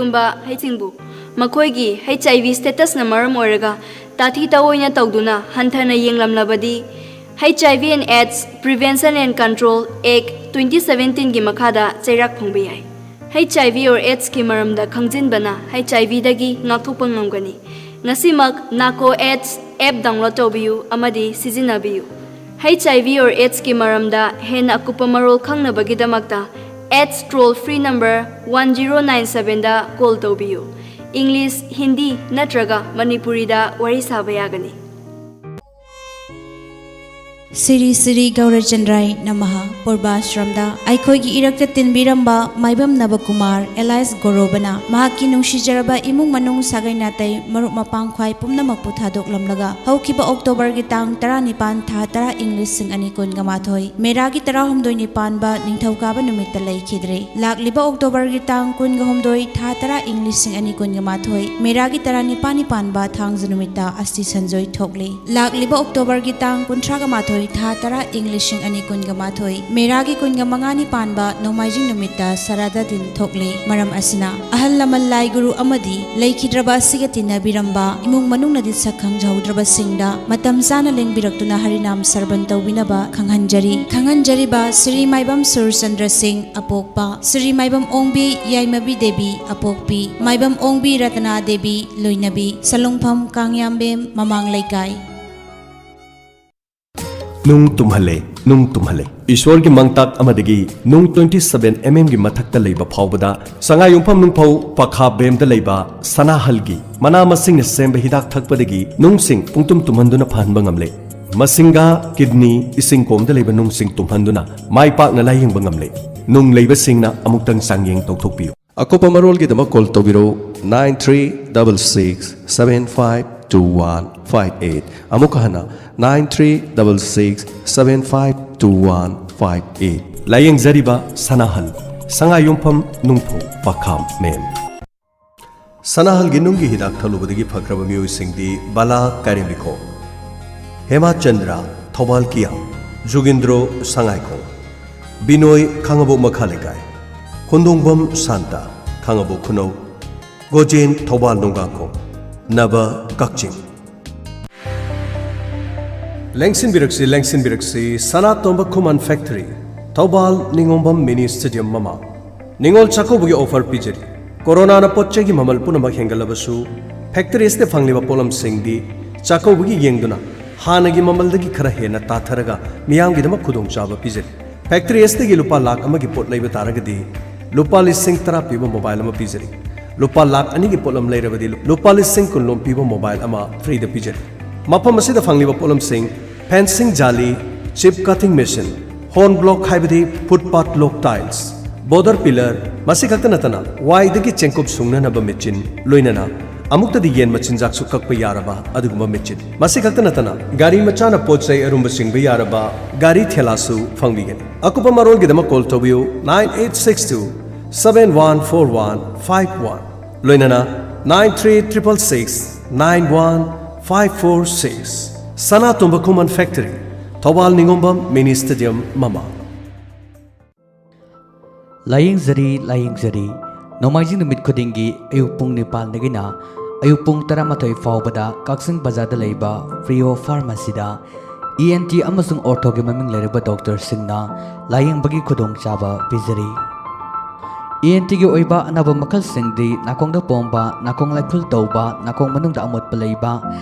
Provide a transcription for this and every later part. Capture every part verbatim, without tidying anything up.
ꯒꯨꯝꯕ ꯍꯩꯁꯤꯡꯕꯨ ꯃꯈꯣꯏꯒꯤ H I V statusꯅ ꯃꯔꯝ ꯑꯣꯏꯔꯒ ꯇꯥꯊꯤ ꯇꯑꯣꯏꯅ ꯇꯧꯗꯨꯅ ꯍꯟꯊꯅ ꯌꯦꯡꯂꯝꯂꯕꯗꯤ, H I V and AIDS Prevention and Control Act twenty seventeenꯒꯤ ꯃꯈꯥꯗ ꯆꯩꯔꯥꯛ ꯐꯪꯕ ꯌꯥꯏ꯫ H I V or AIDSꯀꯤ ꯃꯔꯝꯗ ꯈꯪꯖꯤꯟꯕꯅ H I Vꯗꯒꯤ ꯉꯥꯛꯊꯣꯛꯄ ꯉꯝꯒꯅꯤ꯫ ꯉꯁꯤꯃꯛ NACO AIDS app download ꯇꯧꯕꯤꯌꯨ ꯑꯃꯗꯤ ꯁꯤꯖꯤꯟꯅꯕꯤꯌꯨ꯫ H I V or AIDSꯀꯤ ꯃꯔꯝꯗ ꯍꯦꯟꯅ ꯑꯀꯨꯞꯄ ꯃꯔꯣꯜ ꯈꯪꯅꯕꯒꯤꯗꯃꯛꯇ AIDS toll free number one zero nine sevenꯗ call ꯇꯧꯕꯤꯌꯨ꯫ English, Hindi ꯅꯠꯇ꯭ꯔꯒ ꯃꯅꯤꯄꯨꯔꯤꯗ ꯋꯥꯔꯤ ꯁꯥꯕ ꯌꯥꯒꯅꯤ꯫ ꯁ꯭ꯔꯤ ꯁ꯭ꯔꯤ ꯒꯧꯔꯆꯟꯗ꯭ꯔꯥꯏ ꯅꯃꯍ ꯄꯨꯔꯕꯥꯁ꯭ꯔꯝꯗ ꯑꯩꯈꯣꯏꯒꯤ ꯏꯔꯛꯇ ꯇꯤꯟꯕꯤꯔꯝꯕ ꯃꯥꯏꯕꯝ ꯅꯕꯀꯨꯃꯥꯔ alias ꯒꯣꯔꯣꯕꯅ ꯃꯍꯥꯛꯀꯤ ꯅꯨꯡꯁꯤꯖꯔꯕ ꯏꯃꯨꯡ ꯃꯅꯨꯡ, ꯁꯥꯒꯩ ꯅꯥꯇꯩ, ꯃꯔꯨꯞ ꯃꯄꯥꯡ ꯈ꯭ꯋꯥꯏ ꯄꯨꯝꯅꯃꯛꯄꯨ ꯊꯥꯗꯣꯛꯂꯝꯂꯒ ꯍꯧꯈꯤꯕ ꯑꯣꯛꯇꯣꯕꯔꯒꯤ ꯇꯥꯡ ꯇꯔꯥꯅꯤꯄꯥꯟ, ꯊꯥ ꯇꯔꯥ, ꯏꯪ ꯂꯤꯁꯤꯡ ꯑꯅꯤ ꯀꯨꯟꯒ ꯃꯥꯊꯣꯏ, ꯃꯦꯔꯥꯒꯤ ꯇꯔꯥꯍꯨꯝꯗꯣꯏꯅꯤ ꯄꯥꯟꯕ ꯅꯤꯡꯊꯧꯀꯥꯕ ꯅꯨꯃꯤꯠꯇ ꯂꯩꯈꯤꯗ꯭ꯔꯦ꯫ ꯂꯥꯛꯂꯤꯕ ꯑꯣꯛꯇꯣꯕꯔꯒꯤ ꯇꯥꯡ ꯀꯨꯟꯒ ꯍꯨꯝꯗꯣꯏ, ꯊꯥ ꯇꯔꯥ, ꯏꯪ ꯂꯤꯁꯤꯡ ꯑꯅꯤ ꯀꯨꯟꯒ ꯃꯥꯊꯣꯏ, ꯃꯦꯔꯥꯒꯤ ꯇꯔꯥꯅꯤꯄꯥꯟꯅꯤ ꯄꯥꯟꯕ ꯊꯥꯡꯖ ꯅꯨꯃꯤꯠꯇ ꯑꯁꯇꯤ ꯁꯟꯖꯣꯏ ꯊꯣꯛꯂꯤ꯫ ꯂꯥꯛꯂꯤꯕ ꯑꯣꯛꯇꯣꯕꯔꯒꯤ ꯇꯥꯡ ꯀꯨꯟꯊ꯭ꯔꯥꯒ ꯃꯥꯊꯣꯏ, ꯊꯥ ꯇꯔꯥ, ꯏꯪ ꯂꯤꯁꯤꯡ ꯑꯅꯤ ꯀꯨꯟꯒ ꯃꯥꯊꯣꯏ, ꯃꯦꯔꯥꯒꯤ ꯀꯨꯟꯒ ꯃꯉꯥꯅꯤ ꯄꯥꯟꯕ ꯅꯣꯡꯃꯥꯏꯖꯤꯡ ꯅꯨꯃꯤꯠꯇ ꯁꯔꯥꯗ ꯗꯤꯟ ꯊꯣꯛꯂꯤ꯫ ꯃꯔꯝ ꯑꯁꯤꯅ, ꯑꯍꯜ ꯂꯃꯟ, ꯂꯥꯏ ꯒꯨꯔꯨ ꯑꯃꯗꯤ ꯂꯩꯈꯤꯗ꯭ꯔꯕ ꯑꯁꯤꯒ ꯇꯤꯟꯅꯕꯤꯔꯝꯕ ꯏꯃꯨꯡ ꯃꯅꯨꯡꯅꯗꯤ ꯁꯛ ꯈꯪꯖꯍꯧꯗ꯭ꯔꯕꯁꯤꯡꯗ ꯃꯇꯝ ꯆꯥꯅ ꯂꯦꯡꯕꯤꯔꯛꯇꯨꯅ ꯍꯔꯤꯅꯥꯝ ꯁꯔꯕꯟ ꯇꯧꯕꯤꯅꯕ ꯈꯪꯍꯟꯖꯔꯤ꯫ ꯈꯪꯍꯟꯖꯔꯤꯕ ꯁ꯭ꯔꯤ ꯃꯥꯏꯕꯝ ꯁꯨꯔꯆꯟꯗ꯭ꯔ ꯁꯤꯡ, ꯑꯄꯣꯛꯄ, ꯁ꯭ꯔꯤ ꯃꯥꯏꯕꯝ ꯑꯣꯡꯕꯤ ꯌꯥꯏꯃꯕꯤ ꯗꯦꯕꯤ, ꯑꯄꯣꯛꯄꯤ, ꯃꯥꯏꯕꯝ ꯑꯣꯡꯕꯤ ꯔꯇꯅꯥ ꯗꯦꯕꯤ, ꯂꯣꯏꯅꯕꯤ, ꯁꯂꯨꯡꯐꯝ ꯀꯥꯡꯌꯥꯝꯕꯦꯝ, ꯃꯃꯥꯡ ꯂꯩꯀꯥꯏ꯫ ꯅꯨꯡ ꯇꯨꯝꯍꯜꯂꯦ, ꯅꯨꯡ ꯇꯨꯝꯍꯜꯂꯦ꯫ ꯏꯁ꯭ꯋꯔꯒꯤ ꯃꯥꯡꯇꯥꯛ ꯑꯃꯗꯒꯤ ꯅꯨꯡ twenty seven mm ꯒꯤ ꯃꯊꯛꯇ ꯂꯩꯕ ꯐꯥꯎꯕꯗ ꯁꯉꯥꯏꯌꯨꯝꯐꯝ ꯅꯨꯡꯐꯧ ꯄꯈꯥ ꯕꯦꯝꯗ ꯂꯩꯕ ꯁꯅꯥꯍꯜꯒꯤ ꯃꯅꯥ ꯃꯁꯤꯡꯅ ꯁꯦꯝꯕ ꯍꯤꯗꯥꯛ ꯊꯛꯄꯗꯒꯤ ꯅꯨꯡꯁꯤꯡ ꯄꯨꯡꯇꯨꯝ ꯇꯨꯝꯍꯟꯗꯨꯅ ꯐꯍꯟꯕ ꯉꯝꯂꯦ꯫ ꯃꯁꯤꯡꯒꯥ, ꯀꯤꯗꯅꯤ, ꯏꯁꯤꯡ ꯀꯣꯝꯗ ꯂꯩꯕ ꯅꯨꯡꯁꯤꯡ ꯇꯨꯝꯍꯟꯗꯨꯅ ꯃꯥꯏ ꯄꯥꯛꯅ ꯂꯥꯌꯦꯡꯕ ꯉꯝꯂꯦ꯫ ꯅꯨꯡ ꯂꯩꯕꯁꯤꯡꯅ ꯑꯃꯨꯛꯇꯪ ꯆꯥꯡꯌꯦꯡ ꯇꯧꯊꯣꯛꯄꯤꯌꯨ꯫ ꯑꯀꯨꯞꯄ ꯃꯔꯣꯜꯒꯤꯗꯃꯛ ꯀꯣꯜ ꯇꯧꯕꯤꯔꯛꯎ, nine three double six seven five two one five eight꯫ ꯑꯃꯨꯛꯀ ꯍꯟꯅ, nine three double six seven five two one five eight꯫ ꯂꯥꯌꯦꯡꯖꯔꯤꯕ ꯁꯅꯥꯍꯜ, ꯁꯉꯥꯏꯌꯨꯝꯐꯝ ꯅꯨꯡꯐꯧ ꯄꯈꯥꯝ ꯃꯦꯝ꯫ ꯁꯅꯥꯍꯜꯒꯤ ꯅꯨꯡꯒꯤ ꯍꯤꯗꯥꯛ ꯊꯛꯂꯨꯕꯗꯒꯤ ꯐꯈ꯭ꯔꯕ ꯃꯤꯑꯣꯏꯁꯤꯡꯗꯤ ꯕꯂꯥ ꯀꯥꯏꯔꯦꯝꯕꯤꯈꯣꯛ, ꯍꯦꯃꯥꯆꯟꯗ꯭ꯔ ꯊꯧꯕꯥꯜ ꯀꯤꯌꯥꯝ, ꯖꯨꯒꯤꯟꯗ꯭ꯔꯣ ꯁꯉꯥꯏꯈꯣꯡ, ꯕꯤꯅꯣꯏ ꯈꯥꯡꯉꯕꯣꯛ ꯃꯈꯥ ꯂꯩꯀꯥꯏ, ꯈꯣꯟꯗꯣꯡꯕꯝ ꯁꯥꯟꯇ ꯈꯥꯡꯉꯕꯣꯛ ꯈꯨꯅꯧ, ꯒꯣꯖꯦꯟ ꯊꯧꯕꯥꯜ ꯅꯣꯡꯒꯥꯈꯣꯡ, ꯅꯕ ꯀꯛꯆꯤꯡ꯫ ꯂꯦꯡꯁꯤꯟꯕꯤꯔꯛꯁꯤ, ꯂꯦꯡꯁꯤꯟꯕꯤꯔꯛꯁꯤ, ꯁꯅꯥꯇꯣꯝꯕ ꯈꯨꯃꯟ ꯐꯦꯛꯇꯔꯤ, ꯊꯧꯕꯥꯜ ꯅꯤꯉꯣꯝꯕꯝ ꯃꯤꯅꯤ ꯁ꯭ꯇꯦꯗꯤꯌꯝ ꯃꯃꯥꯡ꯫ ꯅꯤꯉꯣꯜ ꯆꯥꯛꯀꯧꯕꯒꯤ ꯑꯣꯐꯔ ꯄꯤꯖꯔꯤ꯫ ꯀꯣꯔꯣꯅꯥꯅ ꯄꯣꯠ ꯆꯩꯒꯤ ꯃꯃꯜ ꯄꯨꯝꯅꯃꯛ ꯍꯦꯟꯒꯠꯂꯕꯁꯨ, ꯐꯦꯛꯇꯔꯤ ꯑꯁꯤꯗ ꯐꯪꯂꯤꯕ ꯄꯣꯠꯂꯝꯁꯤꯡꯗꯤ ꯆꯥꯛꯀꯧꯕꯒꯤ ꯌꯦꯡꯗꯨꯅ ꯍꯥꯟꯅꯒꯤ ꯃꯃꯜꯗꯒꯤ ꯈꯔ ꯍꯦꯟꯅ ꯇꯥꯊꯔꯒ ꯃꯤꯌꯥꯝꯒꯤꯗꯃꯛ ꯈꯨꯗꯣꯡꯆꯥꯕ ꯄꯤꯖꯔꯤ꯫ ꯐꯦꯛꯇꯔꯤ ꯑꯁꯤꯗꯒꯤ ꯂꯨꯄꯥ ꯂꯥꯈ ꯑꯃꯒꯤ ꯄꯣꯠ ꯂꯩꯕ ꯇꯥꯔꯒꯗꯤ ꯂꯨꯄꯥ ꯂꯤꯁꯤꯡ ꯇꯔꯥ ꯄꯤꯕ ꯃꯣꯕꯥꯏꯜ ꯑꯃ ꯄꯤꯖꯔꯤ꯫ ꯂꯨꯄꯥ ꯂꯥꯈ ꯑꯅꯤꯒꯤ ꯄꯣꯠꯂꯝ ꯂꯩꯔꯕꯗꯤ ꯂꯨꯄꯥ ꯂꯤꯁꯤꯡ ꯀꯨꯟꯂꯣꯝ ꯄꯤꯕ ꯃꯣꯕꯥꯏꯜ ꯑꯃ ꯐ꯭ꯔꯤꯗ ꯄꯤꯖꯔꯤ꯫ ꯃꯐꯝ ꯑꯁꯤꯗ ꯐꯪꯂꯤꯕ ꯄꯣꯠꯂꯝꯁꯤꯡ: ꯐꯦꯟꯁꯤꯡ ꯖꯥꯂꯤ, chip cutting machine, hollow block ꯍꯥꯏꯕꯗꯤ footpath lock tiles, border pillar, ꯃꯁꯤ ꯈꯛꯇ ꯅꯠꯇꯅ ꯋꯥꯏꯗꯒꯤ ꯆꯦꯡꯀꯨꯞ ꯁꯨꯡꯅꯅꯕ ꯃꯦꯆꯤꯟ, ꯂꯣꯏꯅꯅ ꯑꯃꯨꯛꯇꯗꯤ ꯌꯦꯟ ꯃꯆꯤꯟꯖꯥꯛꯁꯨ ꯀꯛꯄ ꯌꯥꯔꯕ ꯑꯗꯨꯒꯨꯝꯕ ꯃꯦꯆꯤꯟ꯫ ꯃꯁꯤ ꯈꯛꯇ ꯅꯠꯇꯅ ꯒꯥꯔꯤ ꯃꯆꯥꯅ ꯄꯣꯠ ꯆꯩ ꯑꯔꯨꯝꯕ ꯆꯤꯡꯕ ꯌꯥꯔꯕ ꯒꯥꯔꯤ ꯊꯦꯂꯥꯁꯨ ꯐꯪꯕꯤꯒꯅꯤ꯫ ꯑꯀꯨꯞꯄ ꯃꯔꯣꯜꯒꯤꯗꯃꯛ ꯀꯣꯜ ꯇꯧꯕꯤꯌꯨ, nine eight six two seven one four one five one, ꯂꯣꯏꯅꯅ nine three triple six nine one five four six꯫ ꯁꯅꯥꯇꯣꯝꯕ ꯈꯨꯃꯟ ꯐꯦꯛꯇꯔꯤ, ꯊꯧꯕꯥꯜ ꯅꯤꯉꯣꯝꯕꯝ ꯃꯤꯅꯤ ꯁ꯭ꯇꯦꯗꯤꯌꯝ ꯃꯃꯥꯡ꯫ ꯂꯥꯌꯦꯡꯖꯔꯤ, ꯂꯥꯌꯦꯡꯖꯔꯤ꯫ ꯅꯣꯡꯃꯥꯏꯖꯤꯡ ꯅꯨꯃꯤꯠ ꯈꯨꯗꯤꯡꯒꯤ ꯑꯌꯨꯛ ꯄꯨꯡ ꯅꯤꯄꯥꯟꯗꯒꯤꯅ ꯑꯌꯨꯛ ꯄꯨꯡ ꯇꯔꯥꯃꯥꯊꯣꯏ ꯐꯥꯎꯕꯗ ꯀꯛꯆꯤꯡ ꯕꯖꯥꯔꯗ ꯂꯩꯕ ꯄ꯭ꯔꯤꯌꯣ ꯐꯥꯔꯃꯥꯁꯤꯗ ꯏ ꯑꯦꯟ ꯇꯤ ꯑꯃꯁꯨꯡ ꯑꯣꯔꯊꯣꯒꯤ ꯃꯃꯤꯡ ꯂꯩꯔꯕ ꯗꯣꯛꯇꯔꯁꯤꯡꯅ ꯂꯥꯌꯦꯡꯕꯒꯤ ꯈꯨꯗꯣꯡꯆꯥꯕ ꯄꯤꯖꯔꯤ꯫ ꯏ ꯑꯦꯟ ꯇꯤꯒꯤ ꯑꯣꯏꯕ ꯑꯅꯥꯕ ꯃꯈꯜꯁꯤꯡꯗꯤ ꯅꯥꯀꯣꯡꯗ ꯄꯣꯝꯕ, ꯅꯥꯀꯣꯡ ꯂꯥꯏꯐꯨꯜ ꯇꯧꯕ, ꯅꯥꯀꯣꯡ ꯃꯅꯨꯡꯗ ꯑꯃꯣꯠꯄ ꯂꯩꯕ,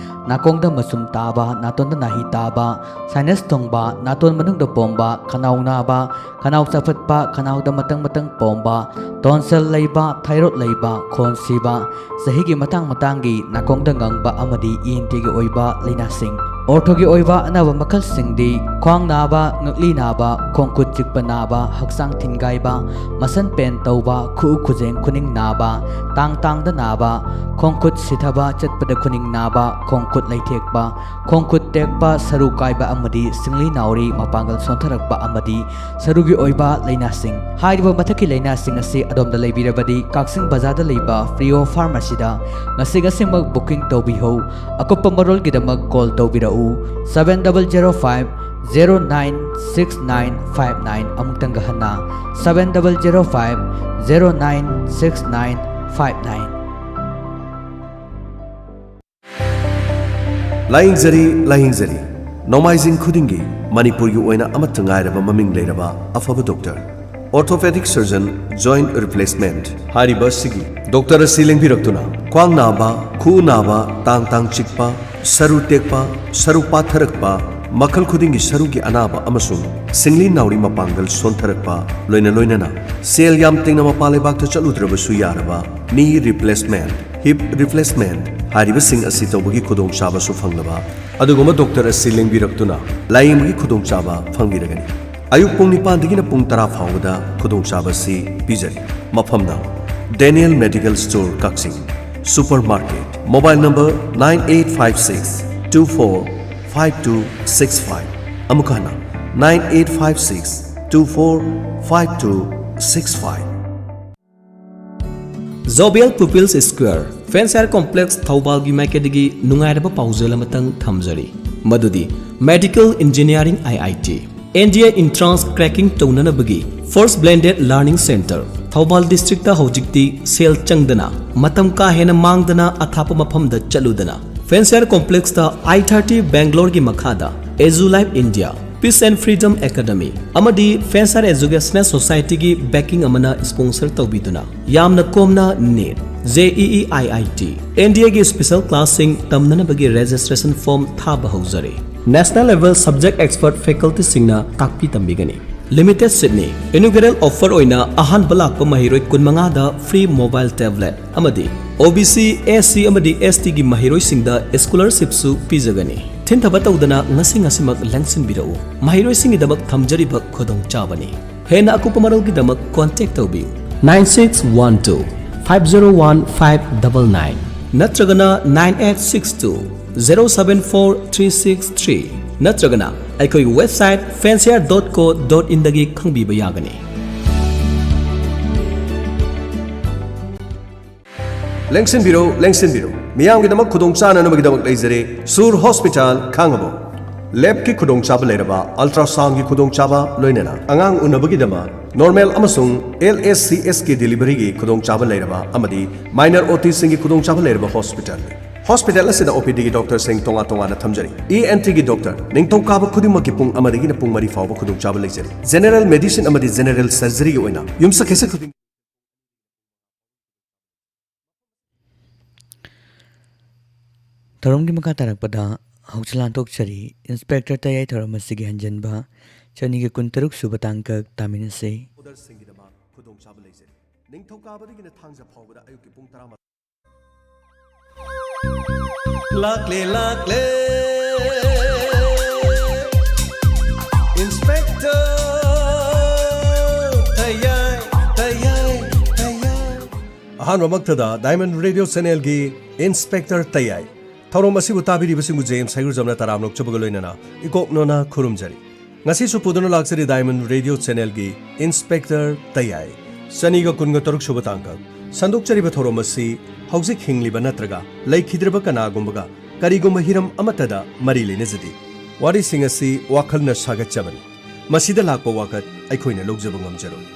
ꯅꯥꯀꯣꯡꯗ ꯃꯆꯨꯝ ꯇꯥꯕ, ꯅꯥꯇꯣꯟꯗ ꯅꯥꯍꯤ ꯇꯥꯕ, ꯁꯥꯏꯅꯁ ꯊꯨꯡꯕ, ꯅꯥꯇꯣꯟ ꯃꯅꯨꯡꯗ ꯄꯣꯝꯕ, ꯈꯅꯥꯎ ꯅꯥꯕ, ꯈꯅꯥꯎ ꯆꯥꯐꯠꯄ, ꯈꯅꯥꯎꯗ ꯃꯇꯪ ꯃꯇꯪ ꯄꯣꯝꯕ, ꯇꯣꯟꯁꯤꯜ ꯂꯩꯕ, ꯊꯥꯏꯔꯣꯏꯗ ꯂꯩꯕ, ꯈꯣꯟ ꯁꯤꯕ, ꯆꯍꯤꯒꯤ ꯃꯇꯥꯡ ꯃꯇꯥꯡꯒꯤ ꯅꯥꯀꯣꯡꯗ ꯉꯪꯕ ꯑꯃꯗꯤ ꯏ ꯑꯦꯟ ꯇꯤꯒꯤ ꯑꯣꯏꯕ ꯂꯥꯏꯅꯥꯁꯤꯡ꯫ ꯑꯣꯔꯊꯣꯒꯤ ꯑꯣꯏꯕ ꯑꯅꯥꯕ ꯃꯈꯜꯁꯤꯡꯗꯤ ꯈ꯭ꯋꯥꯡ ꯅꯥꯕ, ꯉꯛꯂꯤ ꯅꯥꯕ, ꯈꯣꯡ ꯈꯨꯠ ꯆꯤꯛꯄ ꯅꯥꯕ, ꯍꯛꯆꯥꯡ ꯊꯤꯟꯒꯥꯏꯕ, ꯃꯁꯟ ꯄꯦꯟ ꯇꯧꯕ, ꯈꯨꯎ ꯈꯨꯖꯦꯡ ꯈꯨꯅꯤꯡ ꯅꯥꯕ, ꯇꯥꯡ ꯇꯥꯡꯗ ꯅꯥꯕ, ꯈꯣꯡ ꯈꯨꯠ ꯁꯤꯊꯕ, ꯆꯠꯄꯗ ꯈꯨꯅꯤꯡ ꯅꯥꯕ, ꯈꯣꯡ ꯈꯨꯠ ꯂꯩꯊꯦꯛꯄ, ꯈꯣꯡ ꯈꯨꯠ ꯇꯦꯛꯄ, ꯁꯔꯨ ꯀꯥꯏꯕ ꯑꯃꯗꯤ ꯁꯤꯡꯂꯤ ꯅꯥꯎꯔꯤ ꯃꯄꯥꯡꯒꯜ ꯁꯣꯟꯊꯔꯛꯄ ꯑꯃꯗꯤ ꯁꯔꯨꯒꯤ ꯑꯣꯏꯕ ꯂꯥꯏꯅꯥꯁꯤꯡ꯫ ꯍꯥꯏꯔꯤꯕ ꯃꯊꯛꯀꯤ ꯂꯥꯏꯅꯥꯁꯤꯡ ꯑꯁꯤ ꯑꯗꯣꯝꯗ ꯂꯩꯕꯤꯔꯕꯗꯤ ꯀꯛꯆꯤꯡ ꯕꯖꯥꯔꯗ ꯂꯩꯕ ꯄ꯭ꯔꯤꯌꯣ ꯐꯥꯔꯃꯥꯁꯤꯗ ꯉꯁꯤ ꯉꯁꯤꯃꯛ ꯕꯨꯀꯤꯡ ꯇꯧꯕꯤꯍꯧ꯫ ꯑꯀꯨꯞꯄ ꯃꯔꯣꯜꯒꯤꯗꯃꯛ ꯀꯣꯜ ꯇꯧꯕꯤꯔꯛꯎ, seven double zero five zero nine six nine five nine꯫ ꯑꯃꯨꯛꯇꯪꯒ ꯍꯟꯅ, seven double zero five zero nine six nine five nine꯫ ꯂꯥꯌꯦꯡꯖꯔꯤ, ꯂꯥꯌꯦꯡꯖꯔꯤ꯫ ꯅꯣꯡꯃꯥꯏꯖꯤꯡ ꯈꯨꯗꯤꯡꯒꯤ ꯃꯅꯤꯄꯨꯔꯒꯤ ꯑꯣꯏꯅ ꯑꯃꯠꯇ ꯉꯥꯏꯔꯕ ꯃꯃꯤꯡ ꯂꯩꯔꯕ ꯑꯐꯕ doctor, orthopedic surgeon, joint replacement ꯍꯥꯏꯔꯤꯕ ꯑꯁꯤꯒꯤ doctor ꯑꯁꯤ ꯂꯦꯡꯕꯤꯔꯛꯇꯨꯅ ꯈ꯭ꯋꯥꯡ ꯅꯥꯕ, ꯈꯨꯎ ꯅꯥꯕ, ꯇꯥꯡ ꯇꯥꯡ ꯆꯤꯛꯄ, ꯁꯔꯨ ꯇꯦꯛꯄ, ꯁꯔꯨ ꯄꯥꯊꯔꯛꯄ, ꯃꯈꯜ ꯈꯨꯗꯤꯡꯒꯤ ꯁꯔꯨꯒꯤ ꯑꯅꯥꯕ ꯑꯃꯁꯨꯡ ꯁꯤꯡꯂꯤ ꯅꯥꯎꯔꯤ ꯃꯄꯥꯡꯒꯜ ꯁꯣꯟꯊꯔꯛꯄ, ꯂꯣꯏꯅ ꯂꯣꯏꯅꯅ ꯁꯦꯜ ꯌꯥꯝ ꯇꯤꯡꯅ ꯃꯄꯥꯟ ꯂꯩꯕꯥꯛꯇ ꯆꯠꯂꯨꯗ꯭ꯔꯕꯁꯨ ꯌꯥꯔꯕ knee replacement, hip replacement ꯍꯥꯏꯔꯤꯕꯁꯤꯡ ꯑꯁꯤ ꯇꯧꯕꯒꯤ ꯈꯨꯗꯣꯡꯆꯥꯕꯁꯨ ꯐꯪꯂꯕ ꯑꯗꯨꯒꯨꯝꯕ doctor ꯑꯁꯤ ꯂꯦꯡꯕꯤꯔꯛꯇꯨꯅ ꯂꯥꯌꯦꯡꯕꯒꯤ ꯈꯨꯗꯣꯡꯆꯥꯕ ꯐꯪꯕꯤꯔꯒꯅꯤ꯫ ꯑꯌꯨꯛ ꯄꯨꯡ ꯅꯤꯄꯥꯟꯗꯒꯤꯅ ꯄꯨꯡ ꯇꯔꯥ ꯐꯥꯎꯕꯗ ꯈꯨꯗꯣꯡꯆꯥꯕ ꯑꯁꯤ ꯄꯤꯖꯔꯤ꯫ ꯃꯐꯝꯅ Daniel Medical Store ꯀꯛꯆꯤꯡ, supermarket, mobile number nine eight five six two four five two six five꯫ ꯑꯃꯨꯛ ꯍꯟꯅ, nine eight five six two four five two six five꯫ Zobel Pupils Square, Fanshare Complex, ꯊꯧꯕꯥꯜꯒꯤ ꯃꯥꯏꯀꯩꯗꯒꯤ ꯅꯨꯡꯉꯥꯏꯔꯕ ꯄꯥꯎꯖꯦꯜ ꯑꯃꯇꯪ ꯊꯝꯖꯔꯤ, ꯃꯗꯨꯗꯤ Medical Engineering I I T, N D A Entrance Cracking ꯇꯧꯅꯅꯕꯒꯤ First Blended Learning Center, Thoubal districtꯇ ꯍꯧꯖꯤꯛꯇꯤ ꯁꯦꯜ ꯆꯪꯗꯅ, ꯃꯇꯝ ꯀꯥ ꯍꯦꯟꯅ ꯃꯥꯡꯗꯅ ꯑꯊꯥꯞꯄ ꯃꯐꯝꯗ ꯆꯠꯂꯨꯗꯅ, Fanshare Complexꯇ I thirty Bangaloreꯒꯤ ꯃꯈꯥꯗ Azu Life India, Peace and Freedom Academy ꯑꯃꯗꯤ Fanshare Educational Societyꯒꯤ backing ꯑꯃꯅ sponsor ꯇꯧꯕꯤꯗꯨꯅ ꯌꯥꯝꯅ ꯀꯣꯝꯅ NEET, JEE IIT, NDAꯒꯤ special classꯁꯤꯡ ꯇꯝꯅꯅꯕꯒꯤ registration form ꯊꯥꯕ ꯍꯧꯖꯔꯦ꯫ National level subject expert facultyꯁꯤꯡꯅ ꯇꯥꯛꯄꯤ ꯇꯝꯕꯤꯒꯅꯤ꯫ Limited seatꯅꯤ꯫ Inaugural offer ꯑꯣꯏꯅ ꯑꯍꯥꯟꯕ ꯂꯥꯛꯄ ꯃꯍꯩꯔꯣꯏ ꯀꯨꯟꯃꯉꯥꯗ free mobile tablet ꯑꯃꯗꯤ OBC, SC ꯑꯃꯗꯤ STꯒꯤ ꯃꯍꯩꯔꯣꯏꯁꯤꯡꯗ scholarshipꯁꯨ ꯄꯤꯖꯒꯅꯤ꯫ ꯊꯤꯟꯊꯕ ꯇꯧꯗꯅ ꯉꯁꯤ ꯉꯁꯤꯃꯛ ꯂꯦꯡꯁꯤꯟꯕꯤꯔꯛꯎ꯫ ꯃꯍꯩꯔꯣꯏꯁꯤꯡꯒꯤꯗꯃꯛ ꯊꯝꯖꯔꯤꯕ ꯈꯨꯗꯣꯡꯆꯥꯕꯅꯤ꯫ ꯍꯦꯟꯅ ꯑꯀꯨꯞꯄ ꯃꯔꯣꯜꯒꯤꯗꯃꯛ contact ꯇꯧꯕꯤꯌꯨ nine six one two five zero one five double nine ꯅꯠꯇ꯭ꯔꯒꯅ nine eight six two zero seven four three six three ꯅꯠꯇ꯭ꯔꯒꯅ ꯑꯩꯈꯣꯏꯒꯤ website fanshare dot co dot inꯗꯒꯤ ꯈꯪꯕꯤꯕ ꯌꯥꯒꯅꯤ꯫ ꯂꯦꯡꯁꯤꯟꯕꯤꯔꯣ, ꯂꯦꯡꯁꯤꯟꯕꯤꯔꯣ꯫ ꯃꯤꯌꯥꯝꯒꯤꯗꯃꯛ ꯈꯨꯗꯣꯡ ꯆꯥꯅꯅꯕꯒꯤꯗꯃꯛ ꯂꯩꯖꯔꯦ ꯁꯨꯔ ꯍꯣꯁꯄꯤꯇꯥꯜ, ꯈꯥꯡꯉꯕꯣꯛ꯫ Labꯀꯤ ꯈꯨꯗꯣꯡꯆꯥꯕ ꯂꯩꯔꯕ, ultrasoundꯒꯤ ꯈꯨꯗꯣꯡꯆꯥꯕ ꯂꯣꯏꯅꯅ ꯑꯉꯥꯡ ꯎꯅꯕꯒꯤꯗꯃꯛ normal ꯑꯃꯁꯨꯡ LSCSꯀꯤ deliveryꯒꯤ ꯈꯨꯗꯣꯡꯆꯥꯕ ꯂꯩꯔꯕ ꯑꯃꯗꯤ minor OTꯁꯤꯡꯒꯤ ꯈꯨꯗꯣꯡꯆꯥꯕ ꯂꯩꯔꯕ ꯍꯣꯁꯄꯤꯇꯥꯜꯅꯤ꯫ ꯍꯣꯁꯄꯤꯇꯥꯜ ꯑꯁꯤꯗ ꯑꯣ ꯄꯤ ꯗꯤꯒꯤ ꯗꯣꯛꯇꯔꯁꯤꯡ ꯇꯣꯉꯥꯟ ꯇꯣꯉꯥꯟꯅ ꯊꯝꯖꯔꯤ꯫ ꯏ ꯑꯦꯟ ꯇꯤꯒꯤ ꯗꯣꯛꯇꯔ ꯅꯤꯡꯊꯧꯀꯥꯕ ꯈꯨꯗꯤꯡꯃꯛꯀꯤ ꯄꯨꯡ ꯑꯃꯗꯒꯤꯅ ꯄꯨꯡ ꯃꯔꯤ ꯐꯥꯎꯕ ꯈꯨꯗꯣꯡꯆꯥꯕ ꯂꯩꯖꯔꯤ꯫ ꯖꯦꯅꯔꯦꯜ ꯃꯦꯗꯤꯁꯤꯟ ꯑꯃꯗꯤ ꯖꯦꯅꯔꯦꯜ ꯁꯔꯖꯔꯤꯒꯤ ꯑꯣꯏꯅ ꯌꯨꯝꯁꯀꯩꯁ ꯈꯨꯗꯤꯡ ꯊꯧꯔꯝꯒꯤ ꯃꯈꯥ ꯇꯥꯔꯛꯄꯗ ꯍꯧꯖꯤꯛ ꯂꯥꯟꯊꯣꯛꯆꯔꯤ ꯏꯟꯁꯄꯦꯛꯇꯔ ꯇꯌꯥꯏ ꯊꯧꯔꯝ ꯑꯁꯤꯒꯤ ꯍꯟꯖꯤꯟꯕ ꯆꯅꯤꯒ ꯀꯨꯟꯇꯔꯨꯛ ꯁꯨꯕ ꯇꯥꯡꯀꯛ ꯇꯥꯃꯤꯟꯅꯁꯤ꯫ ꯑꯣꯗꯔꯁꯤꯡꯒꯤꯗꯃꯛ ꯈꯨꯗꯣꯡꯆꯥꯕ ꯂꯩꯖꯔꯤ꯫ ꯅꯤꯡꯊꯧꯀꯥꯕꯗꯒꯤꯅ ꯊꯥꯡꯖ ꯐꯥꯎꯕꯗ ꯑꯌꯨꯛꯀꯤ ꯄꯨꯡ ꯇꯔꯥꯃꯥꯊꯣꯏ꯫ ꯂꯥꯛꯂꯦ, ꯂꯥꯛꯂꯦ, ꯏꯟꯁꯄꯦꯛꯇꯔ ꯇꯌꯥꯏ, ꯇꯌꯥꯏ, ꯇꯌꯥꯏ꯫ ꯑꯍꯥꯟꯕꯃꯛꯇꯗ ꯗꯥꯏꯃꯟ ꯔꯦꯗꯤꯑꯣ ꯆꯦꯅꯦꯜꯒꯤ ꯏꯟꯁꯄꯦꯛꯇꯔ ꯇꯌꯥꯏ ꯊꯧꯔꯝ ꯑꯁꯤꯕꯨ ꯇꯥꯕꯤꯔꯤꯕꯁꯤꯡꯕꯨ ꯖꯦꯝꯁ ꯍꯩꯒ꯭ꯔꯨꯖꯝꯅ ꯇꯔꯥꯝꯅ ꯑꯣꯛꯆꯕꯒ ꯂꯣꯏꯅꯅ ꯏꯀꯣꯛ ꯅꯣꯅ ꯈꯨꯔꯨꯝꯖꯔꯤ꯫ ꯉꯁꯤꯁꯨ ꯄꯨꯗꯨꯅ ꯂꯥꯛꯆꯔꯤ ꯗꯥꯏꯃꯟ ꯔꯦꯗꯤꯑꯣ ꯆꯦꯅꯦꯜꯒꯤ ꯏꯟꯁꯄꯦꯛꯇꯔ ꯇꯌꯥꯏ꯫ ꯆꯅꯤꯒ ꯀꯨꯟꯒ ꯇꯔꯨꯛ ꯁꯨꯕ ꯇꯥꯡꯀꯛ꯫ ꯁꯟꯗꯣꯛꯆꯔꯤꯕ ꯊꯧꯔꯝ ꯑꯁꯤ ꯍꯧꯖꯤꯛ ꯍꯤꯡꯂꯤꯕ ꯅꯠꯇ꯭ꯔꯒ ꯂꯩꯈꯤꯗ꯭ꯔꯕ ꯀꯅꯥꯒꯨꯝꯕꯒ ꯀꯔꯤꯒꯨꯝꯕ ꯍꯤꯔꯝ ꯑꯃꯠꯇꯗ ꯃꯔꯤ ꯂꯩꯅꯖꯗꯦ꯫ ꯋꯥꯔꯤꯁꯤꯡ ꯑꯁꯤ ꯋꯥꯈꯜꯅ ꯁꯥꯒꯠꯆꯕꯅꯤ꯫ ꯃꯁꯤꯗ ꯂꯥꯛꯄ ꯋꯥꯀꯠ ꯑꯩꯈꯣꯏꯅ ꯂꯧꯖꯕ ꯉꯝꯖꯔꯣꯏ꯫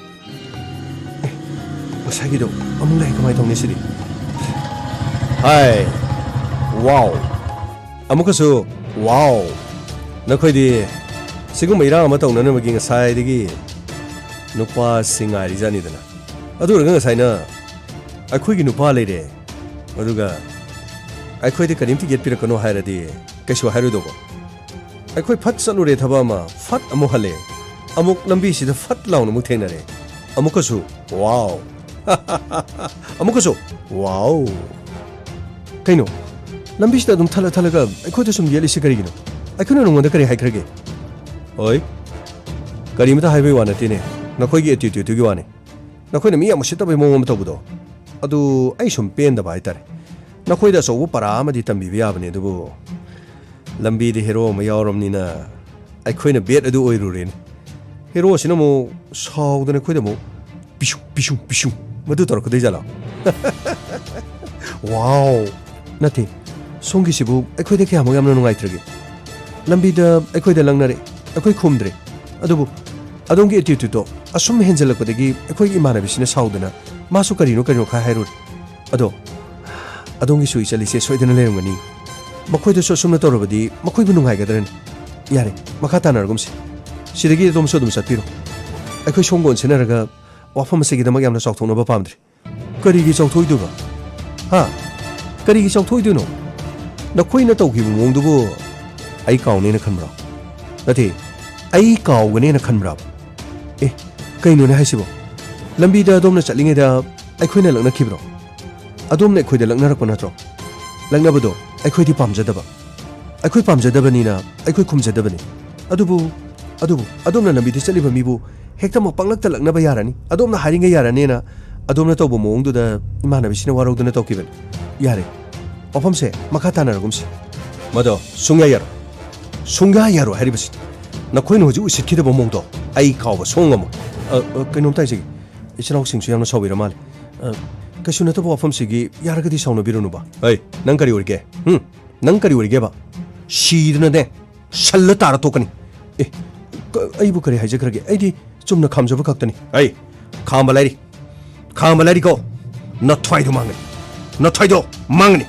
ꯑꯦ, ꯉꯁꯥꯏꯒꯤꯗꯣ ꯑꯃꯨꯛ ꯂꯥꯛꯑꯦ, ꯀꯃꯥꯏꯅ ꯇꯧꯅꯤ ꯁꯤꯗꯤ? ꯍꯥꯏ, ꯋꯥꯎ꯫ ꯑꯃꯨꯛꯀꯁꯨ ꯋꯥꯎ꯫ ꯅꯈꯣꯏꯗꯤ ꯁꯤꯒꯨꯝꯕ ꯏꯔꯥꯡ ꯑꯃ ꯇꯧꯅꯅꯕꯒꯤ ꯉꯁꯥꯏꯗꯒꯤ ꯅꯨꯄꯥꯁꯤꯡ ꯉꯥꯏꯔꯤꯖꯥꯠꯅꯤꯗꯅ꯫ ꯑꯗꯨ ꯑꯣꯏꯔꯒ ꯉꯁꯥꯏꯅ "ꯑꯩꯈꯣꯏꯒꯤ ꯅꯨꯄꯥ ꯂꯩꯔꯦ, ꯑꯗꯨꯒ ꯑꯩꯈꯣꯏꯗ ꯀꯔꯤꯝꯇ ꯌꯦꯠꯄꯤꯔꯛꯀꯅꯣ" ꯍꯥꯏꯔꯗꯤ ꯀꯩꯁꯨ ꯍꯥꯏꯔꯣꯏꯗꯧꯕ꯫ ꯑꯩꯈꯣꯏ ꯐꯠ ꯆꯠꯂꯨꯔꯦ ꯊꯕꯛ ꯑꯃ, ꯐꯠ ꯑꯃꯨꯛ ꯍꯜꯂꯦ꯫ ꯑꯃꯨꯛ ꯂꯝꯕꯤꯁꯤꯗ ꯐꯠ ꯂꯥꯎꯅ ꯑꯃꯨꯛ ꯊꯦꯡꯅꯔꯦ꯫ ꯑꯃꯨꯛꯀꯁꯨ ꯋꯥꯎ꯫ ꯑꯃꯨꯛꯀꯁꯨ ꯋꯥꯎ꯫ ꯀꯩꯅꯣ? ꯂꯝꯕꯤꯁꯤꯗ ꯑꯗꯨꯝ ꯊꯠꯂ ꯊꯠꯂꯒ ꯑꯩꯈꯣꯏꯗ ꯁꯨꯝ ꯌꯦꯠꯂꯤꯁꯤ ꯀꯔꯤꯒꯤꯅꯣ? ꯑꯩꯈꯣꯏꯅ ꯅꯉꯣꯟꯗ ꯀꯔꯤ ꯍꯥꯏꯈ꯭ꯔꯒꯦ? ꯍꯣꯏ꯫ ꯀꯔꯤꯃꯇ ꯍꯥꯏꯕꯩ ꯋꯥ ꯅꯠꯇꯦꯅꯦ꯫ ꯅꯈꯣꯏꯒꯤ ꯑꯦꯇꯤꯇ꯭ꯌꯨꯠꯇꯨꯒꯤ ꯋꯥꯅꯤ꯫ ꯅꯈꯣꯏꯅ ꯃꯤ ꯌꯥꯝ ꯎꯁꯤꯠꯇꯕꯩ ꯃꯑꯣꯡ ꯑꯃ ꯇꯧꯕꯗꯣ, ꯑꯗꯨ ꯑꯩ ꯁꯨꯝ ꯄꯦꯟꯗꯕ ꯍꯥꯏꯇꯥꯔꯦ꯫ ꯅꯈꯣꯏꯗ ꯑꯆꯧꯕ ꯄꯔꯥ ꯑꯃꯗꯤ ꯇꯝꯕꯤꯕ ꯌꯥꯕꯅꯦ, ꯑꯗꯨꯕꯨ ꯂꯝꯕꯤꯗ ꯍꯦꯔꯣ ꯑꯃ ꯌꯥꯎꯔꯕꯅꯤꯅ ꯑꯩꯈꯣꯏꯅ ꯕꯦꯠ ꯑꯗꯨ ꯑꯣꯏꯔꯨꯔꯦꯅꯦ꯫ ꯍꯦꯔꯣꯁꯤꯅ ꯑꯃꯨꯛ ꯁꯥꯎꯗꯅ ꯑꯩꯈꯣꯏꯗ ꯑꯃꯨꯛ "ꯄꯤꯁꯨ, ꯄꯤꯁꯨ, ꯄꯤꯁꯨ" ꯃꯗꯨ ꯇꯧꯔꯛꯀꯗꯣꯏ ꯖꯥꯠꯂꯣ? ꯋꯥꯎ! ꯅꯠꯇꯦ, ꯁꯣꯝꯒꯤꯁꯤꯕꯨ ꯑꯩꯈꯣꯏꯗ ꯀꯌꯥꯃꯨꯛ ꯌꯥꯝꯅ ꯅꯨꯡꯉꯥꯏꯇ꯭ꯔꯒꯦ? ꯂꯝꯕꯤꯗ ꯑꯩꯈꯣꯏꯗ ꯂꯪꯅꯔꯦ, ꯑꯩꯈꯣꯏ ꯈꯨꯝꯗ꯭ꯔꯦ꯫ ꯑꯗꯨꯕꯨ ꯑꯗꯣꯝꯒꯤ ꯑꯦꯇꯤꯇ꯭ꯌꯨꯠꯇꯣ ꯑꯁꯨꯝ ꯍꯦꯟꯖꯜꯂꯛꯄꯗꯒꯤ ꯑꯩꯈꯣꯏꯒꯤ ꯏꯃꯥꯟꯅꯕꯤꯁꯤꯅ ꯁꯥꯎꯗꯅ ꯃꯥꯁꯨ ꯀꯔꯤꯅꯣ ꯀꯔꯤꯅꯣ ꯈꯔ ꯍꯥꯏꯔꯨꯔꯦ꯫ ꯑꯗꯣ ꯑꯗꯣꯝꯒꯤ ꯁꯨꯏ ꯆꯠꯂꯤꯁꯦ ꯁꯣꯏꯗꯅ ꯂꯩꯔꯝꯒꯅꯤ꯫ ꯃꯈꯣꯏꯗꯁꯨ ꯑꯁꯨꯝꯅ ꯇꯧꯔꯕꯗꯤ ꯃꯈꯣꯏꯕꯨ ꯅꯨꯡꯉꯥꯏꯒꯗ꯭ꯔꯅꯤ? ꯌꯥꯔꯦ, ꯃꯈꯥ ꯇꯥꯅꯔꯒꯨꯝꯁꯤ꯫ ꯁꯤꯗꯒꯤ ꯑꯗꯣꯝꯁꯨ ꯑꯗꯨꯝ ꯆꯠꯄꯤꯔꯣ꯫ ꯑꯩꯈꯣꯏ ꯁꯣꯝꯒ ꯑꯣꯟꯁꯤꯟꯅꯔꯒ ꯋꯥꯐꯝ ꯑꯁꯤꯒꯤꯗꯃꯛ ꯌꯥꯝꯅ ꯆꯥꯎꯊꯣꯛꯅꯕ ꯄꯥꯝꯗ꯭ꯔꯤ꯫ ꯀꯔꯤꯒꯤ ꯆꯥꯎꯊꯣꯛꯏꯗꯨꯕ? ꯍꯥ? ꯀꯔꯤꯒꯤ ꯆꯥꯎꯊꯣꯛꯏꯗꯨꯅꯣ? ꯅꯈꯣꯏꯅ ꯇꯧꯈꯤꯕ ꯃꯑꯣꯡꯗꯨꯕꯨ ꯑꯩ ꯀꯥꯎꯅꯦꯅ ꯈꯟꯕ꯭ꯔꯣ? ꯅꯠꯇꯦ, ꯑꯩ ꯀꯥꯎꯒꯅꯦꯅ ꯈꯟꯕ꯭ꯔꯥꯕ? ꯑꯦ, ꯀꯩꯅꯣꯅꯦ ꯍꯥꯏꯁꯤꯕꯣ? ꯂꯝꯕꯤꯗ ꯑꯗꯣꯝꯅ ꯆꯠꯂꯤꯉꯩꯗ ꯑꯩꯈꯣꯏꯅ ꯂꯛꯅꯈꯤꯕ꯭ꯔꯣ? ꯑꯗꯣꯝꯅ ꯑꯩꯈꯣꯏꯗ ꯂꯛꯅꯔꯛꯄ ꯅꯠꯇ꯭ꯔꯣ? ꯂꯛꯅꯕꯗꯣ ꯑꯩꯈꯣꯏꯗꯤ ꯄꯥꯝꯖꯗꯕ꯫ ꯑꯩꯈꯣꯏ ꯄꯥꯝꯖꯗꯕꯅꯤꯅ ꯑꯩꯈꯣꯏ ꯈꯨꯝꯖꯗꯕꯅꯤ꯫ ꯑꯗꯨꯕꯨ, ꯑꯗꯨꯕꯨ ꯑꯗꯣꯝꯅ ꯂꯝꯕꯤꯗ ꯆꯠꯂꯤꯕ ꯃꯤꯕꯨ ꯍꯦꯛꯇ ꯃꯄꯪꯂꯛꯇ ꯂꯛꯅꯕ ꯌꯥꯔꯅꯤ, ꯑꯗꯣꯝꯅ ꯍꯥꯏꯔꯤꯉꯩ ꯌꯥꯔꯅꯦꯅ ꯑꯗꯣꯝꯅ ꯇꯧꯕ ꯃꯑꯣꯡꯗꯨꯗ ꯏꯃꯥꯟꯅꯕꯤꯁꯤꯅ ꯋꯥꯔꯧꯗꯨꯅ ꯇꯧꯈꯤꯕꯅꯤ꯫ ꯌꯥꯔꯦ, ꯋꯥꯐꯝꯁꯦ ꯃꯈꯥ ꯇꯥꯅꯔꯒꯨꯝꯁꯤ꯫ ꯃꯗꯣ ꯁꯨꯡꯌꯥ ꯌꯥꯔꯣꯏ꯫ ꯁꯨꯡꯌꯥ ꯌꯥꯔꯣꯏ ꯍꯥꯏꯔꯤꯕꯁꯤ꯫ ꯅꯈꯣꯏꯅ ꯍꯧꯖꯤꯛ ꯎꯁꯤꯠꯈꯤꯗꯕ ꯃꯑꯣꯡꯗꯣ ꯑꯩ ꯀꯥꯎꯕ ꯁꯨꯡꯉꯝ ꯉꯝꯃꯣꯏ꯫ ꯑ, ꯑ, ꯀꯩꯅꯣꯝꯇ ꯍꯥꯏꯖꯒꯦ꯫ ꯏꯆꯤꯟ ꯏꯅꯥꯎꯁꯤꯡꯁꯨ ꯌꯥꯝꯅ ꯁꯥꯎꯕꯤꯔ ꯃꯥꯜꯂꯦ꯫ ꯑ, ꯀꯩꯁꯨ ꯅꯠꯇꯕ ꯋꯥꯐꯝꯁꯤꯒꯤ ꯌꯥꯔꯒꯗꯤ ꯁꯥꯎꯅꯕꯤꯔꯨꯅꯨꯕ꯫ ꯑꯩ, ꯅꯪ ꯀꯔꯤ ꯑꯣꯏꯔꯤꯒꯦ? ꯍꯨꯝ? ꯅꯪ ꯀꯔꯤ ꯑꯣꯏꯔꯤꯒꯦꯕ? ꯁꯤꯗꯅꯅꯦ, ꯁꯜꯂ ꯇꯥꯔ ꯇꯣꯛꯀꯅꯤ꯫ ꯑꯦ, ꯀ-, ꯑꯩꯕꯨ ꯀꯔꯤ ꯍꯥꯏꯖꯈ꯭ꯔꯒꯦ? ꯑꯩꯗꯤ ꯆꯨꯝꯅ ꯈꯥꯝꯖꯕ ꯈꯛꯇꯅꯤ꯫ ꯑꯩ, ꯈꯥꯝꯕ ꯂꯥꯏꯔꯤ꯫ ꯈꯥꯝꯕ ꯂꯥꯏꯔꯤꯀꯣ꯫ ꯅꯊ꯭ꯋꯥꯏꯗꯣ ꯃꯥꯡꯒꯅꯤ꯫ ꯅꯊ꯭ꯋꯥꯏꯗꯣ ꯃꯥꯡꯒꯅꯤ꯫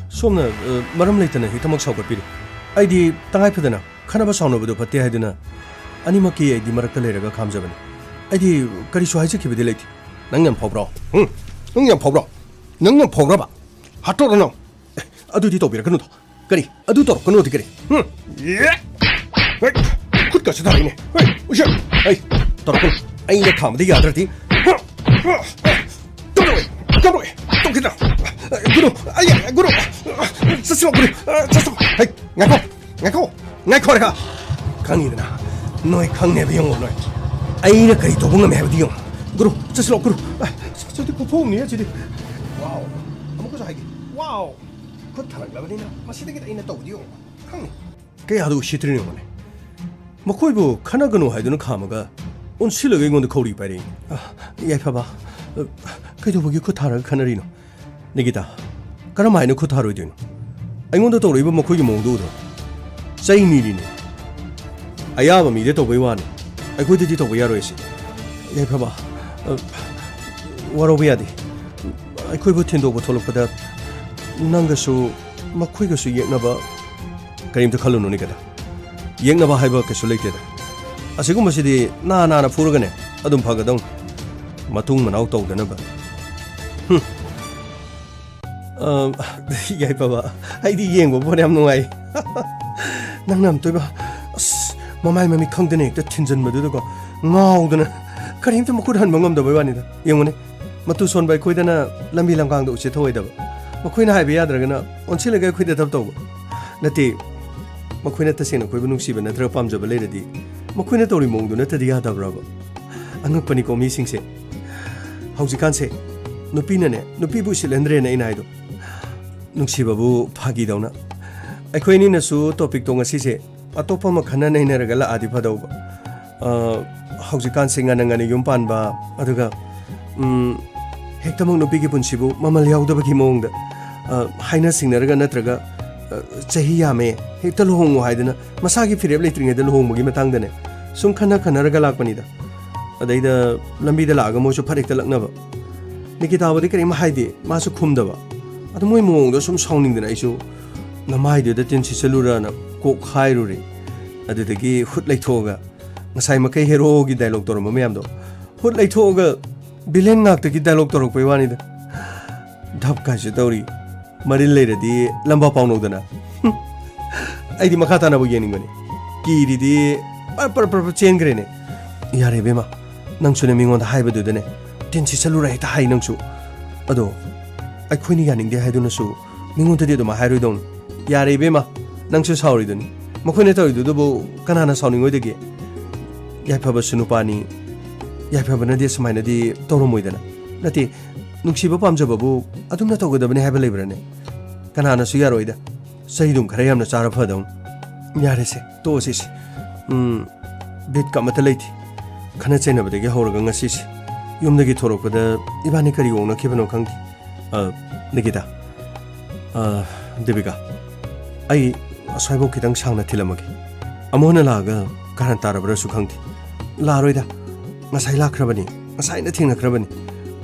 ꯁꯣꯝꯅ, ꯑ, ꯃꯔꯝ ꯂꯩꯇꯅ ꯍꯦꯛꯇꯃꯛ ꯁꯥꯎꯒꯠꯄꯤꯔꯤ꯫ ꯑꯩꯗꯤ ꯇꯉꯥꯏ ꯐꯗꯅ ꯈꯠꯅꯕ ꯁꯥꯎꯅꯕꯗꯣ ꯐꯠꯇꯦ ꯍꯥꯏꯗꯨꯅ ꯑꯅꯤꯃꯛꯀꯤ ꯑꯩꯗꯤ ꯃꯔꯛꯇ ꯂꯩꯔꯒ ꯈꯥꯝꯖꯕꯅꯤ꯫ ꯑꯩꯗꯤ ꯀꯔꯤꯁꯨ ꯍꯥꯏꯖꯈꯤꯕꯗꯤ ꯂꯩꯇꯦ꯫ ꯅꯪ ꯌꯥꯝ ꯐꯥꯎꯕ꯭ꯔꯣ? ꯍꯨꯝ? ꯅꯪ ꯌꯥꯝ ꯐꯥꯎꯕ꯭ꯔꯣ? ꯅꯪ ꯌꯥꯝ ꯐꯥꯎꯕ꯭ꯔꯕ? ꯍꯥꯠꯇꯣꯛꯑꯣ ꯅꯪ꯫ ꯑꯦ, ꯑꯗꯨꯗꯤ ꯇꯧꯕꯤꯔꯛꯀꯅꯨꯗ꯫ ꯀꯔꯤ? ꯑꯗꯨ ꯇꯧꯔꯛꯀꯅꯨꯗꯤ ꯀꯔꯤ? ꯍꯨꯝ? ꯌꯦ! ꯍꯦ! ꯈꯨꯠꯀꯁꯦ ꯊꯥꯔꯛꯏꯅꯦ꯫ ꯍꯦ! ꯎꯁꯦ! ꯍꯩ! ꯇꯧꯔꯛꯀꯅꯨ꯫ ꯑꯩꯅ ꯈꯥꯝꯕꯗ ꯌꯥꯗ꯭ꯔꯗꯤ꯫ ꯀꯝꯗꯧꯋꯦ? ꯀꯝꯗꯧꯋꯦ? ꯇꯧꯈꯤꯗ꯭ꯔꯥ? ꯒꯨꯔꯨ! ꯑꯩ! ꯒꯨꯔꯨ! ꯆꯠꯁꯤꯔꯣ, ꯒꯨꯔꯨ! ꯆꯠꯁꯤꯔꯣ! ꯍꯩ! ꯉꯥꯏꯈꯣ! ꯉꯥꯏꯈꯣ! ꯉꯥꯏꯈꯣ ꯍꯥꯏꯔꯒ! ꯈꯪꯉꯤꯗꯅ, ꯅꯣꯏ ꯈꯪꯅꯦꯕ ꯌꯦꯡꯉꯣ ꯅꯣꯏ꯫ ꯑꯩꯅ ꯀꯔꯤ ꯇꯧꯕ ꯉꯝꯃꯦ ꯍꯥꯏꯕꯗꯨ ꯌꯦꯡꯉꯣ꯫ ꯒꯨꯔꯨ, ꯆꯠꯁꯤꯂꯣ, ꯒꯨꯔꯨ꯫ ꯑꯁ, ꯑꯁꯤꯗꯤ ꯈꯨꯐꯨ ꯑꯃꯅꯤ ꯑꯁꯤꯗꯤ꯫ ꯋꯥꯎ! ꯑꯃꯨꯛꯀꯁꯨ ꯍꯥꯏꯒꯦ꯫ ꯋꯥꯎ! ꯈꯨꯠ ꯊꯥꯔꯛꯂꯕꯅꯤꯅ ꯃꯁꯤꯗꯒꯤꯗꯤ ꯑꯩꯅ ꯇꯧꯕꯗꯤ ꯌꯦꯡꯉꯣ꯫ ꯈꯪꯅꯤ꯫ ꯀꯌꯥꯗ ꯎꯁꯤꯠꯇ꯭ꯔꯤꯅꯣ ꯌꯦꯡꯉꯣꯅꯦ꯫ ꯃꯈꯣꯏꯕꯨ ꯈꯠꯅꯒꯅꯨ ꯍꯥꯏꯗꯨꯅ ꯈꯥꯝꯃꯒ ꯑꯣꯟꯁꯤꯜꯂꯒ ꯑꯩꯉꯣꯟꯗ ꯈꯧꯔꯤ ꯄꯥꯏꯔꯛꯏ꯫ ꯑ, ꯌꯥꯏꯐꯕ, ꯑ, ꯀꯩꯗꯧꯕꯒꯤ ꯈꯨꯠ ꯊꯥꯔꯒ ꯈꯠꯅꯔꯤꯅꯣ? ꯅꯤꯀꯤꯇꯥ, ꯀꯔꯝ ꯍꯥꯏꯅ ꯈꯨꯠ ꯊꯥꯔꯣꯏꯗꯣꯏꯅꯣ? ꯑꯩꯉꯣꯟꯗ ꯇꯧꯔꯛꯏꯕ ꯃꯈꯣꯏꯒꯤ ꯃꯑꯣꯡꯗꯣ ꯎꯗ꯭ꯔꯣ? ꯆꯩ ꯅꯤꯔꯤꯅꯦ꯫ ꯑꯌꯥꯕ ꯃꯤꯗ ꯇꯧꯕꯩ ꯋꯥꯅꯤ, ꯑꯩꯈꯣꯏꯗꯗꯤ ꯇꯧꯕ ꯌꯥꯔꯣꯏ ꯁꯤ꯫ ꯌꯥꯏꯐꯕ, ꯑ, ꯋꯥꯔꯧꯕ ꯌꯥꯗꯦ꯫ ꯑꯩꯈꯣꯏꯕꯨ ꯊꯤꯟꯗꯣꯛꯄ ꯊꯣꯛꯂꯛꯄꯗ ꯅꯪꯒꯁꯨ ꯃꯈꯣꯏꯒꯁꯨ ꯌꯦꯛꯅꯕ ꯀꯔꯤꯝꯇ ꯈꯜꯂꯨꯅꯨꯅꯦ ꯀꯗꯥ꯫ ꯌꯦꯛꯅꯕ ꯍꯥꯏꯕ ꯀꯩꯁꯨ ꯂꯩꯇꯦꯗ꯫ ꯑꯁꯤꯒꯨꯝꯕꯁꯤꯗꯤ ꯅꯥ ꯅꯥꯅ ꯐꯨꯔꯒꯅꯦ ꯑꯗꯨꯝ ꯐꯒꯗꯧꯅꯤ꯫ ꯃꯇꯨꯡ ꯃꯅꯥꯎ ꯇꯧꯗꯅꯕ꯫ ꯍꯨꯝ꯫ ꯑ, ꯌꯥꯏꯐꯕ, ꯑꯩꯗꯤ ꯌꯦꯡꯕꯕꯨ ꯌꯥꯝ ꯅꯨꯡꯉꯥꯏ꯫ ꯅꯪꯅ ꯑꯝꯇꯣꯏꯕ, ꯑꯁ, ꯃꯃꯥꯏ ꯃꯃꯤꯠ ꯈꯪꯗꯅ ꯍꯦꯛꯇ ꯊꯤꯟꯖꯟꯕꯗꯨꯗꯀꯣ, ꯉꯥꯎꯗꯅ ꯀꯔꯤꯝꯇ ꯃꯈꯨꯠ ꯍꯟꯕ ꯉꯝꯗꯕꯩ ꯋꯥꯅꯤꯗ꯫ ꯌꯦꯡꯉꯨꯅꯦ, ꯃꯇꯨ ꯁꯣꯟꯕ ꯑꯩꯈꯣꯏꯗꯅ ꯂꯝꯕꯤ ꯂꯝꯀꯥꯡꯗ ꯎꯁꯤꯠ ꯊꯧꯑꯣꯏꯗꯕ꯫ ꯃꯈꯣꯏꯅ ꯍꯥꯏꯕ ꯌꯥꯗ꯭ꯔꯒꯅ ꯑꯣꯟꯁꯤꯜꯂꯒ ꯑꯩꯈꯣꯏꯗ ꯊꯕꯛ ꯇꯧꯕ꯫ ꯅꯠꯇꯦ, ꯃꯈꯣꯏꯅ ꯇꯁꯦꯡꯅ ꯑꯩꯈꯣꯏꯕꯨ ꯅꯨꯡꯁꯤꯕ ꯅꯠꯇ꯭ꯔꯒ ꯄꯥꯝꯖꯕ ꯂꯩꯔꯗꯤ ꯃꯈꯣꯏꯅ ꯇꯧꯔꯤ ꯃꯑꯣꯡꯗꯨ ꯅꯠꯇꯗꯤ ꯌꯥꯗꯕ꯭ꯔꯕ? ꯑꯉꯛꯄꯅꯤꯀꯣ ꯃꯤꯁꯤꯡꯁꯦ꯫ ꯍꯧꯖꯤꯛꯀꯥꯟꯁꯦ ꯅꯨꯄꯤꯅꯅꯦ ꯅꯨꯄꯤꯕꯨ ꯎꯁꯤꯠꯍꯟꯗ꯭ꯔꯦꯅ ꯑꯩꯅ ꯍꯥꯏꯗꯣ꯫ ꯅꯨꯡꯁꯤꯕꯕꯨ ꯐꯥꯒꯤꯗꯧꯅ꯫ ꯑꯩꯈꯣꯏ ꯑꯅꯤꯅꯁꯨ ꯇꯣꯄꯤꯛꯇꯣ ꯉꯁꯤꯁꯦ ꯑꯇꯣꯞꯄ ꯑꯃ ꯈꯟꯅ ꯅꯩꯅꯔꯒ ꯂꯥꯛꯑꯗꯤ ꯐꯗꯧꯕ꯫ ꯑ, ꯍꯧꯖꯤꯛꯀꯥꯟꯁꯦ ꯉꯟꯅ ꯉꯟꯅ ꯌꯨꯝ ꯄꯥꯟꯕ, ꯑꯗꯨꯒ, ꯎꯝ, ꯍꯦꯛꯇꯃꯛ ꯅꯨꯄꯤꯒꯤ ꯄꯨꯟꯁꯤꯕꯨ ꯃꯃꯜ ꯌꯥꯎꯗꯕꯒꯤ ꯃꯑꯣꯡꯗ, ꯑ, ꯍꯥꯏꯅ ꯁꯤꯡꯅꯔꯒ ꯅꯠꯇ꯭ꯔꯒ, ꯑ, ꯆꯍꯤ ꯌꯥꯝꯃꯦ, ꯍꯦꯛꯇ ꯂꯨꯍꯣꯡꯉꯣ ꯍꯥꯏꯗꯅ ꯃꯁꯥꯒꯤ ꯐꯤꯔꯦꯞ ꯂꯩꯇ꯭ꯔꯤꯉꯩꯗ ꯂꯨꯍꯣꯡꯕꯒꯤ ꯃꯇꯥꯡꯗꯅꯦ ꯁꯨꯝ ꯈꯟꯅ ꯈꯟꯅꯔꯒ ꯂꯥꯛꯄꯅꯤꯗ꯫ ꯑꯗꯩꯗ ꯂꯝꯕꯤꯗ ꯂꯥꯛꯑꯒ ꯃꯣꯏꯁꯨ ꯐꯠ ꯍꯦꯛꯇ ꯂꯛꯅꯕ꯫ ꯅꯤꯀꯤꯇꯥꯕꯨꯗꯤ ꯀꯔꯤꯝ ꯍꯥꯏꯗꯦ, ꯃꯥꯁꯨ ꯈꯨꯝꯗꯕ꯫ ꯑꯗꯨ ꯃꯣꯏ ꯃꯑꯣꯡꯗꯣ ꯁꯨꯝ ꯁꯥꯎꯅꯤꯡꯗꯅ ꯑꯩꯁꯨ "ꯅꯃꯥꯏꯗꯨꯗ ꯇꯤꯟ ꯁꯤꯠꯆꯜꯂꯨꯔꯅ" ꯀꯣꯛ ꯍꯥꯏꯔꯨꯔꯦ꯫ ꯑꯗꯨꯗꯒꯤ ꯍꯨꯠ ꯂꯩꯊꯣꯛꯑꯒ ꯉꯁꯥꯏ ꯃꯈꯩ ꯍꯦꯔꯣꯒꯤ ꯗꯥꯏꯂꯣꯛ ꯇꯧꯔꯝꯕ ꯃꯌꯥꯝꯗꯣ ꯍꯨꯠ ꯂꯩꯊꯣꯛꯑꯒ ꯚꯤꯂꯦꯟ ꯉꯥꯛꯇꯒꯤ ꯗꯥꯏꯂꯣꯛ ꯇꯧꯔꯛꯄꯩ ꯋꯥꯅꯤꯗ꯫ ꯙꯞ ꯀꯥꯏꯁꯨ ꯇꯧꯔꯤ꯫ ꯃꯔꯤꯜ ꯂꯩꯔꯗꯤ ꯂꯝꯕꯥ ꯄꯥꯎꯅꯧꯗꯅ꯫ ꯍꯨꯝ꯫ ꯑꯩꯗꯤ ꯃꯈꯥ ꯇꯥꯅꯕꯨ ꯌꯦꯡꯅꯤꯡꯕꯅꯤ꯫ ꯀꯤꯔꯤꯗꯤ ꯄꯔ ꯄꯔ ꯄꯔ ꯄꯔ ꯆꯦꯟꯈ꯭ꯔꯦꯅꯦ꯫ ꯌꯥꯔꯦ ꯏꯕꯦꯝꯃ, ꯅꯪꯁꯨꯅꯦ ꯃꯤꯉꯣꯟꯗ ꯍꯥꯏꯕꯗꯨꯗꯅꯦ ꯇꯤꯟ ꯁꯤꯠꯆꯜꯂꯨꯔ ꯍꯦꯛꯇ ꯍꯥꯏ ꯅꯪꯁꯨ꯫ ꯑꯗꯣ ꯑꯩꯈꯣꯏꯅ ꯌꯥꯅꯤꯡꯗꯦ ꯍꯥꯏꯗꯨꯅꯁꯨ ꯃꯤꯉꯣꯟꯗꯗꯤ ꯑꯗꯨꯃꯥꯏ ꯍꯥꯏꯔꯣꯏꯗꯧꯅꯤ꯫ ꯌꯥꯔꯦ ꯏꯕꯦꯝꯃ, ꯅꯪꯁꯨ ꯁꯥꯎꯔꯤꯗꯨꯅꯤ꯫ ꯃꯈꯣꯏꯅ ꯇꯧꯔꯤꯗꯨꯗꯕꯨ ꯀꯅꯥꯅ ꯁꯥꯎꯅꯤꯡꯉꯣꯏꯗꯒꯦ? ꯌꯥꯏꯐꯕꯁꯨ ꯅꯨꯄꯥꯅꯤ꯫ ꯌꯥꯏꯐꯕꯅꯗꯤ ꯑꯁꯨꯃꯥꯏꯅꯗꯤ ꯇꯧꯔꯝꯃꯣꯏꯗꯅ꯫ ꯅꯠꯇꯦ, ꯅꯨꯡꯁꯤꯕ ꯄꯥꯝꯖꯕꯕꯨ ꯑꯗꯨꯝꯅ ꯇꯧꯒꯗꯕꯅꯤ ꯍꯥꯏꯕ ꯂꯩꯕ꯭ꯔꯥꯅꯦ? ꯀꯅꯥꯅꯁꯨ ꯌꯥꯔꯣꯏꯗ꯫ ꯆꯩꯗꯨꯝ ꯈꯔ ꯌꯥꯝꯅ ꯆꯥꯔ ꯐꯗꯧꯅꯤ꯫ ꯌꯥꯔꯦꯁꯦ, ꯇꯣꯛꯑꯁꯤꯁꯦ꯫ ꯎꯝ, ꯕꯤꯠꯀ ꯑꯃꯠꯇ ꯂꯩꯇꯦ꯫ ꯈꯠꯅ ꯆꯩꯅꯕꯗꯒꯤ ꯍꯧꯔꯒ ꯉꯁꯤꯁꯦ꯫ ꯌꯨꯝꯗꯒꯤ ꯊꯣꯔꯛꯄꯗ ꯏꯕꯥꯅꯤ ꯀꯔꯤ ꯑꯣꯛꯅꯈꯤꯕꯅꯣ ꯈꯪꯗꯦ꯫ ꯑ, ꯅꯤꯀꯤꯇꯥ꯫ ꯑ, ꯗꯦꯕꯤꯀꯥ, ꯑꯩ ꯑꯁ꯭ꯋꯥꯏꯐꯥꯎ ꯈꯤꯇꯪ ꯁꯥꯡꯅ ꯊꯤꯜꯂꯝꯃꯒꯦ꯫ ꯑꯃꯨꯛ ꯍꯟꯅ ꯂꯥꯛꯑꯒ ꯀꯥꯔꯟ ꯇꯥꯔꯕ꯭ꯔꯁꯨ ꯈꯪꯗꯦ꯫ ꯂꯥꯛꯑꯔꯣꯏꯗ꯫ ꯉꯁꯥꯏ ꯂꯥꯛꯈ꯭ꯔꯕꯅꯤ꯫ ꯉꯁꯥꯏꯅ ꯊꯦꯡꯅꯈ꯭ꯔꯕꯅꯤ꯫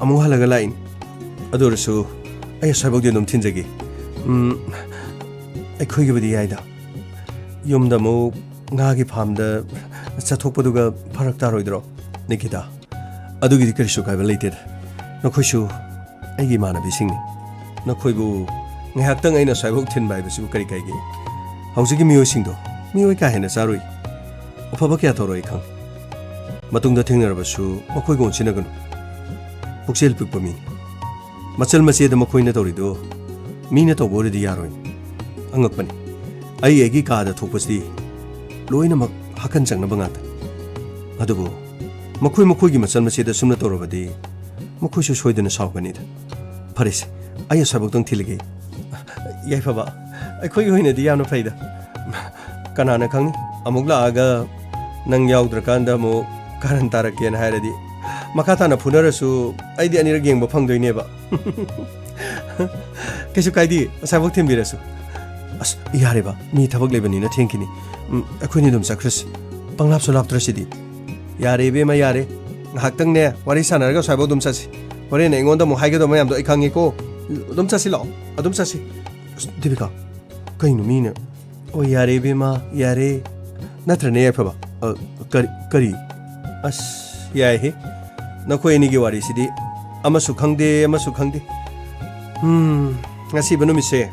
ꯑꯃꯨꯛ ꯍꯜꯂꯒ ꯂꯥꯛꯏꯅꯤ꯫ ꯑꯗꯨ ꯑꯣꯏꯔꯁꯨ ꯑꯩ ꯑꯁ꯭ꯋꯥꯏꯐꯥꯎꯗꯤ ꯑꯗꯨꯝ ꯊꯤꯟꯖꯒꯦ꯫ ꯎꯝ, ꯑꯩꯈꯣꯏꯒꯤꯕꯨꯗꯤ ꯌꯥꯏꯗ꯫ ꯌꯨꯝꯗ ꯑꯃꯨꯛ ꯉꯥꯒꯤ ꯐꯥꯔꯝꯗ ꯆꯠꯊꯣꯛꯄꯗꯨꯒ ꯐꯔꯛ ꯇꯥꯔꯣꯏꯗ꯭ꯔꯣ, ꯅꯤꯀꯤꯇꯥ? ꯑꯗꯨꯒꯤꯗꯤ ꯀꯔꯤꯁꯨ ꯀꯥꯏꯕ ꯂꯩꯇꯦꯗ꯫ ꯅꯈꯣꯏꯁꯨ ꯑꯩꯒꯤ ꯏꯃꯥꯟꯅꯕꯤꯁꯤꯡꯅꯤ꯫ ꯅꯈꯣꯏꯕꯨ ꯉꯥꯏꯍꯥꯛꯇꯪ ꯑꯩꯅ ꯑꯁ꯭ꯋꯥꯏꯐꯥꯎ ꯊꯤꯟꯕ ꯍꯥꯏꯕꯁꯤꯕꯨ ꯀꯔꯤ ꯀꯥꯏꯒꯦ? ꯍꯧꯖꯤꯛꯀꯤ ꯃꯤꯑꯣꯏꯁꯤꯡꯗꯣ ꯃꯤꯑꯣꯏ ꯀꯥ ꯍꯦꯟꯅ ꯆꯥꯔꯨꯏ꯫ ꯑꯐꯕ ꯀꯌꯥ ꯇꯧꯔꯣꯏ ꯈꯪ꯫ ꯃꯇꯨꯡꯗ ꯊꯦꯡꯅꯔꯕꯁꯨ ꯃꯈꯣꯏꯒ ꯑꯣꯟꯁꯤꯟꯅꯒꯅꯨ꯫ ꯄꯨꯛꯆꯦꯜ ꯄꯤꯛꯄ ꯃꯤꯅꯤ꯫ ꯃꯆꯜ ꯃꯆꯦꯗ ꯃꯈꯣꯏꯅ ꯇꯧꯔꯤꯗꯣ ꯃꯤꯅ ꯇꯧꯕ ꯑꯣꯏꯔꯗꯤ ꯌꯥꯔꯣꯏ꯫ ꯑꯉꯛꯄꯅꯤ꯫ ꯑꯩ ꯑꯩꯒꯤ ꯀꯥꯗ ꯊꯣꯛꯄꯁꯤꯗꯤ ꯂꯣꯏꯅꯃꯛ ꯍꯥꯀꯟ ꯆꯪꯅꯕ ꯉꯥꯛꯇ꯫ ꯑꯗꯨꯕꯨ ꯃꯈꯣꯏ ꯃꯈꯣꯏꯒꯤ ꯃꯆꯜ ꯃꯆꯦꯗ ꯁꯨꯝꯅ ꯇꯧꯔꯕꯗꯤ ꯃꯈꯣꯏꯁꯨ ꯁꯣꯏꯗꯅ ꯁꯥꯎꯒꯅꯤꯗ꯫ ꯐꯔꯦꯁꯦ, ꯑꯩ ꯑꯁ꯭ꯋꯥꯏꯐꯥꯎꯇꯪ ꯊꯤꯜꯂꯒꯦ꯫ ꯌꯥꯏꯐꯕ, ꯑꯩꯈꯣꯏꯒꯤ ꯑꯣꯏꯅꯗꯤ ꯌꯥꯝꯅ ꯐꯩꯗ꯫ ꯀꯅꯥꯅ ꯈꯪꯅꯤ, ꯑꯃꯨꯛ ꯂꯥꯛꯑꯒ ꯅꯪ ꯌꯥꯎꯗ꯭ꯔꯀꯥꯟꯗ ꯑꯃꯨꯛ ꯀꯥꯔꯟ ꯇꯥꯔꯛꯀꯦꯅ ꯍꯥꯏꯔꯗꯤ꯫ ꯃꯈꯥ ꯇꯥꯅ ꯐꯨꯅꯔꯁꯨ ꯑꯩꯗꯤ ꯑꯅꯤꯔꯛ ꯌꯦꯡꯕ ꯐꯪꯗꯣꯏꯅꯦꯕ꯫ ꯀꯩꯁꯨ ꯀꯥꯏꯗꯦ, ꯑꯁ꯭ꯋꯥꯏꯐꯥꯎ ꯊꯤꯟꯕꯤꯔꯁꯨ꯫ ꯑꯁ, ꯌꯥꯔꯦꯕ, ꯃꯤ ꯊꯕꯛ ꯂꯩꯕꯅꯤꯅ ꯊꯦꯡꯈꯤꯅꯤ꯫ ꯎꯝ, ꯑꯩꯈꯣꯏꯅꯤ ꯑꯗꯨꯝ ꯆꯠꯈ꯭ꯔꯁꯤ꯫ ꯄꯪꯂꯥꯞꯁꯨ ꯂꯥꯞꯇ꯭ꯔꯁꯤꯗꯤ꯫ ꯌꯥꯔꯦ ꯏꯕꯦꯝꯃ, ꯌꯥꯔꯦ꯫ ꯉꯥꯏꯍꯥꯛꯇꯪꯅꯦ ꯋꯥꯔꯤ ꯁꯥꯟꯅꯔꯒ ꯑꯁ꯭ꯋꯥꯏꯐꯥꯎ ꯑꯗꯨꯝ ꯆꯠꯁꯤ꯫ ꯍꯣꯔꯦꯟ ꯑꯩꯉꯣꯟꯗ ꯑꯃꯨꯛ ꯍꯥꯏꯒꯗꯕ ꯃꯌꯥꯝꯗꯣ ꯑꯩ ꯈꯪꯉꯤꯀꯣ꯫ ꯑꯗꯨꯝ ꯆꯠꯁꯤ ꯂꯥꯛꯑꯣ, ꯑꯗꯨꯝ ꯆꯠꯁꯤ꯫ ꯑꯁ, ꯗꯤꯄꯤꯀꯥ, ꯀꯩꯅꯣ ꯃꯤꯅ? ꯑꯣ, ꯌꯥꯔꯦ ꯏꯕꯦꯝꯃ, ꯌꯥꯔꯦ꯫ ꯅꯠꯇ꯭ꯔꯅꯦ ꯌꯥꯏꯐꯕ? ꯑ, ꯀꯔꯤ, ꯀꯔꯤ? ꯑꯁ, ꯌꯥꯏꯍꯦ꯫ ꯅꯈꯣꯏ ꯑꯅꯤꯒꯤ ꯋꯥꯔꯤꯁꯤꯗꯤ ꯑꯃꯁꯨ ꯈꯪꯗꯦ, ꯑꯃꯁꯨ ꯈꯪꯗꯦ꯫ ꯎꯝ, ꯉꯁꯤꯕ ꯅꯨꯃꯤꯠꯁꯦ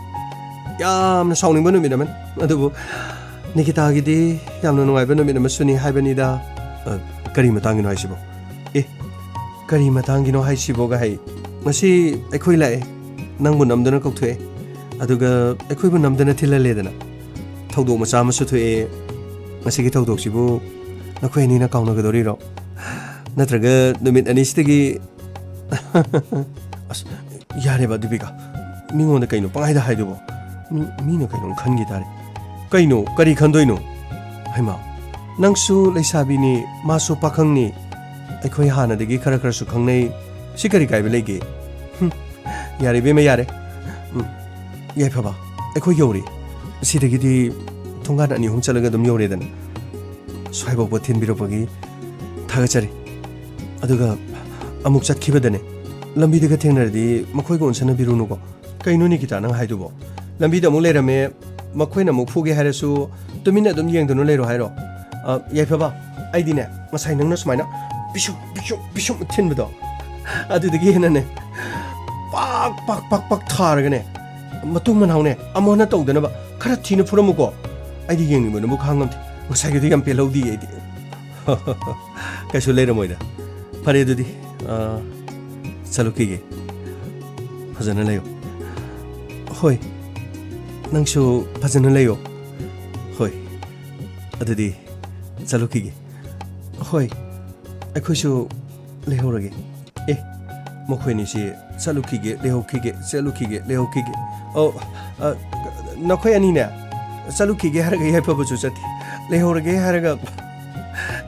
ꯌꯥꯝꯅ ꯁꯥꯎꯅꯤꯡꯕ ꯅꯨꯃꯤꯠ ꯑꯃꯅꯤ꯫ ꯑꯗꯨꯕꯨ ꯅꯤꯀꯤꯇꯥꯒꯤꯗꯤ ꯌꯥꯝꯅ ꯅꯨꯡꯉꯥꯏꯕ ꯅꯨꯃꯤꯠ ꯑꯃꯁꯨꯅꯤ ꯍꯥꯏꯕꯅꯤꯗ꯫ ꯑ, ꯀꯔꯤ ꯃꯇꯥꯡꯒꯤꯅꯣ ꯍꯥꯏꯁꯤꯕꯣ? ꯑꯦ, ꯀꯔꯤ ꯃꯇꯥꯡꯒꯤꯅꯣ ꯍꯥꯏꯁꯤꯕꯣꯒ ꯍꯥꯏ꯫ ꯉꯁꯤ ꯑꯩꯈꯣꯏ ꯂꯥꯛꯑꯦ, ꯅꯪꯕꯨ ꯅꯝꯗꯨꯅ ꯀꯧꯊꯣꯛꯑꯦ, ꯑꯗꯨꯒ ꯑꯩꯈꯣꯏꯕꯨ ꯅꯝꯗꯨꯅ ꯊꯤꯜꯍꯜꯂꯦꯗꯅ꯫ ꯊꯧꯗꯣꯛ ꯃꯆꯥ ꯑꯃꯁꯨ ꯊꯣꯛꯑꯦ ꯉꯁꯤꯒꯤ ꯊꯧꯗꯣꯛꯁꯤꯕꯨ꯫ ꯅꯈꯣꯏ ꯑꯅꯤꯅ ꯀꯥꯎꯅꯒꯗꯧꯔꯤꯔꯣ? ꯅꯠꯇ꯭ꯔꯒ ꯅꯨꯃꯤꯠ ꯑꯅꯤꯁꯤꯗꯒꯤ ꯑꯁ, ꯌꯥꯔꯦꯕ, ꯗꯤꯄꯤꯀꯥ꯫ ꯃꯤꯉꯣꯟꯗ ꯀꯩꯅꯣ ꯄꯪꯍꯥꯏꯗ ꯍꯥꯏꯗꯨꯕꯣ? ꯃꯤ, ꯃꯤꯅ ꯀꯩꯅꯣꯝ ꯈꯟꯈꯤ ꯇꯥꯔꯦ꯫ ꯀꯩꯅꯣ? ꯀꯔꯤ ꯈꯟꯗꯣꯏꯅꯣ? ꯍꯩꯃꯥ, ꯅꯪꯁꯨ ꯂꯩꯁꯥꯕꯤꯅꯤ, ꯃꯥꯁꯨ ꯄꯥꯈꯪꯅꯤ꯫ ꯑꯩꯈꯣꯏ ꯍꯥꯟꯅꯗꯒꯤ ꯈꯔ ꯈꯔꯁꯨ ꯈꯪꯅꯩ꯫ ꯁꯤ ꯀꯔꯤ ꯀꯥꯏꯕ ꯂꯩꯒꯦ? ꯍꯨꯝ, ꯌꯥꯔꯦ, ꯏꯕꯦꯝꯃ, ꯌꯥꯔꯦ꯫ ꯎꯝ, ꯌꯥꯏꯐꯕ, ꯑꯩꯈꯣꯏ ꯌꯧꯔꯦ꯫ ꯁꯤꯗꯒꯤꯗꯤ ꯊꯣꯡꯒꯥꯟ ꯑꯅꯤ ꯑꯍꯨꯝ ꯆꯠꯂꯒ ꯑꯗꯨꯝ ꯌꯧꯔꯦꯗꯅ꯫ ꯁ꯭ꯋꯥꯏꯐꯥꯎꯕ ꯊꯤꯟꯕꯤꯔꯛꯄꯒꯤ ꯊꯥꯒꯠꯆꯔꯤ꯫ ꯑꯗꯨꯒ ꯑꯃꯨꯛ ꯆꯠꯈꯤꯕꯗꯅꯦ, ꯂꯝꯕꯤꯗꯒ ꯊꯦꯡꯅꯔꯗꯤ ꯃꯈꯣꯏꯒ ꯑꯣꯟꯁꯟꯅꯕꯤꯔꯨꯅꯨꯀꯣ꯫ ꯀꯩꯅꯣ ꯅꯤꯀꯤꯇꯥ ꯅꯪ ꯍꯥꯏꯗꯨꯕꯣ? ꯂꯝꯕꯤꯗ ꯑꯃꯨꯛ ꯂꯩꯔꯝꯃꯦ, ꯃꯈꯣꯏꯅ ꯑꯃꯨꯛ ꯐꯨꯒꯦ ꯍꯥꯏꯔꯁꯨ ꯇꯨꯃꯤꯟꯅ ꯑꯗꯨꯝ ꯌꯦꯡꯗꯨꯅ ꯂꯩꯔꯣ ꯍꯥꯏꯔꯣ? ꯑ, ꯌꯥꯏꯐꯕ, ꯑꯩꯗꯤꯅꯦ, ꯉꯁꯥꯏ ꯅꯪꯅ ꯁꯨꯃꯥꯏꯅ ꯄꯤꯁꯨꯝ, ꯄꯤꯁꯨꯝ, ꯄꯤꯁꯨꯝ ꯊꯤꯟꯕꯗꯣ, ꯑꯗꯨꯗꯒꯤ ꯍꯦꯟꯅꯅꯦ, ꯄꯥꯛ, ꯄꯥꯛ, ꯄꯥꯛ, ꯄꯥꯛ ꯊꯥꯔꯒꯅꯦ, ꯃꯇꯨꯡ ꯃꯅꯥꯎꯅꯦ, ꯑꯃꯨꯛ ꯍꯟꯅ ꯇꯧꯗꯅꯕ ꯈꯔ ꯊꯤꯅ ꯐꯨꯔꯝꯃꯨꯀꯣ꯫ ꯑꯩꯗꯤ ꯌꯦꯡꯅꯤꯡꯕꯅꯕꯨ ꯈꯥꯡꯉꯝꯗꯦ꯫ ꯉꯁꯥꯏꯒꯤꯗꯣ ꯌꯥꯝ ꯄꯦꯜꯍꯧꯗꯦ ꯑꯩꯗꯤ꯫ ꯀꯩꯁꯨ ꯂꯩꯔꯝꯃꯣꯏꯗ꯫ ꯐꯔꯦ ꯑꯗꯨꯗꯤ, ꯑ, ꯆꯠꯂꯨꯈꯤꯒꯦ꯫ ꯐꯖꯅ ꯂꯩꯌꯣ꯫ ꯍꯣꯏ, ꯅꯪꯁꯨ ꯐꯖꯅ ꯂꯩꯌꯣ꯫ ꯍꯣꯏ, ꯑꯗꯨꯗꯤ ꯆꯠꯂꯨꯈꯤꯒꯦ꯫ ꯍꯣꯏ, ꯑꯩꯈꯣꯏꯁꯨ ꯂꯩꯍꯧꯔꯒꯦ꯫ ꯑꯦ, ꯃꯈꯣꯏꯅꯤꯁꯤ ꯆꯠꯂꯨꯈꯤꯒꯦ, ꯂꯩꯍꯧꯈꯤꯒꯦ, ꯆꯠꯂꯨꯈꯤꯒꯦ, ꯂꯩꯍꯧꯈꯤꯒꯦ꯫ ꯑꯣ, ꯑ, ꯅꯈꯣꯏ ꯑꯅꯤꯅꯦ, ꯆꯠꯂꯨꯈꯤꯒꯦ ꯍꯥꯏꯔꯒ ꯌꯥꯏꯐꯕꯁꯨ ꯆꯠꯈꯤ꯫ ꯂꯩꯍꯧꯔꯒꯦ ꯍꯥꯏꯔꯒ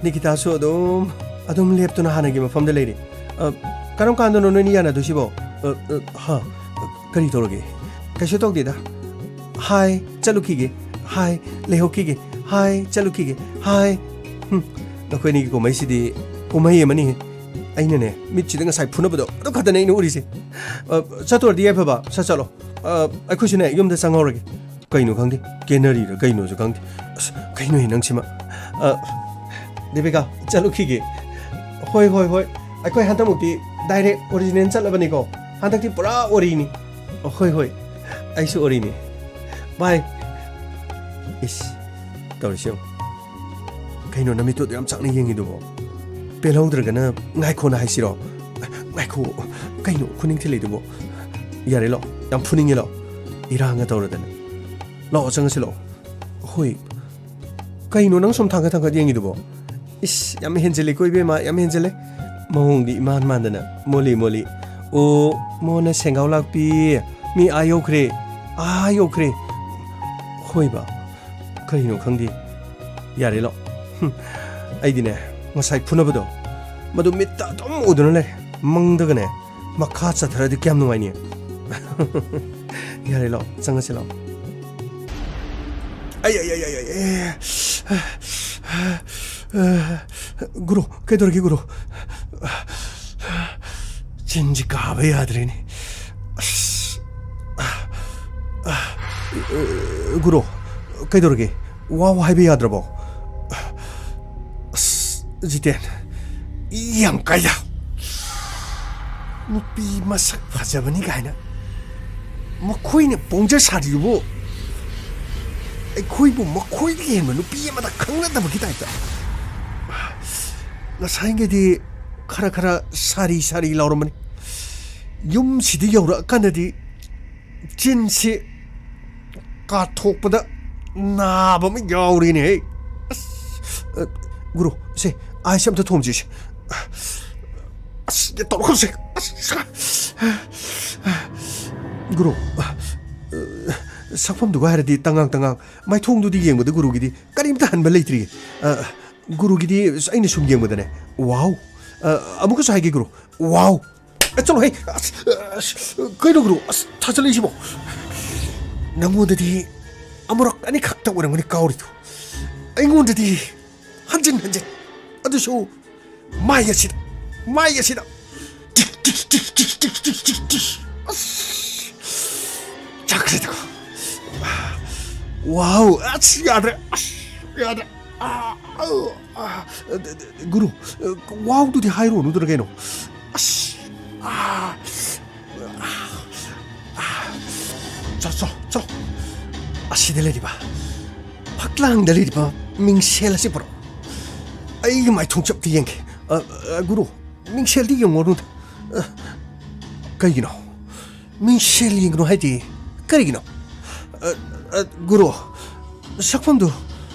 ꯅꯤꯀꯤꯇꯥꯁꯨ ꯑꯗꯨꯝ, ꯑꯗꯨꯝ ꯂꯦꯞꯇꯨꯅ ꯍꯥꯟꯅꯒꯤ ꯃꯐꯝꯗ ꯂꯩꯔꯤ꯫ ꯑ, ꯀꯔꯝ ꯀꯥꯟꯗꯅꯣ ꯅꯣꯏꯅꯤ ꯌꯥꯅꯗꯣꯏꯁꯤꯕꯣ? ꯑ, ꯑ, ꯍꯥ? ꯀꯔꯤ ꯇꯧꯔꯒꯦ? ꯀꯩꯁꯨ ꯇꯧꯗꯦꯗ꯫ ꯍꯥꯏ, ꯆꯠꯂꯨꯈꯤꯒꯦ꯫ ꯍꯥꯏ, ꯂꯩꯍꯧꯈꯤꯒꯦ꯫ ꯍꯥꯏ, ꯆꯠꯂꯨꯈꯤꯒꯦ꯫ ꯍꯥꯏ꯫ ꯍꯨꯝ, ꯅꯈꯣꯏꯅꯤꯒꯤ ꯀꯨꯝꯍꯩꯁꯤꯗꯤ ꯀꯨꯝꯍꯩ ꯑꯃꯅꯤꯍꯦ꯫ ꯑꯩꯅꯅꯦ, ꯃꯤꯠꯁꯤꯗ ꯉꯁꯥꯏ ꯐꯨꯅꯕꯗꯣ ꯑꯗꯨ ꯈꯛꯇꯅꯦ ꯑꯩꯅ ꯎꯔꯤꯁꯦ꯫ ꯑ, ꯆꯠꯇꯣꯔꯗꯤ ꯌꯥꯏꯐꯕ, ꯁꯠ ꯆꯠꯂꯣ꯫ ꯑ, ꯑꯩꯈꯣꯏꯁꯨꯅꯦ, ꯌꯨꯝꯗ ꯆꯪꯍꯧꯔꯒꯦ꯫ ꯀꯩꯅꯣ ꯈꯪꯗꯦ, ꯀꯦꯅꯔꯤꯔ ꯀꯩꯅꯣꯁꯨ ꯈꯪꯗꯦ꯫ ꯑꯁ, ꯀꯩꯅꯣꯍꯦ ꯅꯪꯁꯤꯃ꯫ ꯑ, ꯗꯦꯕꯤꯀꯥ, ꯆꯠꯂꯨꯈꯤꯒꯦ꯫ ꯍꯣꯏ, ꯍꯣꯏ, ꯍꯣꯏ꯫ ꯑꯩꯈꯣꯏ ꯍꯟꯗꯛꯃꯨꯛꯇꯤ direct original ꯆꯠꯂꯕꯅꯤꯀꯣ꯫ ꯍꯟꯗꯛꯇꯤ ꯄꯨꯔꯥ ꯑꯣꯔꯤꯅꯤ꯫ ꯍꯣꯏ, ꯍꯣꯏ꯫ ꯑꯩꯁꯨ ꯑꯣꯔꯤꯅꯤ꯫ Bye꯫ ꯏꯁ, ꯇꯧꯔꯤꯁꯤ ꯌꯦꯡꯉꯨ꯫ ꯀꯩꯅꯣ ꯅꯃꯤꯠꯇꯨ ꯑꯗꯨ ꯌꯥꯝ ꯆꯥꯛꯅ ꯌꯦꯡꯉꯤꯗꯨꯕꯣ? ꯄꯦꯜꯍꯧꯗ꯭ꯔꯒꯅ ꯉꯥꯏꯈꯣꯅ ꯍꯥꯏꯁꯤꯔꯣ? ꯉꯥꯏꯈꯣ, ꯀꯩꯅꯣ ꯈꯨꯅꯤꯡ ꯊꯤꯜꯂꯤꯗꯨꯕꯣ? ꯌꯥꯔꯦ ꯂꯥꯛꯑꯣ, ꯌꯥꯝ ꯐꯨꯅꯤꯡꯉꯦ ꯂꯥꯛꯑꯣ꯫ ꯏꯔꯥꯡꯒ ꯇꯧꯔꯗꯅ꯫ ꯂꯥꯛꯑꯣ, ꯆꯪꯉꯁꯤ ꯂꯥꯛꯑꯣ꯫ ꯍꯣꯏ, ꯀꯩꯅꯣ ꯅꯪ ꯁꯨꯝ ꯊꯥꯡꯒꯠ ꯊꯥꯡꯒꯠ ꯌꯦꯡꯉꯤꯗꯨꯕꯣ? ꯏꯁ, ꯌꯥꯝ ꯍꯦꯟꯖꯤꯜꯂꯤꯀꯣ ꯏꯕꯦꯝꯃ, ꯌꯥꯝ ꯍꯦꯟꯖꯤꯜꯂꯦ꯫ ꯃꯑꯣꯡꯗꯤ ꯏꯃꯥꯟ ꯃꯥꯟꯗꯅ, ꯃꯣꯂꯤ ꯃꯣꯂꯤ꯫ ꯑꯣ, ꯃꯣꯟꯅ ꯁꯦꯡꯒꯥꯎ ꯂꯥꯛꯄꯤ, ꯃꯤ ꯑꯥ ꯌꯧꯈ꯭ꯔꯦ, ꯑꯥ ꯌꯧꯈ꯭ꯔꯦ꯫ ꯍꯣꯏꯕ, ꯀꯔꯤꯅꯣ ꯈꯪꯗꯦ꯫ ꯌꯥꯔꯦ ꯂꯥꯛꯑꯣ꯫ ꯍꯨꯝ, ꯑꯩꯗꯤꯅꯦ, ꯉꯁꯥꯏ ꯐꯨꯅꯕꯗꯣ, ꯃꯗꯨ ꯃꯤꯠꯇ ꯑꯗꯨꯝ ꯎꯗꯨꯅ ꯂꯩꯔꯦ꯫ ꯃꯪꯗꯒꯅꯦ, ꯃꯈꯥ ꯆꯠꯊꯔꯗꯤ ꯀꯌꯥꯝ ꯅꯨꯡꯉꯥꯏꯅꯤ꯫ ꯌꯥꯔꯦ, ꯂꯥꯛꯑꯣ, ꯆꯪꯉꯁꯤ ꯂꯥꯛꯑꯣ꯫ ꯑꯩ, ꯑꯩ, ꯑꯩ, ꯑꯩ, ꯑꯩ, ꯑꯦ꯫ ꯒꯨꯔꯨ, ꯀꯩꯗꯧꯔꯒꯦ, ꯒꯨꯔꯨ? ꯆꯤꯟꯁꯤ ꯀꯥꯕ ꯌꯥꯗ꯭ꯔꯦꯅꯦ꯫ ꯑꯁ, ꯒꯨꯔꯨ, ꯀꯩꯗꯧꯔꯒꯦ? ꯋꯥꯎ ꯍꯥꯏꯕ ꯌꯥꯗ꯭ꯔꯕꯣ? ꯑꯁ, ꯖꯤꯇꯦꯟ, ꯌꯥꯝ ꯀꯥꯏꯗ꯫ ꯅꯨꯄꯤ ꯃꯁꯛ ꯐꯖꯕꯅꯤ ꯀꯥꯏꯅ ꯃꯈꯣꯏꯅ ꯄꯣꯡꯖ ꯁꯥꯔꯤꯗꯨꯕꯨ ꯑꯩꯈꯣꯏꯕꯨ ꯃꯈꯣꯏꯗꯒꯤ ꯍꯦꯟꯕ ꯅꯨꯄꯤ ꯑꯃꯗ ꯈꯪꯅꯗꯕꯒꯤ ꯇꯥꯏꯞꯇ꯫ ꯉꯁꯥꯏꯒꯩꯗꯤ ꯈꯔ ꯈꯔ ꯁꯥꯔꯤ ꯁꯥꯔꯤ ꯂꯥꯎꯔꯝꯕꯅꯤ꯫ ꯌꯨꯝꯁꯤꯗ ꯌꯧꯔꯛꯑꯀꯥꯟꯗꯗꯤ ꯆꯤꯟꯁꯤ ꯀꯥꯊꯣꯛꯄꯗ ꯅꯥꯕ ꯑꯃ ꯌꯥꯎꯔꯤꯅꯦ꯫ ꯑꯁ, ꯑ, ꯒꯨꯔꯨ, ꯁꯦ, ꯑꯥꯏꯁ ꯑꯝꯇ ꯊꯣꯝꯁꯤꯁꯦ꯫ ꯑꯁ, ꯇꯧꯔꯛꯀꯅꯨꯁꯦ꯫ ꯑꯁ, ꯒꯨꯔꯨ, ꯑ, ꯁꯛꯐꯝꯗꯨꯒ ꯍꯥꯏꯔꯗꯤ ꯇꯉꯥꯡ ꯇꯉꯥꯡ꯫ ꯃꯥꯏꯊꯣꯡꯗꯨꯗꯤ ꯌꯦꯡꯕꯗ ꯒꯨꯔꯨꯒꯤꯗꯤ ꯀꯔꯤꯝꯇ ꯍꯟꯕ ꯂꯩꯇ꯭ꯔꯤꯌꯦ꯫ ꯑ, ꯒꯨꯔꯨꯒꯤꯗꯤ ꯑꯩꯅ ꯁꯨꯝ ꯌꯦꯡꯕꯗꯅꯦ꯫ ꯋꯥꯎ꯫ ꯑ, ꯑꯃꯨꯛꯀꯁꯨ ꯍꯥꯏꯒꯦ, ꯒꯨꯔꯨ꯫ ꯋꯥꯎ꯫ ꯑꯦ, ꯆꯠꯂꯣꯍꯦ꯫ ꯑꯁ, ꯑꯁ, ꯀꯩꯅꯣ ꯒꯨꯔꯨ? ꯑꯁ, ꯊꯥꯖꯜꯂꯛꯏꯁꯤꯕꯣ? ꯅꯪꯉꯣꯟꯗꯗꯤ ꯑꯃꯨꯔꯛ ꯑꯅꯤꯈꯛꯇ ꯑꯣꯏꯔꯝꯒꯅꯤ ꯀꯥꯎꯔꯤꯗꯣ꯫ ꯑꯩꯉꯣꯟꯗꯗꯤ ꯍꯟꯖꯤꯟ ꯍꯟꯖꯤꯟ꯫ ꯑꯗꯨꯁꯨ ꯃꯥꯏ ꯑꯁꯤꯗ, ꯃꯥꯏ ꯑꯁꯤꯗ꯫ ꯇꯤꯛ, ꯇꯤꯛ, ꯇꯤꯛ꯫ ꯑꯁ, ꯆꯠꯈ꯭ꯔꯦꯗꯀꯣ꯫ ꯋꯥꯎ, ꯑꯁ, ꯌꯥꯗ꯭ꯔꯦ꯫ ꯑꯁ, ꯌꯥꯗ꯭ꯔꯦ꯫ ꯑꯥ, ꯑꯧ, ꯑꯥ, ꯒꯨꯔꯨ, ꯋꯥꯎꯗꯨꯗꯤ ꯍꯥꯏꯔꯨꯅꯨꯗꯅ ꯀꯩꯅꯣ꯫ ꯑꯁ, ꯑꯥ, ꯑꯥ, ꯆꯣ, ꯆꯣ, ꯆꯣ꯫ ꯑꯁꯤꯗ ꯂꯩꯔꯤꯕ, ꯐꯛꯂꯥꯡꯗ ꯂꯩꯔꯤꯕ ꯃꯤꯡꯁꯦꯜ ꯑꯁꯤ ꯄꯨꯔꯛꯑꯣ꯫ ꯑꯩꯒꯤ ꯃꯥꯏꯊꯣꯡ ꯆꯞꯇ ꯌꯦꯡꯒꯦ꯫ ꯑ, ꯑ, ꯒꯨꯔꯨ, ꯃꯤꯡꯁꯦꯜꯗꯤ ꯌꯦꯡꯉꯨꯔꯅꯨꯗ꯫ ꯑ, ꯀꯩꯒꯤꯅꯣ? ꯃꯤꯡꯁꯦꯜ ꯌꯦꯡꯒꯅꯨ ꯍꯥꯏꯗꯤ ꯀꯔꯤꯒꯤꯅꯣ? ꯑ, ꯑ, ꯒꯨꯔꯨ, ꯁꯛꯐꯝꯗꯨ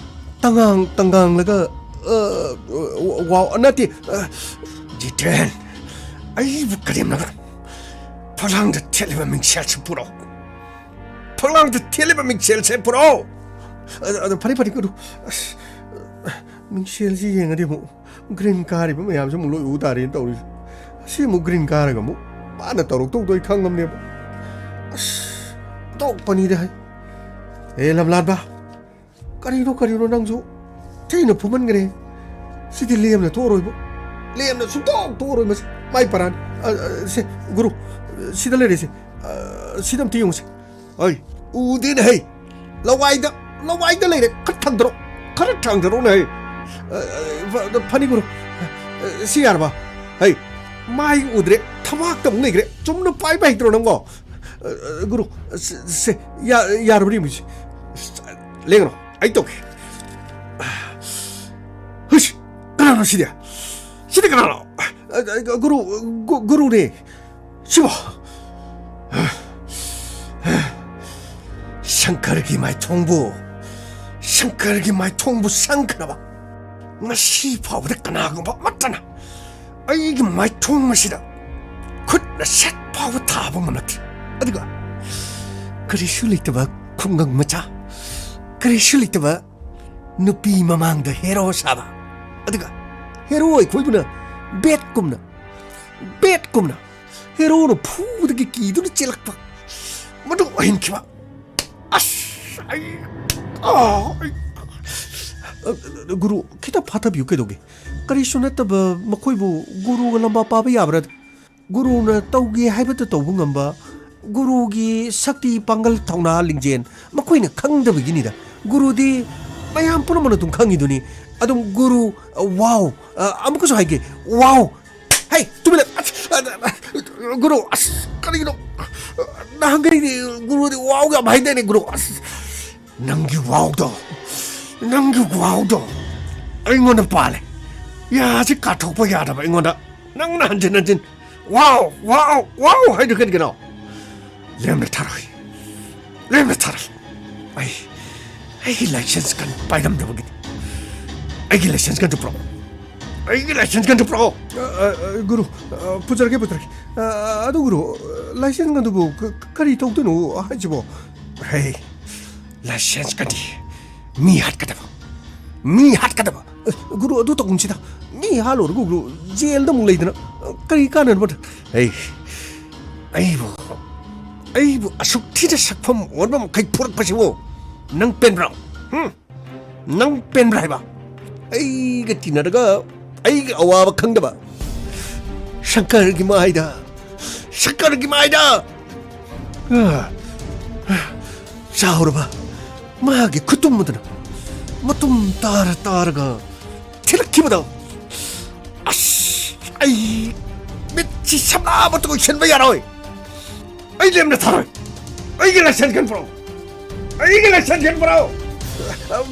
ꯇꯉꯥꯡ ꯇꯉꯥꯡꯂꯒ, ꯑ, ꯋꯥ-, ꯅꯠꯇꯦ, ꯑ, ꯖꯤꯇꯦꯟ, ꯑꯩꯕꯨ ꯀꯔꯦꯝꯅꯕ? ꯐꯛꯂꯥꯡꯗ ꯊꯦꯠꯂꯤꯕ ꯃꯤꯡꯁꯦꯜꯁꯤ ꯄꯨꯔꯛꯑꯣ꯫ ꯐꯛꯂꯥꯡꯗ ꯊꯦꯠꯂꯤꯕ ꯃꯤꯡꯁꯦꯜꯁꯦ ꯄꯨꯔꯛꯑꯣ꯫ ꯑ, ꯑꯗꯣ ꯐꯔꯦ, ꯐꯔꯦ, ꯒꯨꯔꯨ꯫ ꯑꯁ, ꯃꯤꯡꯁꯦꯜꯁꯤ ꯌꯦꯡꯉꯗꯤ ꯑꯃꯨꯛ ꯒ꯭ꯔꯤꯟ ꯀꯥꯔꯤꯕ ꯃꯌꯥꯝꯁꯦ ꯑꯃꯨꯛ ꯂꯣꯏ ꯎ ꯇꯥꯔꯦꯅ ꯇꯧꯔꯤꯁꯦ꯫ ꯑꯁꯤ ꯑꯃꯨꯛ ꯒ꯭ꯔꯤꯟ ꯀꯥꯔꯒ ꯑꯃꯨꯛ ꯃꯥꯅ ꯇꯧꯔꯛꯇꯧꯗꯣ ꯑꯩ ꯈꯪꯉꯝꯅꯦꯕ꯫ ꯑꯁ, ꯑꯣꯟꯊꯣꯛꯄꯅꯤꯗ ꯍꯩ꯫ ꯑꯦ, ꯂꯝꯂꯥꯟꯕ, ꯀꯔꯤꯅꯣ, ꯀꯔꯤꯅꯣ ꯅꯪꯁꯨ? ꯊꯤꯅ ꯐꯨꯃꯟꯈ꯭ꯔꯦ꯫ ꯁꯤꯗꯤ ꯂꯦꯝꯅ ꯊꯣꯛꯑꯔꯣꯏꯕꯨ꯫ ꯂꯦꯝꯅ ꯁꯨꯡꯊꯣꯛ ꯊꯣꯛꯑꯔꯣꯏ ꯃꯁꯤ꯫ ꯃꯥꯏ ꯄꯔꯥꯅꯤ꯫ ꯑ, ꯑ, ꯁꯦ, ꯒꯨꯔꯨ, ꯁꯤꯗ ꯂꯩꯔꯦꯁꯦ꯫ ꯑ, ꯁꯤꯗ ꯑꯝꯇ ꯌꯦꯡꯉꯨꯁꯦ꯫ ꯑꯩ, ꯎꯗꯦꯅꯦ ꯍꯩ꯫ ꯂꯋꯥꯏꯗ, ꯂꯋꯥꯏꯗ ꯂꯩꯔꯦ꯫ ꯈꯔ ꯊꯥꯡꯗꯔꯛꯑꯣ, ꯈꯔ ꯊꯥꯡꯗꯔꯛꯑꯣꯅꯦ ꯍꯩ꯫ ꯑ, ꯑ, ꯐ-, ꯐꯅꯤ ꯒꯨꯔꯨ꯫ ꯑ, ꯁꯤ ꯌꯥꯔꯕ? ꯍꯩ, ꯃꯥꯏ ꯎꯗ꯭ꯔꯦ, ꯊꯕꯥꯛꯇ ꯑꯃꯨꯛ ꯂꯩꯈ꯭ꯔꯦ꯫ ꯆꯨꯝꯅ ꯄꯥꯏꯕ ꯍꯩꯇ꯭ꯔꯣ ꯅꯪꯕꯣ? ꯑ, ꯑ, ꯒꯨꯔꯨ, ꯁꯦ, ꯁꯦ, ꯌꯥ-, ꯌꯥꯔꯕꯅꯤ ꯃꯤꯁꯦ꯫ ꯂꯦꯡꯒꯅꯨ, ꯑꯩ ꯇꯧꯒꯦ꯫ ꯍꯨꯏꯁ! ꯀꯅꯥꯅꯣ ꯁꯤꯗꯤ? ꯁꯤꯗꯤ ꯀꯅꯥꯅꯣ? ꯑ, ꯑ, ꯒꯨꯔꯨ, ꯒꯨ-, ꯒꯨꯔꯨꯅꯦ꯫ ꯁꯤꯕꯣ? ꯁꯪꯀꯔꯒꯤ ꯃꯥꯏꯊꯣꯡꯕꯨ, ꯁꯪꯀꯔꯒꯤ ꯃꯥꯏꯊꯣꯡꯕꯨ ꯁꯪꯈ꯭ꯔꯕ? ꯉꯁꯤ ꯐꯥꯎꯕꯗ ꯀꯅꯥꯒꯨꯝꯕ ꯑꯃꯠꯇꯅ ꯑꯩꯒꯤ ꯃꯥꯏꯊꯣꯡ ꯑꯁꯤꯗ ꯈꯨꯠꯅ ꯁꯠ ꯐꯥꯎꯕ ꯊꯥꯕ ꯉꯝꯂꯛꯇ꯭ꯔꯤ꯫ ꯑꯗꯨꯒ ꯀꯔꯤꯁꯨ ꯂꯩꯇꯕ ꯈꯨꯡꯒꯪ ꯃꯆꯥ, ꯀꯔꯤꯁꯨ ꯂꯩꯇꯕ ꯅꯨꯄꯤ ꯃꯃꯥꯡꯗ ꯍꯦꯔꯣ ꯁꯥꯕ, ꯑꯗꯨꯒ ꯍꯦꯔꯣ ꯑꯩꯈꯣꯏꯕꯨꯅ ꯕꯦꯠꯀꯨꯝꯅ, ꯕꯦꯠꯀꯨꯝꯅ ꯍꯦꯔꯣꯅ ꯐꯨꯕꯗꯒꯤ ꯀꯤꯗꯨꯅ ꯆꯦꯜꯂꯛꯄ, ꯃꯗꯨ ꯑꯣꯏꯍꯟꯈꯤꯕ꯫ ꯑꯁ, ꯑꯩ, ꯑꯥ, ꯑꯩ, ꯒꯨꯔꯨ, ꯈꯤꯇ ꯐꯥꯊꯕꯤꯌꯨ, ꯀꯩꯗꯧꯒꯦ? ꯀꯔꯤꯁꯨ ꯅꯠꯇꯕ ꯃꯈꯣꯏꯕꯨ ꯒꯨꯔꯨꯒ ꯂꯝꯕꯥ ꯄꯥꯕ ꯌꯥꯕ꯭ꯔꯥ? ꯒꯨꯔꯨꯅ ꯇꯧꯒꯦ ꯍꯥꯏꯕꯇ ꯇꯧꯕ ꯉꯝꯕ, ꯒꯨꯔꯨꯒꯤ ꯁꯛꯇꯤ, ꯄꯥꯡꯒꯜ, ꯊꯧꯅꯥ, ꯂꯤꯡꯖꯦꯜ ꯃꯈꯣꯏꯅ ꯈꯪꯗꯕꯒꯤꯅꯤꯗ꯫ ꯒꯨꯔꯨꯗꯤ ꯃꯌꯥꯝ ꯄꯨꯝꯅꯃꯛꯅ ꯑꯗꯨꯝ ꯈꯪꯉꯤꯗꯨꯅꯤ꯫ ꯑꯗꯨꯝ ꯒꯨꯔꯨ, ꯋꯥꯎ, ꯑ, ꯑꯃꯨꯛꯀꯁꯨ ꯍꯥꯏꯒꯦ, ꯋꯥꯎ꯫ ꯍꯩ, ꯇꯨꯃꯤꯟꯅ, ꯑꯁ, ꯑ, ꯑ, ꯒꯨꯔꯨ, ꯑꯁ, ꯀꯔꯤꯒꯤꯅꯣ? ꯅꯍꯥꯟꯈꯩꯗꯤ ꯒꯨꯔꯨꯗꯤ ꯋꯥꯎ ꯌꯥꯝ ꯍꯥꯏꯗꯥꯏꯅꯦ, ꯒꯨꯔꯨ? ꯑꯁ, ꯅꯪꯒꯤ ꯋꯥꯎꯗꯣ, ꯅꯪꯒꯤ ꯋꯥꯎꯗꯣ ꯑꯩꯉꯣꯟꯗ ꯄꯥꯜꯂꯦ꯫ ꯌꯥꯁꯤ ꯀꯥꯊꯣꯛꯄ ꯌꯥꯗꯕ ꯑꯩꯉꯣꯟꯗ ꯅꯪꯅ ꯍꯟꯖꯤꯟ ꯍꯟꯖꯤꯟ "ꯋꯥꯎ, ꯋꯥꯎ, ꯋꯥꯎ" ꯍꯥꯏꯗꯨ ꯀꯔꯤꯒꯤꯅꯣ? ꯂꯦꯝꯅ ꯊꯥꯔꯣꯏ, ꯂꯦꯝꯅ ꯊꯥꯔꯣꯏ꯫ ꯑꯩ, ꯑꯩꯒꯤ license gun ꯄꯥꯏꯔꯝꯗꯕꯒꯤꯅꯤ꯫ ꯑꯩꯒꯤ license gunꯗꯨ ꯄꯨꯔꯛꯑꯣ꯫ ꯑꯩꯒꯤ license gunꯗꯨ ꯄꯨꯔꯛꯑꯣ꯫ ꯑ, ꯑ, ꯑ, ꯒꯨꯔꯨ, ꯑ, ꯄꯨꯖꯔꯒꯦ, ꯄꯨꯖꯔꯒꯦ꯫ ꯑ, ꯑ, ꯑꯗꯨ ꯒꯨꯔꯨ, license gunꯗꯨꯕꯨ ꯀ-, ꯀꯔꯤ ꯇꯧꯗꯣꯏꯅꯣ ꯍꯥꯏꯁꯤꯕꯣ? ꯍꯩ, license gunꯗꯤ ꯃꯤ ꯍꯥꯠꯀꯗꯕ, ꯃꯤ ꯍꯥꯠꯀꯗꯕ꯫ ꯑ, ꯒꯨꯔꯨ, ꯑꯗꯨ ꯇꯧꯒꯨꯝꯁꯤꯗ꯫ ꯃꯤ ꯍꯥꯠꯂꯨꯔꯒ ꯒꯨꯔꯨ, ꯖꯦꯜꯗ ꯑꯃꯨꯛ ꯂꯩꯗꯅ, ꯑ, ꯀꯔꯤ ꯀꯥꯟꯅꯅꯕ? ꯍꯩ, ꯑꯩꯕꯨ, ꯑꯩꯕꯨ ꯑꯁꯨꯛ ꯊꯤꯅ ꯁꯛꯐꯝ ꯑꯣꯟꯕ ꯃꯈꯩ ꯐꯨꯔꯛꯄꯁꯤꯕꯨ ꯅꯪ ꯄꯦꯟꯕ꯭ꯔꯣ? ꯍꯨꯝ? ꯅꯪ ꯄꯦꯟꯕ꯭ꯔꯥ ꯍꯥꯏꯕ? ꯑꯩꯒ ꯇꯤꯟꯅꯔꯒ ꯑꯩꯒꯤ ꯑꯋꯥꯕ ꯈꯪꯗꯕ ꯁꯪꯀꯔꯒꯤ ꯃꯥꯏꯗ, ꯁꯪꯀꯔꯒꯤ ꯃꯥꯏꯗ! ꯑ, ꯑ, ꯆꯥꯎꯔꯕ ꯃꯥꯒꯤ ꯈꯨꯇꯨꯝ ꯑꯗꯨꯅ ꯃꯇꯨꯝ ꯇꯥꯔ ꯇꯥꯔꯒ ꯊꯤꯜꯂꯛꯈꯤꯕꯗꯣ꯫ ꯑꯁ, ꯑꯩ ꯃꯤꯠꯁꯤ ꯁꯝꯂꯥꯕ ꯇꯣꯏꯁꯤꯟꯕ ꯌꯥꯔꯣꯏ꯫ ꯑꯩ ꯂꯦꯝꯅ ꯊꯥꯔꯣꯏ꯫ ꯑꯩꯒꯤ ꯂꯥꯏꯁꯦꯟꯁ ꯈꯟ ꯄꯨꯔꯛꯑꯣ꯫ ꯑꯩꯒꯤ ꯂꯥꯏꯁꯦꯟꯁ ꯈꯟ ꯄꯨꯔꯛꯑꯣ꯫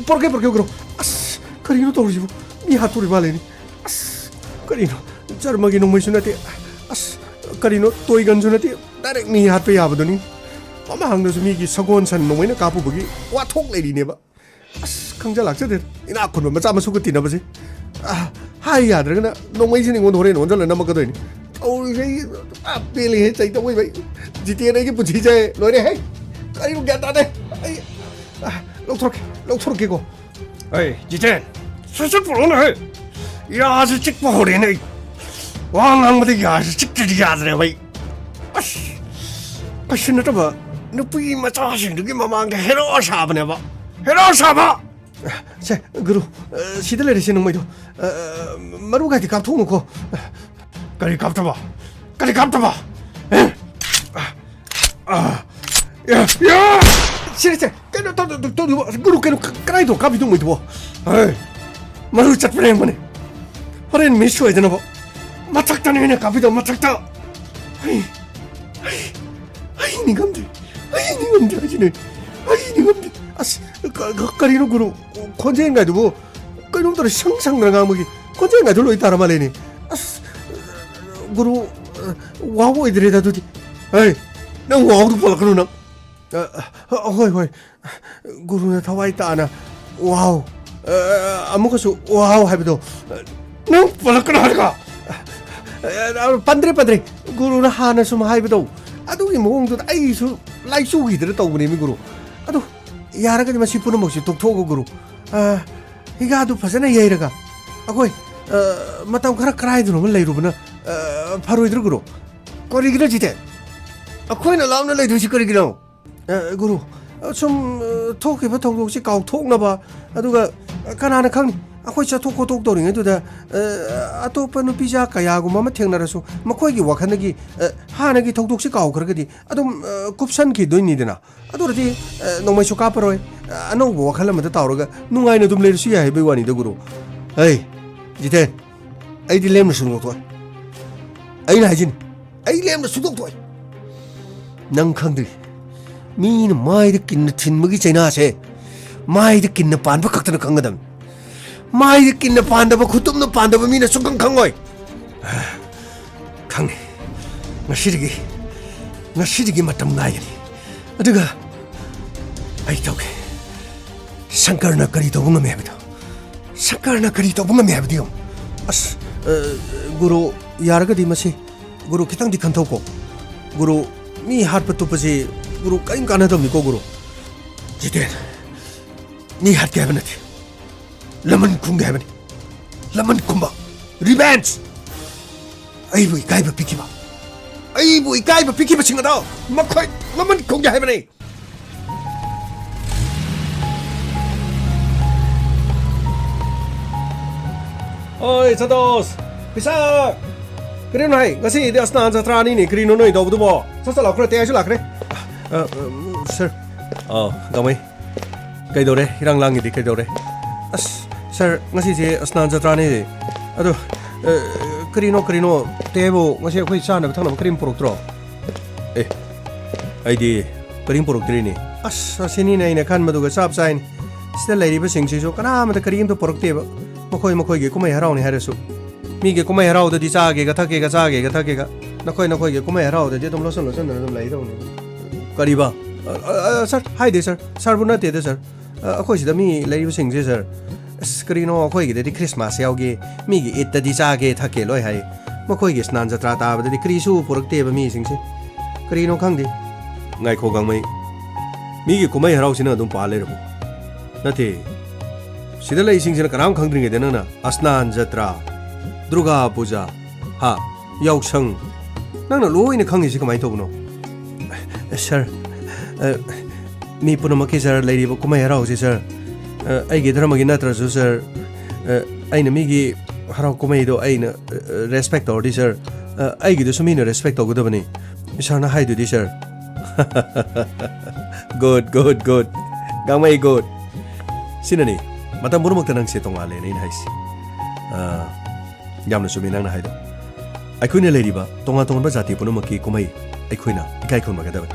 ꯄꯨꯔꯛꯀꯦ, ꯄꯨꯔꯛꯀꯦ, ꯒꯨꯔꯨ꯫ ꯑꯁ, ꯀꯔꯤꯅꯣ ꯇꯧꯔꯤꯁꯤꯕꯨ? ꯃꯤ ꯍꯥꯠꯇꯣꯔꯤ ꯃꯥꯜꯂꯦꯅꯦ꯫ ꯑꯁ, ꯀꯔꯤꯅꯣ? ꯖꯔꯃꯒꯤ ꯅꯣꯡꯃꯩꯁꯨ ꯅꯠꯇꯦ꯫ ꯑꯁ, ꯀꯔꯤꯅꯣ? ꯇꯣꯏ ꯒꯟꯁꯨ ꯅꯠꯇꯦ꯫ ꯗꯥꯏꯔꯦꯛ ꯃꯤ ꯍꯥꯠꯄ ꯌꯥꯕꯗꯨꯅꯤ꯫ ꯃꯃꯥꯡꯗꯁꯨ ꯃꯤꯒꯤ ꯁꯒꯣꯜ ꯁꯟ ꯅꯣꯡꯃꯩꯅ ꯀꯥꯞꯄꯨꯕꯒꯤ ꯋꯥꯊꯣꯛ ꯂꯩꯔꯤꯅꯦꯕ꯫ ꯑꯁ, ꯈꯪꯖ ꯂꯥꯛꯆꯗꯦ꯫ ꯏꯅꯥꯛ ꯈꯨꯟꯕ ꯃꯆꯥ ꯃꯁꯨꯒ ꯇꯤꯟꯅꯕꯁꯦ꯫ ꯑ, ꯍꯥꯏ ꯌꯥꯗ꯭ꯔꯒꯅ ꯅꯣꯡꯃꯩꯁꯦ ꯑꯩꯉꯣꯟꯗ ꯍꯣꯔꯦꯟ ꯑꯣꯟꯁꯤꯜꯂ ꯅꯝꯃꯛꯀꯗꯣꯏꯅꯤ꯫ ꯇꯧꯔꯤꯁꯦ ꯑꯩ, ꯑ, ꯄꯦꯜꯂꯦꯍꯦ, ꯆꯩꯇꯧꯕ ꯑꯩ꯫ ꯖꯤꯇꯦꯟ, ꯑꯩꯒꯤ ꯄꯨꯟꯁꯤꯁꯦ ꯂꯣꯏꯔꯦꯍꯦ꯫ ꯀꯔꯤꯅꯣ ꯒ꯭ꯌꯥꯟ ꯇꯥꯗꯦ꯫ ꯑꯩ, ꯑ, ꯂꯧꯊꯣꯔꯛꯀꯦ, ꯂꯧꯊꯣꯔꯛꯀꯦꯀꯣ꯫ ꯑꯩ, ꯖꯤꯇꯦꯟ, ꯁꯠ ꯁꯠ ꯄꯨꯔꯛꯎꯅꯦꯍꯦ꯫ ꯌꯥꯁꯦ ꯆꯤꯛꯄ ꯍꯧꯔꯦꯅꯦ ꯑꯩ꯫ ꯋꯥ ꯉꯥꯡꯕꯗ ꯌꯥꯁꯦ ꯆꯤꯛꯇ꯭ꯔꯗꯤ ꯌꯥꯗ꯭ꯔꯦꯕ ꯑꯩ꯫ ꯑꯁ, ꯀꯩꯁꯨ ꯅꯠꯇꯕ ꯅꯨꯄꯤ ꯃꯆꯥꯁꯤꯡꯗꯨꯒꯤ ꯃꯃꯥꯡꯗ ꯍꯦꯔꯣ ꯁꯥꯕꯅꯦꯕ꯫ ꯍꯦꯔꯣ ꯁꯥꯕ! ꯁꯦ, ꯒꯨꯔꯨ, ꯑ, ꯁꯤꯗ ꯂꯩꯔꯤꯁꯦ ꯅꯣꯡꯃꯩꯗꯣ꯫ ꯑ, ꯃꯔꯨ ꯀꯥꯏꯗꯤ ꯀꯥꯞꯊꯣꯛꯎꯅꯨꯀꯣ꯫ ꯀꯔꯤ ꯀꯥꯞꯇꯕ? ꯀꯔꯤ ꯀꯥꯞꯇꯕ? ꯑꯦ? ꯑ, ꯑ, ꯌꯥ, ꯌꯥ! ꯁꯤꯔꯦ, ꯁꯦ, ꯀꯩꯅꯣ ꯇꯧ-, ꯇꯧ-, ꯇꯧꯔꯤꯕꯣ? ꯒꯨꯔꯨ, ꯀꯩꯅꯣ, ꯀ-, ꯀꯗꯥꯏꯗꯅꯣ ꯀꯥꯞꯄꯤꯗꯣ ꯅꯣꯡꯃꯩꯗꯨꯕꯣ? ꯍꯦ, ꯃꯔꯨ ꯆꯠꯄ ꯂꯦꯡꯕꯅꯦ꯫ ꯍꯣꯔꯦꯟ ꯃꯤꯁ ꯑꯣꯏꯗꯅꯕ꯫ ꯃꯊꯛꯇꯅꯦ ꯑꯩꯅ ꯀꯥꯞꯄꯤꯗꯣ, ꯃꯊꯛꯇ꯫ ꯍꯩ, ꯍꯩ, ꯍꯩ, ꯅꯤꯡꯉꯝꯗꯦ꯫ ꯍꯩ, ꯅꯤꯡꯉꯝꯗꯦ ꯍꯥꯏꯁꯤꯅꯦ꯫ ꯍꯩ, ꯅꯤꯡꯉꯝꯗꯦ꯫ ꯑꯁ, ꯀ-, ꯀ-, ꯀꯔꯤꯅꯣ ꯒꯨꯔꯨ? ꯈꯣꯟꯖꯦꯜꯒꯥꯏꯗꯨꯕꯨ ꯀꯩꯅꯣꯝ ꯇꯧꯔꯦ, ꯁꯪ ꯁꯪꯗꯅ ꯉꯥꯡꯕꯒꯤ꯫ ꯈꯣꯟꯖꯦꯜꯒꯥꯏꯗꯨ ꯂꯣꯏ ꯇꯥꯔ ꯃꯥꯜꯂꯦꯅꯦ꯫ ꯑꯁ, ꯒꯨꯔꯨ, ꯋꯥꯎ ꯑꯣꯏꯗ꯭ꯔꯦꯗ ꯑꯗꯨꯗꯤ꯫ ꯍꯩ, ꯅꯪ ꯋꯥꯎꯗꯨ ꯄꯜꯂꯛꯀꯅꯨ ꯅꯪ꯫ ꯑ, ꯑ, ꯍꯣꯏ, ꯍꯣꯏ꯫ ꯒꯨꯔꯨꯅ ꯊꯋꯥꯏ ꯇꯥꯅ, "ꯋꯥꯎ!" ꯑ, ꯑꯃꯨꯛꯀꯁꯨ, "ꯋꯥꯎ!" ꯍꯥꯏꯕꯗꯣ, ꯅꯪ ꯄꯜꯂꯛꯀꯅꯨ ꯍꯥꯏꯔꯒ꯫ ꯑ, ꯄꯟꯗ꯭ꯔꯦ, ꯄꯟꯗ꯭ꯔꯦ꯫ ꯒꯨꯔꯨꯅ ꯍꯥꯟꯅ ꯁꯨꯝ ꯍꯥꯏꯕꯗꯣ, ꯑꯗꯨꯒꯤ ꯃꯑꯣꯡꯗꯨꯗ ꯑꯩꯁꯨ ꯂꯥꯏꯆꯨꯈꯤꯗꯅ ꯇꯧꯕꯅꯦꯃꯤ, ꯒꯨꯔꯨ꯫ ꯑꯗꯨ ꯌꯥꯔꯒꯗꯤ ꯃꯁꯤ ꯄꯨꯝꯅꯃꯛꯁꯤ ꯇꯣꯛꯊꯣꯛꯑꯒ, ꯒꯨꯔꯨ, ꯑ, ꯍꯤꯒꯥꯗꯨ ꯐꯖꯅ ꯌꯩꯔꯒ ꯑꯩꯈꯣꯏ, ꯑ, ꯃꯇꯝ ꯈꯔ ꯀꯔꯥꯏꯗꯅꯣꯃ ꯂꯩꯔꯨꯕꯅ, ꯑ, ꯐꯔꯣꯏꯗ꯭ꯔꯣ, ꯒꯨꯔꯨ? ꯀꯔꯤꯒꯤꯅꯣ, ꯖꯤꯇꯦꯟ? ꯑꯩꯈꯣꯏꯅ ꯂꯥꯞꯅ ꯂꯩꯗꯣꯏꯁꯤ ꯀꯔꯤꯒꯤꯅꯣ? ꯑ, ꯒꯨꯔꯨ, ꯑ, ꯁꯨꯝ, ꯑ, ꯊꯣꯛꯈꯤꯕ ꯊꯧꯗꯣꯛꯁꯤ ꯀꯥꯎꯊꯣꯛꯅꯕ, ꯑꯗꯨꯒ, ꯑ, ꯀꯅꯥꯅ ꯈꯪꯅꯤ, ꯑꯩꯈꯣꯏ ꯆꯠꯊꯣꯛ ꯈꯣꯠꯇꯣꯛ ꯇꯧꯔꯤꯉꯩꯗꯨꯗ, ꯑ, ꯑꯇꯣꯞꯄ ꯅꯨꯄꯤꯖꯥ ꯀꯌꯥꯒꯨꯝꯕ ꯑꯃ ꯊꯦꯡꯅꯔꯁꯨ, ꯃꯈꯣꯏꯒꯤ ꯋꯥꯈꯜꯗꯒꯤ, ꯑ, ꯍꯥꯟꯅꯒꯤ ꯊꯧꯗꯣꯛꯁꯤ ꯀꯥꯎꯈ꯭ꯔꯒꯗꯤ ꯑꯗꯨꯝ, ꯑ, ꯀꯨꯞꯁꯟꯈꯤꯗꯣꯏꯅꯤꯗꯅ꯫ ꯑꯗꯨ ꯑꯣꯏꯔꯗꯤ, ꯑ, ꯅꯣꯡꯃꯩꯁꯨ ꯀꯥꯞꯄꯔꯣꯏ, ꯑ, ꯑꯅꯧꯕ ꯋꯥꯈꯜ ꯑꯃꯗ ꯇꯥꯎꯔꯒ ꯅꯨꯡꯉꯥꯏꯅ ꯑꯗꯨꯝ ꯂꯩꯔꯁꯨ ꯌꯥꯏ ꯍꯥꯏꯕꯒꯤ ꯋꯥꯅꯤꯗ, ꯒꯨꯔꯨ꯫ ꯍꯩ, ꯖꯤꯇꯦꯟ, ꯑꯩꯗꯤ ꯂꯦꯝꯅ ꯁꯨꯡꯗꯣꯛꯊꯣꯛꯑꯣꯏ꯫ ꯑꯩꯅ ꯍꯥꯏꯖꯤꯅꯤ, ꯑꯩ ꯂꯦꯝꯅ ꯁꯨꯡꯗꯣꯛꯊꯣꯛꯑꯣꯏ꯫ ꯅꯪ ꯈꯪꯗ꯭ꯔꯤ, ꯃꯤꯅ ꯃꯥꯏꯗ ꯀꯤꯟꯅ ꯊꯤꯟꯕꯒꯤ ꯆꯩꯅꯥꯁꯦ ꯃꯥꯏꯗ ꯀꯤꯟꯅ ꯄꯥꯟꯕ ꯈꯛꯇꯅ ꯈꯪꯒꯗꯕꯅꯤ꯫ ꯃꯥꯏꯗ ꯀꯤꯟꯅ ꯄꯥꯟꯗꯕ, ꯈꯨꯇꯨꯝꯅ ꯄꯥꯟꯗꯕ ꯃꯤꯅ ꯁꯨꯡꯈꯪ ꯈꯪꯉꯣꯏ꯫ ꯈꯪꯉꯤ꯫ ꯉꯁꯤꯗꯒꯤ, ꯉꯁꯤꯗꯒꯤ ꯃꯇꯝ ꯉꯥꯏꯒꯅꯤ꯫ ꯑꯗꯨꯒ ꯑꯩ ꯇꯧꯒꯦ꯫ ꯁꯪꯀꯔꯅ ꯀꯔꯤ ꯇꯧꯕ ꯉꯝꯃꯤ ꯍꯥꯏꯕꯗꯣ, ꯁꯪꯀꯔꯅ ꯀꯔꯤ ꯇꯧꯕ ꯉꯝꯃꯤ ꯍꯥꯏꯕꯗꯨ ꯌꯦꯡꯉꯨ꯫ ꯑꯁ, ꯑ, ꯒꯨꯔꯨ, ꯌꯥꯔꯒꯗꯤ ꯃꯁꯤ ꯒꯨꯔꯨ ꯈꯤꯇꯪꯗꯤ ꯈꯟꯊꯧꯀꯣ꯫ ꯒꯨꯔꯨ, ꯃꯤ ꯍꯥꯠꯄ ꯇꯨꯞꯄꯁꯤ, ꯒꯨꯔꯨ, ꯀꯔꯤꯝ ꯀꯥꯟꯅꯗꯕꯅꯤꯀꯣ, ꯒꯨꯔꯨ꯫ ꯖꯤꯇꯦꯟ, ꯃꯤ ꯍꯥꯠꯀꯦ ꯍꯥꯏꯕ ꯅꯠꯇꯦ, ꯂꯃꯟ ꯈꯨꯝꯒꯦ ꯍꯥꯏꯕꯅꯤ꯫ ꯂꯃꯟ ꯈꯨꯝꯕ, revenge꯫ ꯑꯩꯕꯨ ꯏꯀꯥꯏꯕ ꯄꯤꯈꯤꯕ, ꯑꯩꯕꯨ ꯏꯀꯥꯏꯕ ꯄꯤꯈꯤꯕꯁꯤꯡ ꯑꯗꯣ ꯃꯈꯣꯏ ꯂꯃꯟ ꯈꯨꯝꯒꯦ ꯍꯥꯏꯕꯅꯤ꯫ ꯑꯣꯏ, ꯁꯟꯇꯣꯁ! ꯄꯤꯁꯥ! ꯀꯔꯤꯅꯣ ꯍꯥꯏ? ꯉꯁꯤꯗꯤ ꯑꯁꯅꯥꯟ ꯖꯇ꯭ꯔꯥꯅꯤꯅꯦ꯫ ꯀꯔꯤꯅꯣ ꯅꯣꯏ ꯇꯧꯕꯗꯨꯕꯣ? ꯁꯠ ꯁꯠ ꯂꯥꯛꯈ꯭ꯔꯦ, ꯇꯦ, ꯑꯩꯁꯨ ꯂꯥꯛꯈ꯭ꯔꯦ꯫ ꯑ, ꯑ, ꯁꯔ꯫ ꯑ, ꯒꯥꯡꯃꯩ꯫ ꯀꯩꯗꯧꯔꯦ? ꯏꯔꯥꯡ ꯂꯥꯡꯉꯤꯗꯤ ꯀꯩꯗꯧꯔꯦ? ꯑꯁ, ꯁꯔ, ꯉꯁꯤꯁꯦ ꯑꯁꯅꯥꯟ ꯖꯇ꯭ꯔꯥꯅꯦ꯫ ꯑꯗꯣ, ꯑ, ꯀꯔꯤꯅꯣ, ꯀꯔꯤꯅꯣ? ꯇꯦꯕꯨ ꯉꯁꯤ ꯑꯩꯈꯣꯏ ꯆꯥꯅꯕ ꯊꯛꯅꯕ ꯀꯔꯤꯝ ꯄꯨꯔꯛꯇ꯭ꯔꯣ? ꯑꯦ, ꯑꯩꯗꯤ ꯀꯔꯤꯝ ꯄꯨꯔꯛꯇ꯭ꯔꯤꯅꯦ꯫ ꯑꯁ, ꯑꯁꯤꯅꯤꯅꯦ ꯑꯩꯅ ꯈꯟꯕꯗꯨꯒ ꯆꯞ ꯆꯥꯏꯅꯦ꯫ ꯁꯤꯗ ꯂꯩꯔꯤꯕꯁꯤꯡꯁꯤꯁꯨ ꯀꯅꯥꯃꯇ ꯀꯔꯤꯝꯇ ꯄꯨꯔꯛꯇꯦꯕ꯫ ꯃꯈꯣꯏ ꯃꯈꯣꯏꯒꯤ ꯀꯨꯝꯍꯩ ꯍꯔꯥꯎꯅꯤ ꯍꯥꯏꯔꯁꯨ꯫ ꯃꯤꯒꯤ ꯀꯨꯝꯍꯩ ꯍꯔꯥꯎꯗꯗꯤ ꯆꯥꯒꯦꯒ ꯊꯛꯀꯦꯒ ꯆꯥꯒꯦꯒ ꯊꯛꯀꯦꯒ꯫ ꯅꯈꯣꯏ ꯅꯈꯣꯏꯒꯤ ꯀꯨꯝꯍꯩ ꯍꯔꯥꯎꯗꯗꯤ ꯑꯗꯨꯝ ꯂꯣꯠꯁꯤꯟ ꯂꯣꯠꯁꯤꯟꯗꯅ ꯑꯗꯨꯝ ꯂꯩꯗꯧꯅꯤ꯫ ꯀꯔꯤꯕ? ꯑ, ꯑ, ꯑ, ꯁꯔ, ꯍꯥꯏꯗꯦ ꯁꯔ꯫ ꯁꯔꯕꯨ ꯅꯠꯇꯦꯗ ꯁꯔ꯫ ꯑ, ꯑꯩꯈꯣꯏ ꯁꯤꯗ ꯃꯤ ꯂꯩꯔꯤꯕꯁꯤꯡꯁꯦ ꯁꯔ, ꯑꯁ, ꯀꯔꯤꯅꯣ ꯑꯩꯈꯣꯏꯒꯤꯗꯗꯤ ꯈ꯭ꯔꯤꯁꯃꯥꯁ ꯌꯥꯎꯒꯦ, ꯃꯤꯒꯤ ꯏꯗꯇꯗꯤ ꯆꯥꯒꯦ ꯊꯛꯀꯦ ꯂꯣꯏ ꯍꯥꯏ꯫ ꯃꯈꯣꯏꯒꯤ ꯁ꯭ꯅꯥꯟ ꯖꯇ꯭ꯔꯥ ꯇꯥꯕꯗꯗꯤ ꯀꯔꯤꯁꯨ ꯄꯨꯔꯛꯇꯦꯕ ꯃꯤꯁꯤꯡꯁꯦ꯫ ꯀꯔꯤꯅꯣ ꯈꯪꯗꯦ꯫ ꯉꯥꯏꯈꯣ ꯒꯥꯡꯃꯩ, ꯃꯤꯒꯤ ꯀꯨꯝꯍꯩ ꯍꯔꯥꯎꯁꯤ ꯅꯪ ꯑꯗꯨꯝ ꯄꯥ ꯂꯩꯔꯕꯣ? ꯅꯠꯇꯦ, ꯁꯤꯗ ꯂꯩꯁꯤꯡꯁꯤꯅ ꯀꯅꯥꯝ ꯈꯪꯗ꯭ꯔꯤꯉꯩꯗ ꯅꯪꯅ ꯑꯁꯅꯥꯟ ꯖꯇ꯭ꯔꯥ, ꯗꯨꯔꯒꯥ ꯄꯨꯖꯥ, ꯍꯥ, ꯌꯥꯎꯁꯪ, ꯅꯪꯅ ꯂꯣꯏꯅ ꯈꯪꯉꯤꯁꯤ ꯀꯃꯥꯏꯅ ꯇꯧꯕꯅꯣ? ꯁꯔ, ꯑ, ꯃꯤ ꯄꯨꯝꯅꯃꯛꯀꯤ ꯁꯔ ꯂꯩꯔꯤꯕ ꯀꯨꯝꯍꯩ ꯍꯔꯥꯎꯁꯤ ꯁꯔ, ꯑ, ꯑꯩꯒꯤ ꯙꯔꯃꯒꯤ ꯅꯠꯇ꯭ꯔꯁꯨ ꯁꯔ, ꯑ, ꯑꯩꯅ ꯃꯤꯒꯤ ꯍꯔꯥꯎ ꯀꯨꯝꯍꯩꯗꯣ ꯑꯩꯅ, ꯑ, ꯔꯦꯁꯄꯦꯛ ꯇꯧꯔꯗꯤ, ꯁꯥꯔ, ꯑ, ꯑꯩꯒꯤꯗꯨꯁꯨ ꯃꯤꯅ ꯔꯦꯁꯄꯦꯛ ꯇꯧꯒꯗꯕꯅꯤ꯫ ꯁꯥꯔꯅ ꯍꯥꯏꯗꯨꯗꯤ, ꯁꯥꯔ꯫ Good, good, good. ꯒꯥꯡꯃꯩ, ꯒꯨꯗ꯫ ꯁꯤꯅꯅꯤ, ꯃꯇꯝ ꯄꯨꯝꯅꯃꯛꯇ ꯅꯪꯁꯦ ꯇꯣꯉꯥꯜꯂꯦꯅ ꯑꯩꯅ ꯍꯥꯏꯁꯦ꯫ ꯑ, ꯌꯥꯝꯅ ꯆꯨꯝꯃꯤ ꯅꯪꯅ ꯍꯥꯏꯗꯣ꯫ ꯑꯩꯈꯣꯏꯅ ꯂꯩꯔꯤꯕ ꯇꯣꯉꯥꯟ ꯇꯣꯉꯥꯟꯕ ꯖꯥꯇꯤ ꯄꯨꯝꯅꯃꯛꯀꯤ ꯀꯨꯝꯍꯩ ꯑꯩꯈꯣꯏꯅ ꯏꯀꯥꯏ ꯈꯨꯝꯅꯒꯗꯕꯅꯤ꯫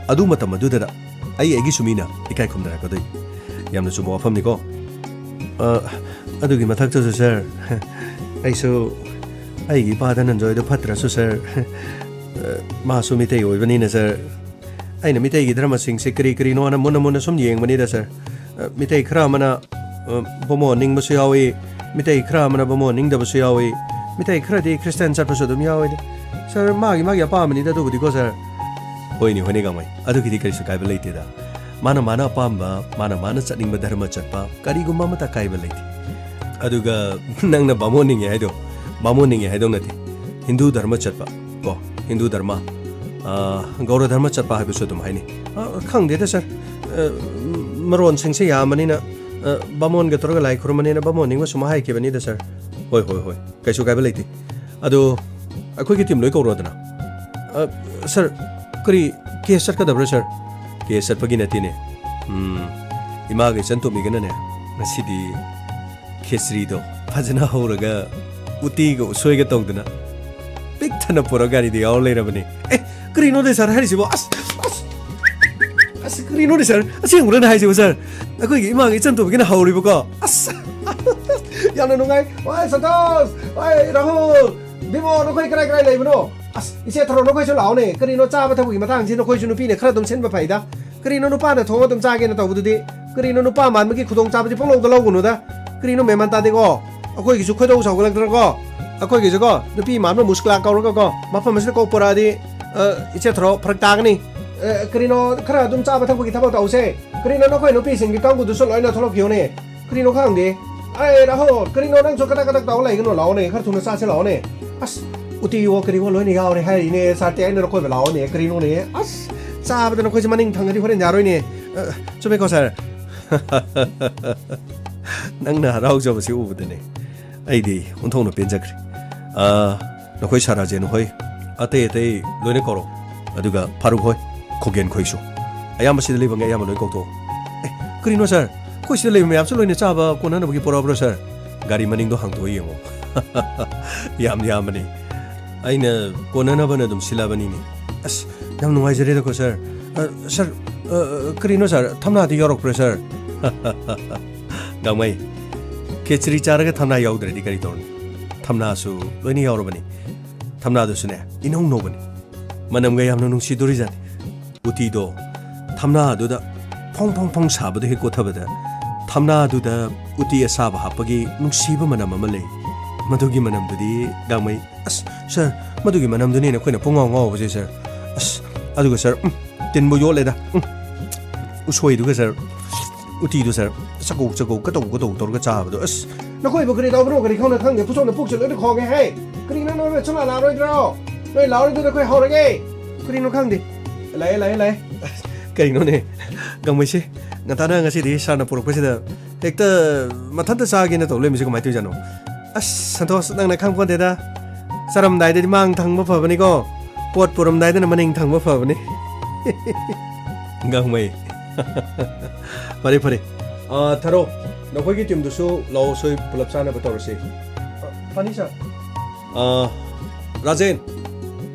ꯑꯗꯨ ꯃꯇꯝ ꯑꯗꯨꯗ ꯑꯩ ꯑꯩꯒꯤꯁꯨ ꯃꯤꯅ ꯏꯀꯥꯏ ꯈꯨꯝꯅꯔꯛꯀꯗꯣꯏꯅꯤ꯫ ꯌꯥꯝꯅ ꯆꯨꯝꯕ ꯋꯥꯐꯝꯅꯤꯀꯣ꯫ ꯑ, ꯑꯗꯨꯒꯤ ꯃꯊꯛꯇꯁꯨ, ꯁꯥꯔ, ꯑꯩꯁꯨ ꯑꯩꯒꯤ ꯏꯄꯥ ꯙꯅꯟꯖꯣꯏꯗꯣ ꯐꯠꯇ꯭ꯔꯁꯨ, ꯁꯥꯔ, ꯑ, ꯃꯥꯁꯨ ꯃꯤꯇꯩ ꯑꯣꯏꯕꯅꯤꯅ, ꯁꯥꯔ, ꯑꯩꯅ ꯃꯤꯇꯩꯒꯤ ꯙꯔꯃꯁꯤꯡꯁꯦ ꯀꯔꯤ ꯀꯔꯤꯅꯣꯅ ꯃꯨꯟꯅ ꯃꯨꯟꯅ ꯁꯨꯝ ꯌꯦꯡꯕꯅꯤꯗ, ꯁꯥꯔ꯫ ꯑ, ꯃꯤꯇꯩ ꯈꯔ ꯑꯃꯅ, ꯑ, ꯕꯥꯃꯣꯟ ꯅꯤꯡꯕꯁꯨ ꯌꯥꯎꯏ, ꯃꯤꯇꯩ ꯈꯔ ꯑꯃꯅ ꯕꯥꯃꯣꯟ ꯅꯤꯡꯗꯕꯁꯨ ꯌꯥꯎꯏ, ꯃꯤꯇꯩ ꯈꯔꯗꯤ ꯈ꯭ꯔꯤꯁꯇꯥꯟ ꯆꯠꯄꯁꯨ ꯑꯗꯨꯝ ꯌꯥꯎꯏ꯫ ꯁꯥꯔ, ꯃꯥꯒꯤ ꯃꯥꯒꯤ ꯑꯄꯥꯝꯕꯅꯤꯗ ꯑꯗꯨꯕꯨꯗꯤꯀꯣ, ꯁꯥꯔ꯫ ꯍꯣꯏꯅꯦ, ꯍꯣꯏꯅꯦ, ꯒꯥꯡꯃꯩ, ꯑꯗꯨꯒꯤꯗꯤ ꯀꯔꯤꯁꯨ ꯀꯥꯏꯕ ꯂꯩꯇꯦꯗ꯫ ꯃꯥꯅ ꯃꯥꯅ ꯑꯄꯥꯝꯕ, ꯃꯥꯅ ꯃꯥꯅ ꯆꯠꯅꯤꯡꯕ ꯙꯔꯃ ꯆꯠꯄ, ꯀꯔꯤꯒꯨꯝꯕ ꯑꯃꯠꯇ ꯑꯀꯥꯏꯕ ꯂꯩꯇꯦ꯫ ꯑꯗꯨꯒ ꯅꯪꯅ ꯕꯥꯃꯣꯟ ꯅꯤꯡꯉꯦ ꯍꯥꯏꯗꯣ, ꯕꯥꯃꯣꯟ ꯅꯤꯡꯉꯦ ꯍꯥꯏꯗꯧ ꯅꯠꯇꯦ꯫ ꯍꯤꯟꯗꯨ ꯙꯔꯃ ꯆꯠꯄ, ꯀꯣ, ꯍꯤꯟꯗꯨ ꯙꯔꯃ, ꯑ, ꯒꯧꯔ ꯙꯔꯃ ꯆꯠꯄ ꯍꯥꯏꯕꯁꯨ ꯑꯗꯨꯝ ꯍꯥꯏꯅꯩ꯫ ꯑ, ꯈꯪꯗꯦꯗ, ꯁꯥꯔ꯫ ꯑ, ꯃꯔꯣꯟꯁꯤꯡꯁꯦ ꯌꯥꯝꯕꯅꯤꯅ, ꯑ, ꯕꯥꯃꯣꯟꯒ ꯇꯧꯔꯒ ꯂꯥꯏ ꯈꯨꯔꯨꯝꯕꯅꯤꯅ ꯕꯥꯃꯣꯟ ꯅꯤꯡꯕ ꯁꯨꯝ ꯍꯥꯏꯈꯤꯕꯅꯤꯗ, ꯁꯥꯔ꯫ ꯍꯣꯏ, ꯍꯣꯏ, ꯍꯣꯏ꯫ ꯀꯩꯁꯨ ꯀꯥꯏꯕ ꯂꯩꯇꯦ꯫ ꯑꯗꯣ ꯑꯩꯈꯣꯏꯒꯤ ꯇꯤꯝ ꯂꯣꯏ ꯀꯧꯔꯣꯗꯅ꯫ ꯑ, ꯁꯥꯔ, ꯀꯔꯤ ꯀꯦꯁ ꯆꯠꯀꯗꯕ꯭ꯔꯥ, ꯁꯥꯔ? ꯀꯦꯁ ꯆꯠꯄꯒꯤ ꯅꯠꯇꯦꯅꯦ꯫ ꯎꯝ, ꯏꯃꯥꯒ ꯏꯆꯟ ꯇꯣꯝꯕꯤꯒꯅꯅꯦ, ꯉꯁꯤꯗꯤ ꯈꯦꯆ꯭ꯔꯤꯗꯣ ꯐꯖꯅ ꯍꯧꯔꯒ ꯎꯇꯤꯒ ꯎꯁꯣꯏꯒ ꯇꯧꯗꯅ ꯄꯤꯛ ꯊꯟꯅ ꯄꯨꯔꯒ ꯒꯥꯔꯤꯗ ꯌꯥꯎꯔ ꯂꯩꯔꯕꯅꯦ꯫ ꯑꯦ, ꯀꯔꯤꯅꯣꯅꯦ ꯁꯥꯔ ꯍꯥꯏꯔꯤꯁꯤꯕꯣ? ꯑꯁ, ꯑꯁ, ꯑꯁ, ꯀꯔꯤꯅꯣꯅꯦ ꯁꯥꯔ? ꯑꯁꯦꯡꯕꯔꯅꯦ ꯍꯥꯏꯁꯤꯕꯣ, ꯁꯥꯔ? ꯑꯩꯈꯣꯏꯒꯤ ꯏꯃꯥꯒ ꯏꯆꯟ ꯇꯣꯝꯕꯤꯒꯅ ꯍꯧꯔꯤꯕꯀꯣ꯫ ꯑꯁ, ꯌꯥꯝꯅ ꯅꯨꯡꯉꯥꯏ꯫ ꯋꯥꯏ ꯁꯟꯇꯣꯁ, ꯋꯥꯏ ꯔꯥꯍꯨꯜ, ꯕꯤꯃꯣ, ꯅꯈꯣꯏ ꯀꯔꯥꯏ ꯀꯔꯥꯏ ꯂꯩꯕꯅꯣ? ꯑꯁ, ꯏꯆꯦ ꯊꯔꯣ, ꯅꯈꯣꯏꯁꯨ ꯂꯥꯛꯑꯣꯅꯦ꯫ ꯀꯔꯤꯅꯣ, ꯆꯥꯕ ꯊꯛꯄꯒꯤ ꯃꯇꯥꯡꯁꯤ ꯅꯈꯣꯏꯁꯨ ꯅꯨꯄꯤꯅ ꯈꯔ ꯑꯗꯨꯝ ꯁꯤꯟꯕ ꯐꯩꯗ꯫ ꯀꯔꯤꯅꯣ, ꯅꯨꯄꯥꯅ ꯊꯣꯡꯉ ꯑꯗꯨꯝ ꯆꯥꯒꯦꯅ ꯇꯧꯕꯗꯨꯗꯤ? ꯀꯔꯤꯅꯣ, ꯅꯨꯄꯥ ꯃꯥꯟꯕꯒꯤ ꯈꯨꯗꯣꯡꯆꯥꯕꯗꯤ ꯄꯨꯡꯂꯧꯗ ꯂꯧꯒꯅꯨꯗ꯫ ꯀꯔꯤꯅꯣ, ꯃꯦꯟ ꯃꯥꯟ ꯇꯥꯗꯦꯀꯣ꯫ ꯑꯩꯈꯣꯏꯒꯤꯁꯨ ꯈꯣꯏꯗꯧ ꯁꯥꯎꯒꯠꯂꯛꯇ꯭ꯔꯀꯣ꯫ ꯑꯩꯈꯣꯏꯒꯤꯁꯨꯀꯣ, ꯅꯨꯄꯤ ꯃꯥꯟꯕ ꯃꯨꯁꯀꯂꯥ ꯀꯧꯔꯒꯀꯣ, ꯃꯐꯝ ꯑꯁꯤꯗ ꯀꯣꯛ ꯄꯨꯔꯛꯑꯗꯤ, ꯑ, ꯏꯆꯦ ꯊꯔꯣ, ꯐꯔꯛ ꯇꯥꯒꯅꯤ꯫ ꯑ, ꯀꯔꯤꯅꯣ, ꯈꯔ ꯑꯗꯨꯝ ꯆꯥꯕ ꯊꯛꯄꯒꯤ ꯊꯕꯛ ꯇꯧꯁꯦ꯫ ꯀꯔꯤꯅꯣ, ꯅꯈꯣꯏ ꯅꯨꯄꯤꯁꯤꯡꯒꯤ ꯀꯥꯡꯕꯨꯗꯨꯁꯨ ꯂꯣꯏꯅ ꯊꯣꯛꯂꯛꯄꯤꯌꯣꯅꯦ꯫ ꯀꯔꯤꯅꯣ ꯈꯪꯗꯦ꯫ ꯑꯩ ꯔꯥꯍꯨꯜ, ꯀꯔꯤꯅꯣ ꯅꯪꯁꯨ ꯀꯗꯛ ꯀꯗꯛ ꯇꯧ ꯂꯩꯒꯅꯣ, ꯂꯥꯛꯑꯣꯅꯦ, ꯈꯔ ꯊꯨꯅ ꯆꯥꯁꯦ ꯂꯥꯛꯑꯣꯅꯦ꯫ ꯑꯁ, ꯎꯇꯤꯋꯣ ꯀꯔꯤꯋꯣ ꯂꯣꯏꯅ ꯌꯥꯎꯔꯦ ꯍꯥꯏꯔꯤꯅꯦ, ꯁꯥꯔ ꯇꯦ, ꯑꯩꯅ ꯅꯈꯣꯏꯕ ꯂꯥꯛꯑꯣꯅꯦ, ꯀꯔꯤꯅꯣꯅꯦ? ꯑꯁ, ꯆꯥꯕꯗ ꯅꯈꯣꯏꯁꯦ ꯃꯅꯤꯡ ꯊꯪꯉꯗꯤ ꯍꯣꯔꯦꯟ ꯌꯥꯔꯣꯏꯅꯦ꯫ ꯑ, ꯆꯨꯝꯃꯦꯀꯣ, ꯁꯥꯔ? ꯅꯪꯅ ꯍꯔꯥꯎꯖꯕꯁꯤ ꯎꯕꯗꯅꯦ ꯑꯩꯗꯤ ꯑꯣꯟꯊꯣꯛꯅ ꯄꯦꯟꯖꯈ꯭ꯔꯦ꯫ ꯑꯥ, ꯅꯈꯣꯏ ꯁꯥꯔ ꯔꯥꯖꯦꯟ ꯍꯣꯏ, ꯑꯇꯩ ꯑꯇꯩ ꯂꯣꯏꯅ ꯀꯧꯔꯣ꯫ ꯑꯗꯨꯒ ꯐꯥꯔꯨꯛ ꯍꯣꯏ, ꯈꯣꯒꯦꯟ ꯈꯣꯏꯁꯨ꯫ ꯑꯌꯥꯝꯕ ꯁꯤꯗ ꯂꯩꯕ ꯉꯩ ꯑꯌꯥꯝꯕ ꯂꯣꯏ ꯀꯧꯊꯣꯛꯑꯣ꯫ ꯑꯦ, ꯀꯔꯤꯅꯣ ꯁꯥꯔ? ꯑꯩꯈꯣꯏ ꯁꯤꯗ ꯂꯩꯕ ꯃꯌꯥꯝꯁꯨ ꯂꯣꯏꯅ ꯆꯥꯕ ꯀꯣꯟꯅꯅꯕꯒꯤ ꯄꯨꯔꯛꯑꯕ꯭ꯔꯣ ꯁꯥꯔ? ꯒꯥꯔꯤ ꯃꯅꯤꯡꯗꯣ ꯍꯥꯡꯗꯣꯛꯑ ꯌꯦꯡꯉꯣ꯫ ꯌꯥꯝ ꯌꯥꯝꯕꯅꯤ꯫ ꯑꯩꯅ ꯀꯣꯟꯅꯅꯕꯅ ꯑꯗꯨꯝ ꯁꯤꯜꯂꯕꯅꯤꯅꯦ꯫ ꯑꯁ, ꯌꯥꯝ ꯅꯨꯡꯉꯥꯏꯖꯔꯦꯗꯀꯣ ꯁꯥꯔ꯫ ꯑ, ꯁꯥꯔ, ꯑ, ꯀꯔꯤꯅꯣ ꯁꯥꯔ? ꯊꯝꯅꯥꯗꯤ ꯌꯥꯎꯔꯛꯄ꯭ꯔꯥ ꯁꯥꯔ? ꯒꯥꯡꯃꯩ, ꯈꯦꯆ꯭ꯔꯤ ꯆꯥꯔꯒ ꯊꯝꯅꯥ ꯌꯥꯎꯗ꯭ꯔꯗꯤ ꯀꯔꯤ ꯇꯧꯔꯅꯤ? ꯊꯝꯅꯥꯁꯨ ꯂꯣꯏꯅ ꯌꯥꯎꯔꯕꯅꯤ꯫ ꯊꯝꯅꯥꯗꯨꯁꯨꯅꯦ, ꯏꯅꯧ ꯅꯧꯕꯅꯤ꯫ ꯃꯅꯝꯒ ꯌꯥꯝꯅ ꯅꯨꯡꯁꯤꯗꯣꯔꯤꯖꯥꯠꯅꯤ꯫ ꯎꯇꯤꯗꯣ ꯊꯝꯅꯥꯗꯨꯗ ꯐꯣꯡ ꯐꯣꯡ ꯐꯣꯡ ꯁꯥꯕꯗꯣ ꯍꯦꯛ ꯀꯣꯠꯊꯕꯗ, ꯊꯝꯅꯥꯗꯨꯗ ꯎꯇꯤ ꯑꯁꯥꯕ ꯍꯥꯞꯄꯒꯤ ꯅꯨꯡꯁꯤꯕ ꯃꯅꯝ ꯑꯃ ꯂꯩ꯫ ꯃꯗꯨꯒꯤ ꯃꯅꯝꯗꯨꯗꯤ ꯒꯥꯡꯃꯩ, "ꯑꯁ, ꯁꯥꯔ, ꯃꯗꯨꯒꯤ ꯃꯅꯝꯗꯨꯅꯤꯅꯦ ꯑꯩꯈꯣꯏꯅ ꯄꯨꯡꯉꯥꯎ ꯉꯥꯎꯕꯁꯦ, ꯁꯥꯔ꯫ ꯑꯁ, ꯑꯗꯨꯒ, ꯁꯥꯔ, ꯎꯝ, ꯇꯤꯟꯕꯨ ꯌꯣꯠꯂꯦꯗ꯫ ꯎꯝ, ꯎꯁꯣꯏꯗꯨꯒ, ꯁꯥꯔ, ꯎꯇꯤꯗꯨ, ꯁꯥꯔ, ꯆꯀꯧ ꯆꯀꯧ, ꯀꯇꯧ ꯀꯇꯧ ꯇꯧꯔꯒ ꯆꯥꯕꯗꯣ, ꯑꯁ, ꯅꯈꯣꯏꯕꯨ ꯀꯔꯤ ꯇꯧꯕꯅꯣ, ꯀꯔꯤ ꯈꯪꯅ ꯈꯪꯗꯦ, ꯄꯨꯁꯣꯟꯅ ꯄꯨꯛꯁꯦ ꯂꯣꯏꯅ ꯈꯣꯡꯉꯦ ꯍꯦ꯫ ꯀꯔꯤꯅꯣ ꯅꯣꯏ ꯁꯨꯡꯂꯥꯛ ꯂꯥꯛꯑꯔꯣꯏꯗ꯭ꯔꯣ? ꯅꯣꯏ ꯂꯥꯛꯑꯔꯣꯏꯗꯨꯅ ꯑꯩꯈꯣꯏ ꯍꯧꯔꯒꯦ꯫ ꯀꯔꯤꯅꯣ ꯈꯪꯗꯦ꯫ ꯂꯥꯛꯑꯦ, ꯂꯥꯛꯑꯦ, ꯂꯥꯛꯑꯦ꯫ ꯀꯔꯤꯅꯣꯅꯦ, ꯒꯥꯡꯃꯩꯁꯦ ꯉꯟꯇꯥꯅ ꯉꯁꯤꯗꯤ ꯁꯥꯔꯅ ꯄꯨꯔꯛꯄꯁꯤꯗ ꯍꯦꯛꯇ ꯃꯊꯟꯇ ꯆꯥꯒꯦꯅ ꯇꯧ ꯂꯩꯔꯝꯃꯤꯁꯦ ꯀꯃꯥꯏꯅ ꯇꯧꯔꯤꯖꯥꯠꯅꯣ? ꯑꯁ, ꯁꯟꯇꯣꯁ, ꯅꯪꯅ ꯈꯪꯄꯣꯟꯇꯦꯗ꯫ ꯆꯥꯔꯝꯗꯥꯏꯗꯗꯤ ꯃꯥꯡ ꯊꯪꯕ ꯐꯕꯅꯤꯀꯣ꯫ ꯄꯣꯠ ꯄꯨꯔꯝꯗꯥꯏꯗꯅ ꯃꯅꯤꯡ ꯊꯪꯕ ꯐꯕꯅꯤ꯫ ꯒꯥꯡꯃꯩ꯫ ꯐꯔꯦ, ꯐꯔꯦ꯫ ꯑ, ꯊꯥꯔꯣ, ꯅꯈꯣꯏꯒꯤ ꯇꯤꯝꯗꯨꯁꯨ ꯂꯥꯛꯑꯣ, ꯁꯣꯏ ꯄꯨꯂꯞ ꯆꯥꯅꯕ ꯇꯧꯔꯁꯤ꯫ ꯑ, ꯐꯅꯤ, ꯁꯥꯔ꯫ ꯑ, ꯔꯥꯖꯦꯟ,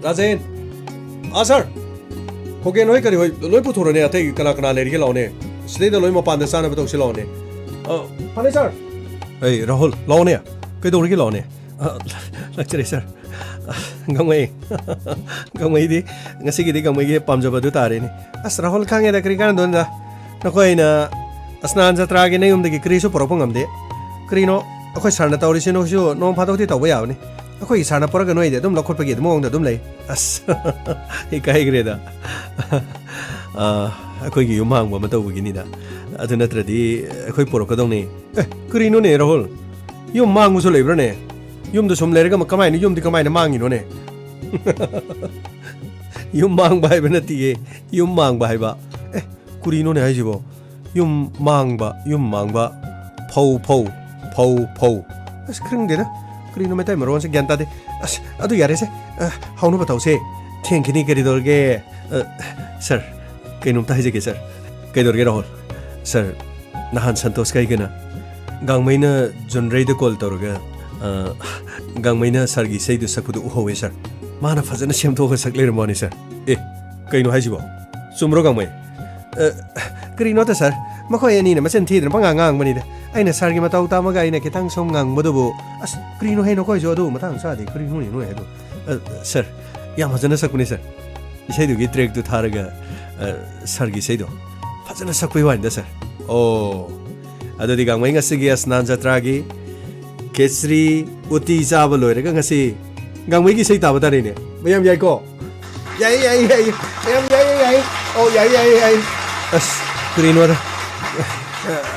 ꯔꯥꯖꯦꯟ꯫ ꯑ, ꯁꯥꯔ꯫ ꯈꯣꯒꯦꯟ ꯍꯣꯏ ꯀꯔꯤ ꯍꯣꯏ ꯂꯣꯏ ꯄꯨꯊꯣꯔꯛꯑꯣꯅꯦ, ꯑꯇꯩ ꯀꯅꯥ ꯀꯅꯥ ꯂꯩꯔꯤꯒꯦ ꯂꯥꯛꯑꯣꯅꯦ꯫ ꯁꯤꯗꯩꯗ ꯂꯣꯏ ꯃꯄꯥꯟꯗ ꯆꯥꯅꯕ ꯇꯧꯁꯤ ꯂꯥꯛꯑꯣꯅꯦ꯫ ꯑ, ꯐꯅꯤ, ꯁꯥꯔ꯫ ꯑꯩ ꯔꯥꯍꯨꯜ, ꯂꯥꯛꯑꯣꯅꯦ꯫ ꯀꯩꯗꯧꯔꯤꯒꯦ ꯂꯥꯛꯑꯣꯅꯦ꯫ ꯑ, ꯂꯥꯛꯆꯔꯦ, ꯁꯥꯔ꯫ ꯑ, ꯒꯥꯡꯃꯩ꯫ ꯒꯥꯡꯃꯩꯗꯤ ꯉꯁꯤꯒꯤꯗꯤ ꯒꯥꯡꯃꯩꯒꯤ ꯄꯥꯝꯖꯕꯗꯨ ꯇꯥꯔꯦꯅꯦ꯫ ꯑꯁ, ꯔꯥꯍꯨꯜ, ꯈꯪꯉꯦꯗ, ꯀꯔꯤ ꯀꯥꯟꯅꯗꯣꯏꯅꯣꯗ? ꯅꯈꯣꯏꯅ ꯑꯁꯅꯥꯟ ꯖꯇ꯭ꯔꯥꯒꯤ ꯅꯌꯨꯝꯗꯒꯤ ꯀꯔꯤꯁꯨ ꯄꯨꯔꯛꯄ ꯉꯝꯗꯦ꯫ ꯀꯔꯤꯅꯣ ꯑꯩꯈꯣꯏ ꯁꯥꯔꯅ ꯇꯧꯔꯤꯁꯤ? ꯅꯣꯏꯁꯨ ꯅꯣꯡ ꯐꯥꯗꯣꯛꯇꯤ ꯇꯧꯕ ꯌꯥꯕꯅꯤ꯫ ꯑꯩꯈꯣꯏꯒꯤ ꯁꯥꯔꯅ ꯄꯨꯔꯛꯒ ꯅꯣꯏꯗꯤ ꯑꯗꯨꯝ ꯂꯧꯈꯠꯄꯒꯤ ꯑꯗꯨꯝ ꯃꯑꯣꯡꯗ ꯑꯗꯨꯝ ꯂꯩ꯫ ꯑꯁ, ꯏꯀꯥꯏꯈ꯭ꯔꯦꯗ꯫ ꯑ, ꯑꯩꯈꯣꯏꯒꯤ ꯌꯨꯝ ꯍꯥꯡꯕ ꯑꯃ ꯇꯧꯕꯒꯤꯅꯤꯗ꯫ ꯑꯗꯨ ꯅꯠꯇ꯭ꯔꯗꯤ ꯑꯩꯈꯣꯏ ꯄꯨꯔꯛꯀꯗꯧꯅꯤ꯫ ꯑꯦ, ꯀꯔꯤꯅꯣꯅꯦ, ꯔꯥꯍꯨꯜ? ꯌꯨꯝ ꯃꯥꯡꯕꯁꯨ ꯂꯩꯕ꯭ꯔꯥꯅꯦ? ꯌꯨꯝꯗ ꯁꯨꯝ ꯂꯩꯔꯒ ꯀꯃꯥꯏꯅ, ꯌꯨꯝꯗꯤ ꯀꯃꯥꯏꯅ ꯃꯥꯡꯉꯤꯅꯣꯅꯦ? ꯌꯨꯝ ꯃꯥꯡꯕ ꯍꯥꯏꯕ ꯅꯠꯇꯤꯌꯦ, ꯌꯨꯝ ꯃꯥꯡꯕ ꯍꯥꯏꯕ꯫ ꯑꯦ, ꯀꯔꯤꯅꯣꯅꯦ ꯍꯥꯏꯁꯤꯕꯣ? ꯌꯨꯝ ꯃꯥꯡꯕ, ꯌꯨꯝ ꯃꯥꯡꯕ꯫ ꯐꯧ ꯐꯧ, ꯐꯧ ꯐꯧ꯫ ꯑꯁ, ꯈꯪꯗꯦꯗ, ꯀꯔꯤꯅꯣ ꯃꯩꯇꯩ ꯃꯔꯣꯟꯁꯦ ꯒ꯭ꯌꯥꯟ ꯇꯥꯗꯦ꯫ ꯑꯁ, ꯑꯗꯨ ꯌꯥꯔꯦꯁꯦ, ꯑ, ꯍꯧꯅꯕ ꯇꯧꯁꯦ꯫ ꯊꯦꯡꯈꯤꯅꯤ, ꯀꯔꯤ ꯇꯧꯔꯒꯦ? ꯑ, ꯁꯥꯔ, ꯀꯩꯅꯣꯝꯇ ꯍꯥꯏꯖꯒꯦ ꯁꯥꯔ꯫ ꯀꯩꯗꯧꯔꯒꯦ ꯔꯥꯍꯨꯜ? ꯁꯥꯔ, ꯅꯍꯥꯟ ꯁꯟꯇꯣꯁꯀ ꯑꯩꯒꯅ ꯒꯥꯡꯃꯩꯅ ꯖꯨꯟꯔꯩꯗ ꯀꯣꯜ ꯇꯧꯔꯒ, ꯑ, ꯒꯥꯡꯃꯩꯅ ꯁꯥꯔꯒꯤ ꯏꯁꯩꯗꯨ ꯁꯛꯄꯗꯨ ꯎꯍꯧꯋꯦ ꯁꯥꯔ꯫ ꯃꯥꯅ ꯐꯖꯅ ꯁꯦꯝꯗꯣꯛꯑꯒ ꯁꯛ ꯂꯩꯔꯝꯕ ꯋꯥꯅꯤ ꯁꯥꯔ꯫ ꯑꯦ, ꯀꯩꯅꯣ ꯍꯥꯏꯁꯤꯕꯣ? ꯆꯨꯝꯕ꯭ꯔꯣ ꯒꯥꯡꯃꯩ? ꯑ, ꯀꯔꯤꯅꯣꯗ ꯁꯥꯔ, ꯃꯈꯣꯏ ꯑꯅꯤꯅ ꯃꯆꯤꯟ ꯊꯤꯗꯅ ꯄꯉꯥꯡ ꯉꯥꯡꯕꯅꯤꯗ꯫ ꯑꯩꯅ ꯁꯥꯔꯒꯤ ꯃꯇꯧ ꯇꯝꯃꯒ ꯑꯩꯅ ꯈꯤꯇꯪ ꯁꯨꯝ ꯉꯪꯕꯗꯨꯕꯨ, ꯑꯁ, ꯀꯔꯤꯅꯣ ꯍꯦ ꯅꯈꯣꯏꯁꯨ ꯑꯗꯨ ꯃꯇꯥꯡ ꯆꯥꯗꯦ, ꯀꯔꯤꯅꯣꯅꯦ ꯅꯣꯏ ꯍꯥꯏꯗꯣ? ꯑ, ꯁꯥꯔ, ꯌꯥꯝ ꯐꯖꯅ ꯁꯛꯄꯅꯤ ꯁꯥꯔ꯫ ꯏꯁꯩꯗꯨꯒꯤ ꯇ꯭ꯔꯦꯛꯇꯨ ꯊꯥꯔꯒ, ꯑ, ꯁꯥꯔꯒꯤ ꯏꯁꯩꯗꯣ ꯐꯖꯅ ꯁꯛꯄꯩ ꯋꯥꯅꯤꯗ ꯁꯥꯔ꯫ ꯑꯣ, ꯑꯗꯨꯗꯤ ꯒꯥꯡꯃꯩ ꯉꯁꯤꯒꯤ ꯑꯁꯅꯥꯟ ꯖꯇ꯭ꯔꯥꯒꯤ ꯈꯦꯆ꯭ꯔꯤ ꯎꯇꯤ ꯆꯥꯕ ꯂꯣꯏꯔꯒ ꯉꯁꯤ ꯒꯥꯡꯃꯩꯒꯤ ꯏꯁꯩ ꯇꯥꯕ ꯇꯥꯔꯦꯅꯦ꯫ ꯃꯌꯥꯝ ꯌꯥꯏꯀꯣ? ꯌꯥꯏ, ꯌꯥꯏ, ꯌꯥꯏ꯫ ꯃꯌꯥꯝ ꯌꯥꯏ, ꯌꯥꯏ, ꯌꯥꯏ꯫ ꯑꯣ, ꯌꯥꯏ, ꯌꯥꯏ, ꯌꯥꯏ꯫ ꯑꯁ, ꯀꯔꯤꯅꯣꯗ?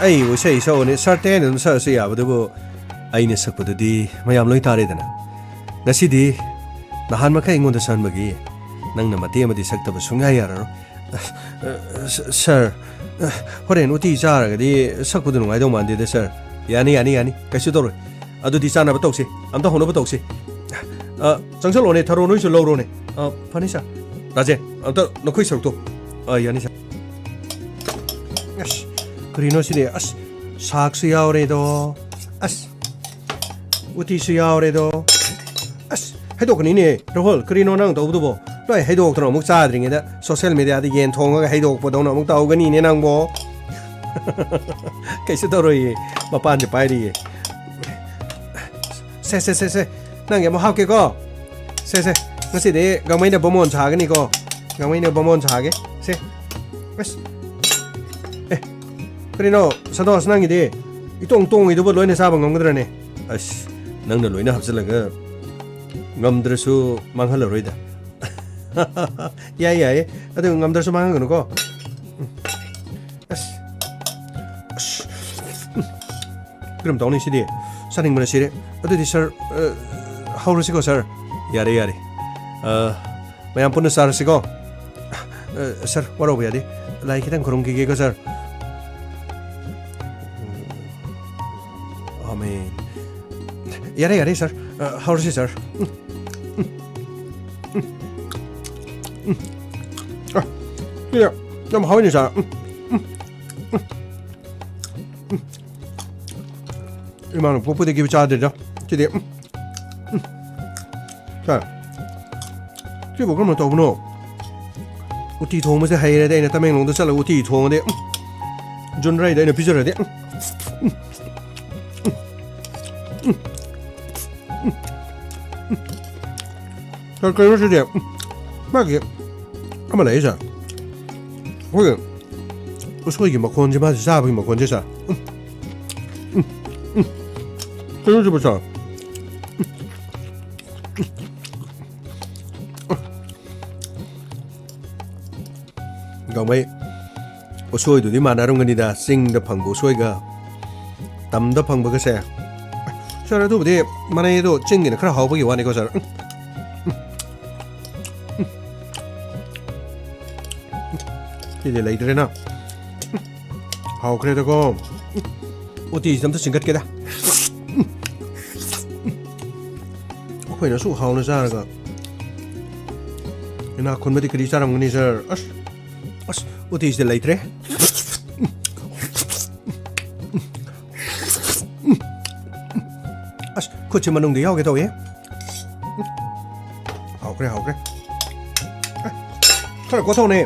ꯑꯩꯕꯨ ꯏꯁꯩ ꯁꯛꯑꯣꯅꯦ, ꯁꯥꯔ ꯇꯦꯟ ꯑꯗꯨꯝ ꯁꯛꯑꯁꯨ ꯌꯥꯕꯗꯨꯕꯨ, ꯑꯩꯅ ꯁꯛꯄꯗꯨꯗꯤ ꯃꯌꯥꯝ ꯂꯣꯏ ꯇꯥꯔꯦꯗꯅ꯫ ꯉꯁꯤꯗꯤ ꯅꯍꯥꯟ ꯃꯈꯩ ꯑꯩꯉꯣꯟꯗ ꯁꯛꯍꯟꯕꯒꯤ ꯅꯪꯅ ꯃꯇꯦꯛ ꯑꯃꯗꯤ ꯁꯛꯇꯕ ꯁꯨꯡꯌꯥ ꯌꯥꯔꯔꯣꯏ꯫ ꯑ, ꯑ, ꯁ-, ꯁꯥꯔ, ꯑ, ꯍꯣꯔꯦꯟ ꯎꯇꯤ ꯆꯥꯔꯒꯗꯤ ꯁꯛꯄꯗꯨ ꯅꯨꯡꯉꯥꯏꯗꯧ ꯃꯥꯟꯗꯦꯗ, ꯁꯥꯔ꯫ ꯌꯥꯅꯤ, ꯌꯥꯅꯤ, ꯌꯥꯅꯤ꯫ ꯀꯩꯁꯨ ꯇꯧꯔꯣꯏ꯫ ꯑꯗꯨꯗꯤ ꯆꯥꯅꯕ ꯇꯧꯁꯤ꯫ ꯑꯝꯇ ꯍꯧꯅꯕ ꯇꯧꯁꯤ꯫ ꯑ, ꯆꯪꯁꯜꯂꯣꯅꯦ, ꯊꯔꯣ ꯅꯣꯏꯁꯨ ꯂꯧꯔꯣꯅꯦ꯫ ꯑ, ꯐꯅꯤ, ꯁꯥꯔ꯫ ꯔꯥꯖꯦꯟ, ꯑꯝꯇ ꯅꯈꯣꯏ ꯁꯔꯨꯛꯇꯣ꯫ ꯑ, ꯌꯥꯅꯤ, ꯁꯥꯔ꯫ ꯑꯁ, ꯀꯔꯤꯅꯣ ꯁꯤꯗꯤ? ꯑꯁ, ꯁꯥꯛꯁꯨ ꯌꯥꯎꯔꯦꯗꯣ꯫ ꯑꯁ, ꯎꯇꯤꯁꯨ ꯌꯥꯎꯔꯦꯗꯣ꯫ ꯑꯁ, ꯍꯩꯗꯣꯛꯀꯅꯤꯅꯦ, ꯔꯥꯍꯨꯜ, ꯀꯔꯤꯅꯣ ꯅꯪ ꯇꯧꯕꯗꯨꯕꯣ? ꯂꯣꯏ ꯍꯩꯗꯣꯛꯇꯅ ꯑꯃꯨꯛ ꯆꯥꯗ꯭ꯔꯤꯉꯩꯗ social media ꯗ ꯌꯦꯟ ꯊꯣꯡꯉꯒ ꯍꯩꯗꯣꯛꯄꯗꯧꯅ ꯑꯃꯨꯛ ꯇꯧꯒꯅꯤꯅꯦ ꯅꯪꯕꯣ꯫ ꯀꯩꯁꯨ ꯇꯧꯔꯣꯏꯌꯦ, ꯃꯄꯥꯟꯁꯦ ꯄꯥꯏꯔꯤꯌꯦ꯫ ꯁꯦ, ꯁꯦ, ꯁꯦ, ꯁꯦ, ꯅꯪꯒꯤ ꯑꯃꯨꯛ ꯍꯥꯞꯀꯦꯀꯣ꯫ ꯁꯦ, ꯁꯦ, ꯉꯁꯤꯗꯤ ꯒꯥꯡꯃꯩꯅ ꯕꯥꯃꯣꯟ ꯁꯥꯒꯅꯤꯀꯣ꯫ ꯒꯥꯡꯃꯩꯅ ꯕꯥꯃꯣꯟ ꯁꯥꯒꯦ꯫ ꯁꯦ꯫ ꯑꯁ꯫ ꯑꯦ, ꯀꯔꯤꯅꯣ, ꯁꯟꯇꯣꯁ, ꯅꯪꯒꯤꯗꯤ ꯏꯇꯣꯡ ꯇꯣꯡꯉꯤꯗꯨꯕꯨ ꯂꯣꯏꯅ ꯆꯥꯕ ꯉꯝꯒꯗ꯭ꯔꯅꯦ? ꯑꯁ, ꯅꯪꯅ ꯂꯣꯏꯅ ꯍꯥꯞꯆꯤꯜꯂꯒ ꯉꯝꯗ꯭ꯔꯁꯨ ꯃꯥꯡꯍꯜꯂꯔꯣꯏꯗ꯫ ꯌꯥꯏ, ꯌꯥꯏꯌꯦ꯫ ꯑꯗꯨ ꯉꯝꯗ꯭ꯔꯁꯨ ꯃꯥꯡꯍꯟꯒꯅꯨꯀꯣ꯫ ꯑꯁ꯫ ꯑꯁ꯫ ꯀꯔꯝ ꯇꯧꯅꯤ ꯁꯤꯗꯤ? ꯆꯥꯅꯤꯡꯕꯅ ꯁꯤꯔꯦ꯫ ꯑꯗꯨꯗꯤ ꯁꯥꯔ, ꯑ, ꯍꯧꯔꯁꯤꯀꯣ ꯁꯥꯔ꯫ ꯌꯥꯔꯦ, ꯌꯥꯔꯦ꯫ ꯑ, ꯃꯌꯥꯝ ꯄꯨꯟꯅ ꯆꯥꯔꯁꯤꯀꯣ꯫ ꯑ, ꯁꯥꯔ, ꯋꯥꯔꯧꯕ ꯌꯥꯗꯦ꯫ ꯂꯥꯏ ꯈꯤꯇꯪ ꯈꯨꯔꯨꯝꯈꯤꯒꯦꯀꯣ ꯁꯥꯔ꯫ ꯌꯥꯔꯦ, ꯌꯥꯔꯦ, ꯁꯥꯔ꯫ ꯑ, ꯍꯧꯔꯁꯤ, ꯁꯥꯔ꯫ ꯎꯝ, ꯎꯝ, ꯎꯝ, ꯎꯝ꯫ ꯑ, ꯁꯤ ꯌꯥꯝ ꯍꯥꯎꯋꯤꯅꯦ, ꯁꯥꯔ꯫ ꯎꯝ, ꯎꯝ, ꯎꯝ, ꯎꯝ꯫ ꯏꯃꯥꯅ ꯄꯣꯛꯄꯗꯒꯤ ꯆꯥꯗ꯭ꯔꯤꯗ꯫ ꯁꯤꯗꯤ, ꯎꯝ, ꯎꯝ꯫ ꯁꯥꯔ, ꯁꯤꯕꯨ ꯀꯔꯝꯅ ꯇꯧꯕꯅꯣ? ꯎꯇꯤ ꯊꯣꯡꯕꯁꯦ ꯍꯩꯔꯗꯤ ꯑꯩꯅ ꯇꯃꯦꯡꯂꯣꯡꯗ ꯆꯠꯂꯒ ꯎꯇꯤ ꯊꯣꯡꯉꯗꯤ, ꯎꯝ, ꯖꯨꯟ ꯔꯥꯏꯗ ꯑꯩꯅ ꯄꯤꯖꯔꯗꯤ, ꯎꯝ, ꯎꯝ, ꯎꯝ, ꯎꯝ, ꯎꯝ꯫ ꯁꯥꯔ, ꯀꯩꯅꯣꯁꯤꯗꯤ, ꯎꯝ, ꯃꯥꯒꯤ ꯑꯃ ꯂꯩꯌꯦ, ꯁꯥꯔ꯫ ꯑꯩꯈꯣꯏꯒꯤ ꯎꯁꯣꯏꯒꯤ ꯃꯈꯣꯟꯁꯦ, ꯃꯥꯁꯦ ꯆꯥꯕꯒꯤ ꯃꯈꯣꯟꯁꯦ, ꯁꯥꯔ꯫ ꯎꯝ, ꯎꯝ, ꯎꯝ꯫ ꯀꯩꯅꯣꯁꯤꯕꯨ, ꯁꯥꯔ? ꯒꯥꯡꯃꯩ ꯎꯁꯣꯏꯗꯨꯗꯤ ꯃꯥꯟꯅꯔꯝꯒꯅꯤꯗ, ꯆꯤꯡꯗ ꯐꯪꯕ ꯎꯁꯣꯏꯒ ꯇꯝꯗ ꯐꯪꯕꯒꯁꯦ꯫ ꯁꯥꯔ, ꯑꯗꯨꯕꯨꯗꯤ ꯃꯥꯟꯅꯩ, ꯑꯗꯣ ꯆꯤꯡꯒꯤꯅ ꯈꯔ ꯍꯥꯎꯕꯒꯤ ꯋꯥꯅꯤꯀꯣ, ꯁꯥꯔ꯫ ꯎꯝ, ꯎꯝ, ꯎꯝ, ꯎꯝ꯫ ꯁꯤꯗꯤ ꯂꯩꯇ꯭ꯔꯦꯅ꯫ ꯎꯝ꯫ ꯍꯥꯎꯈ꯭ꯔꯦꯗꯀꯣ꯫ ꯎꯝ꯫ ꯎꯇꯤꯁꯤꯗ ꯑꯝꯇ ꯆꯤꯡꯈꯠꯀꯦꯗ꯫ ꯎꯝ꯫ ꯎꯝ꯫ ꯑꯩꯈꯣꯏꯅ ꯑꯁꯨꯛ ꯍꯥꯎꯅ ꯆꯥꯔꯒ ꯏꯅꯥꯛ ꯈꯨꯟꯕꯗꯤ ꯀꯔꯤ ꯆꯥꯔꯝꯒꯅꯤ, ꯁꯥꯔ? ꯑꯁ, ꯑꯁ, ꯎꯇꯤꯁꯤꯗ ꯂꯩꯇ꯭ꯔꯦ꯫ ꯑꯁ, ꯈꯨꯠꯁꯦ ꯃꯅꯨꯡꯗ ꯌꯥꯎꯒꯦ ꯇꯧꯋꯦ꯫ ꯍꯥꯎꯈ꯭ꯔꯦ, ꯍꯥꯎꯈ꯭ꯔꯦ꯫ ꯑꯦ, ꯈꯔ ꯀꯣꯊꯣꯛꯅꯦ꯫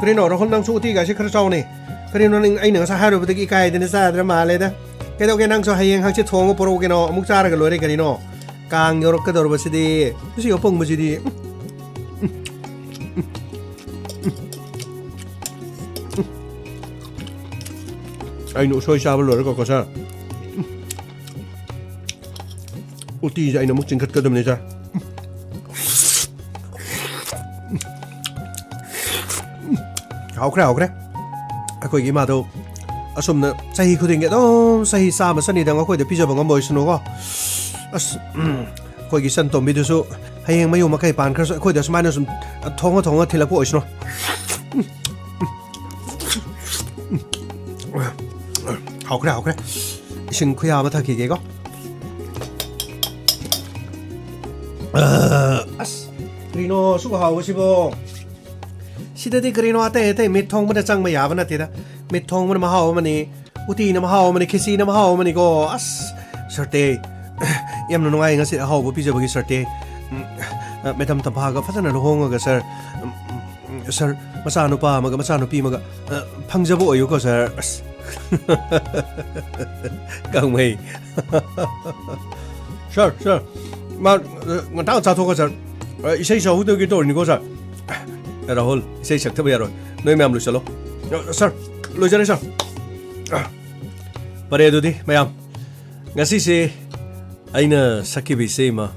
ꯀꯔꯤꯅꯣ, ꯔꯥꯍꯨꯜ, ꯅꯪꯁꯨ ꯎꯇꯤꯒꯥꯏꯁꯦ ꯈꯔ ꯆꯥꯎꯅꯦ꯫ ꯀꯔꯤꯅꯣ, ꯅꯪ, ꯑꯩꯅ ꯉꯁꯥꯏ ꯍꯥꯏꯔꯨꯕꯗꯒꯤ ꯏꯀꯥꯏꯗꯅ ꯆꯥꯗ꯭ꯔ ꯃꯥꯜꯂꯦꯗ꯫ ꯀꯩꯗꯧꯒꯦ, ꯅꯪꯁꯨ ꯍꯌꯦꯡ ꯍꯪꯆꯤꯠ ꯊꯣꯡꯉ ꯄꯨꯔꯛꯎ ꯀꯩꯅꯣ, ꯑꯃꯨꯛ ꯆꯥꯔꯒ ꯂꯣꯏꯔꯦ ꯀꯔꯤꯅꯣ꯫ ꯀꯥꯡ ꯌꯧꯔꯛꯀꯗꯧꯔꯕꯁꯤꯗꯤ꯫ ꯃꯁꯤ ꯑꯄꯪꯕꯁꯤꯗꯤ꯫ ꯑꯩꯅ ꯎꯁꯣꯏ ꯆꯥꯕ ꯂꯣꯏꯔꯒꯀꯣ, ꯁꯥꯔ꯫ ꯎꯇꯤꯁꯦ ꯑꯩꯅ ꯑꯃꯨꯛ ꯆꯤꯡꯈꯠꯀꯗꯕꯅꯤ, ꯁꯥꯔ꯫ ꯍꯥꯎꯈ꯭ꯔꯦ, ꯍꯥꯎꯈ꯭ꯔꯦ꯫ ꯑꯩꯈꯣꯏꯒꯤ ꯏꯃꯥꯗꯣ ꯑꯁꯨꯝꯅ ꯆꯍꯤ ꯈꯨꯗꯤꯡꯒꯤ ꯑꯗꯨꯝ ꯆꯍꯤ ꯆꯥꯝꯃ ꯆꯅꯤꯗꯪ ꯑꯩꯈꯣꯏꯗ ꯄꯤꯖꯕ ꯉꯝꯕ ꯑꯣꯏꯁꯅꯨꯀꯣ꯫ ꯑꯁ, ꯎꯝ, ꯑꯩꯈꯣꯏꯒꯤ ꯏꯆꯟ ꯇꯣꯝꯕꯤꯗꯨꯁꯨ ꯍꯌꯦꯡ ꯃꯌꯨꯝ ꯃꯀꯩ ꯄꯥꯟꯈ꯭ꯔꯁꯨ ꯑꯩꯈꯣꯏꯗ ꯁꯨꯃꯥꯏꯅ ꯁꯨꯝ ꯊꯣꯡꯉ ꯊꯣꯡꯉ ꯊꯤꯜꯂꯛꯄ ꯑꯣꯏꯁꯅꯨ꯫ ꯍꯥꯎꯈ꯭ꯔꯦ, ꯍꯥꯎꯈ꯭ꯔꯦ꯫ ꯏꯁꯤꯡ ꯈꯨꯌꯥ ꯑꯃ ꯊꯛꯈꯤꯒꯦꯀꯣ꯫ ꯑꯁ, ꯀꯔꯤꯅꯣ ꯑꯁꯨꯛ ꯍꯥꯎꯕꯁꯤꯕꯣ? ꯁꯤꯗꯗꯤ ꯀꯔꯤꯅꯣ ꯑꯇꯩ ꯑꯇꯩ ꯃꯤꯠ ꯊꯣꯡꯕꯗ ꯆꯪꯕ ꯌꯥꯕ ꯅꯠꯇꯦꯗ꯫ ꯃꯤꯠ ꯊꯣꯡꯕꯅ ꯃꯍꯥꯎ ꯑꯃꯅꯤ, ꯎꯇꯤꯅ ꯃꯍꯥꯎ ꯑꯃꯅꯤ, ꯈꯦꯆꯤꯅ ꯃꯍꯥꯎ ꯑꯃꯅꯤꯀꯣ꯫ ꯑꯁ, ꯁꯔꯇꯦ, ꯌꯥꯝꯅ ꯅꯨꯡꯉꯥꯏ ꯉꯁꯤ ꯑꯍꯥꯎꯕ ꯄꯤꯖꯕꯒꯤ, ꯁꯔꯇꯦ꯫ ꯎꯝ, ꯃꯦꯗꯥꯝ ꯇꯝꯐꯥꯒ ꯐꯖꯅ ꯂꯨꯍꯣꯡꯉꯒ, ꯁꯔ, ꯎꯝ, ꯎꯝ, ꯁꯔ, ꯃꯆꯥꯅꯨꯄꯥ ꯑꯃꯒ ꯃꯆꯥꯅꯨꯄꯤ ꯑꯃꯒ, ꯑ, ꯐꯪꯖꯕ ꯑꯣꯏꯌꯨꯀꯣ, ꯁꯔ꯫ ꯑꯁ꯫ ꯒꯥꯡꯃꯩ꯫ ꯁꯔ, ꯁꯔ, ꯃꯥ, ꯑ, ꯉꯟꯇꯥ ꯆꯥꯊꯣꯛꯈꯣ, ꯁꯔ꯫ ꯑ, ꯏꯁꯩ ꯁꯛꯍꯧꯗꯒꯦ ꯇꯧꯔꯤꯅꯤꯀꯣ, ꯁꯔ꯫ ꯑ, ꯔꯥꯍꯨꯜ, ꯏꯁꯩ ꯁꯛꯊꯕ ꯌꯥꯔꯣꯏ꯫ ꯅꯣꯏ ꯃꯌꯥꯝ ꯂꯣꯏꯁꯜꯂꯣ꯫ ꯑ, ꯁꯔ, ꯂꯣꯏꯖꯔꯦ, ꯁꯔ꯫ ꯑ, ꯐꯔꯦ ꯑꯗꯨꯗꯤ, ꯃꯌꯥꯝ꯫ ꯉꯁꯤꯁꯦ ꯑꯩꯅ ꯁꯛꯈꯤꯕ ꯏꯁꯩ ꯑꯃ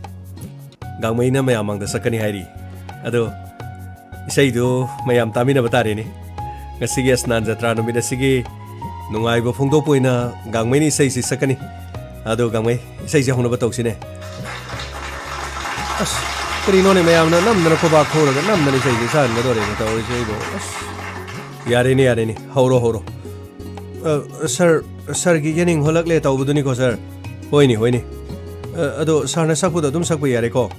ꯒꯥꯡꯃꯩꯅ ꯃꯌꯥꯝ ꯃꯥꯡꯗ ꯁꯛꯀꯅꯤ ꯍꯥꯏꯔꯤ꯫ ꯑꯗꯣ ꯏꯁꯩꯗꯨ ꯃꯌꯥꯝ ꯇꯥꯃꯤꯟꯅꯕ ꯇꯥꯔꯦꯅꯦ꯫ ꯉꯁꯤꯒꯤ ꯑꯁꯅꯥꯟ ꯖꯇ꯭ꯔꯥ ꯅꯨꯃꯤꯠ ꯑꯁꯤꯒꯤ ꯅꯨꯡꯉꯥꯏꯕ ꯐꯣꯡꯗꯣꯛꯄ ꯑꯣꯏꯅ ꯒꯥꯡꯃꯩꯅ ꯏꯁꯩꯁꯤ ꯁꯛꯀꯅꯤ꯫ ꯑꯗꯣ ꯒꯥꯡꯃꯩ, ꯏꯁꯩꯁꯦ ꯍꯧꯅꯕ ꯇꯧꯁꯤꯅꯦ꯫ ꯑꯁ, ꯀꯔꯤꯅꯣꯅꯦ ꯃꯌꯥꯝꯅ ꯅꯝꯗꯅ ꯈꯨꯕꯥꯛ ꯈꯨꯔꯒ ꯅꯝꯗꯅ ꯏꯁꯩꯁꯦ ꯁꯛꯍꯟꯒꯗꯧꯔꯦꯅꯦ ꯇꯧꯔꯤꯁꯦ ꯑꯩꯕꯨ꯫ ꯑꯁ, ꯌꯥꯔꯦꯅꯦ, ꯌꯥꯔꯦꯅꯦ, ꯍꯧꯔꯣ, ꯍꯧꯔꯣ꯫ ꯑ, ꯁꯔ, ꯁꯔꯒꯤ ꯌꯦꯅꯤꯡ ꯍꯣꯜꯂꯛꯂꯦ ꯇꯧꯕꯗꯨꯅꯤꯀꯣ, ꯁꯔ? ꯍꯣꯏꯅꯦ, ꯍꯣꯏꯅꯦ꯫ ꯑ, ꯑꯗꯣ ꯁꯔꯅ ꯁꯛꯄꯗꯣ ꯑꯗꯨꯝ ꯁꯛꯄ ꯌꯥꯔꯦꯀꯣ?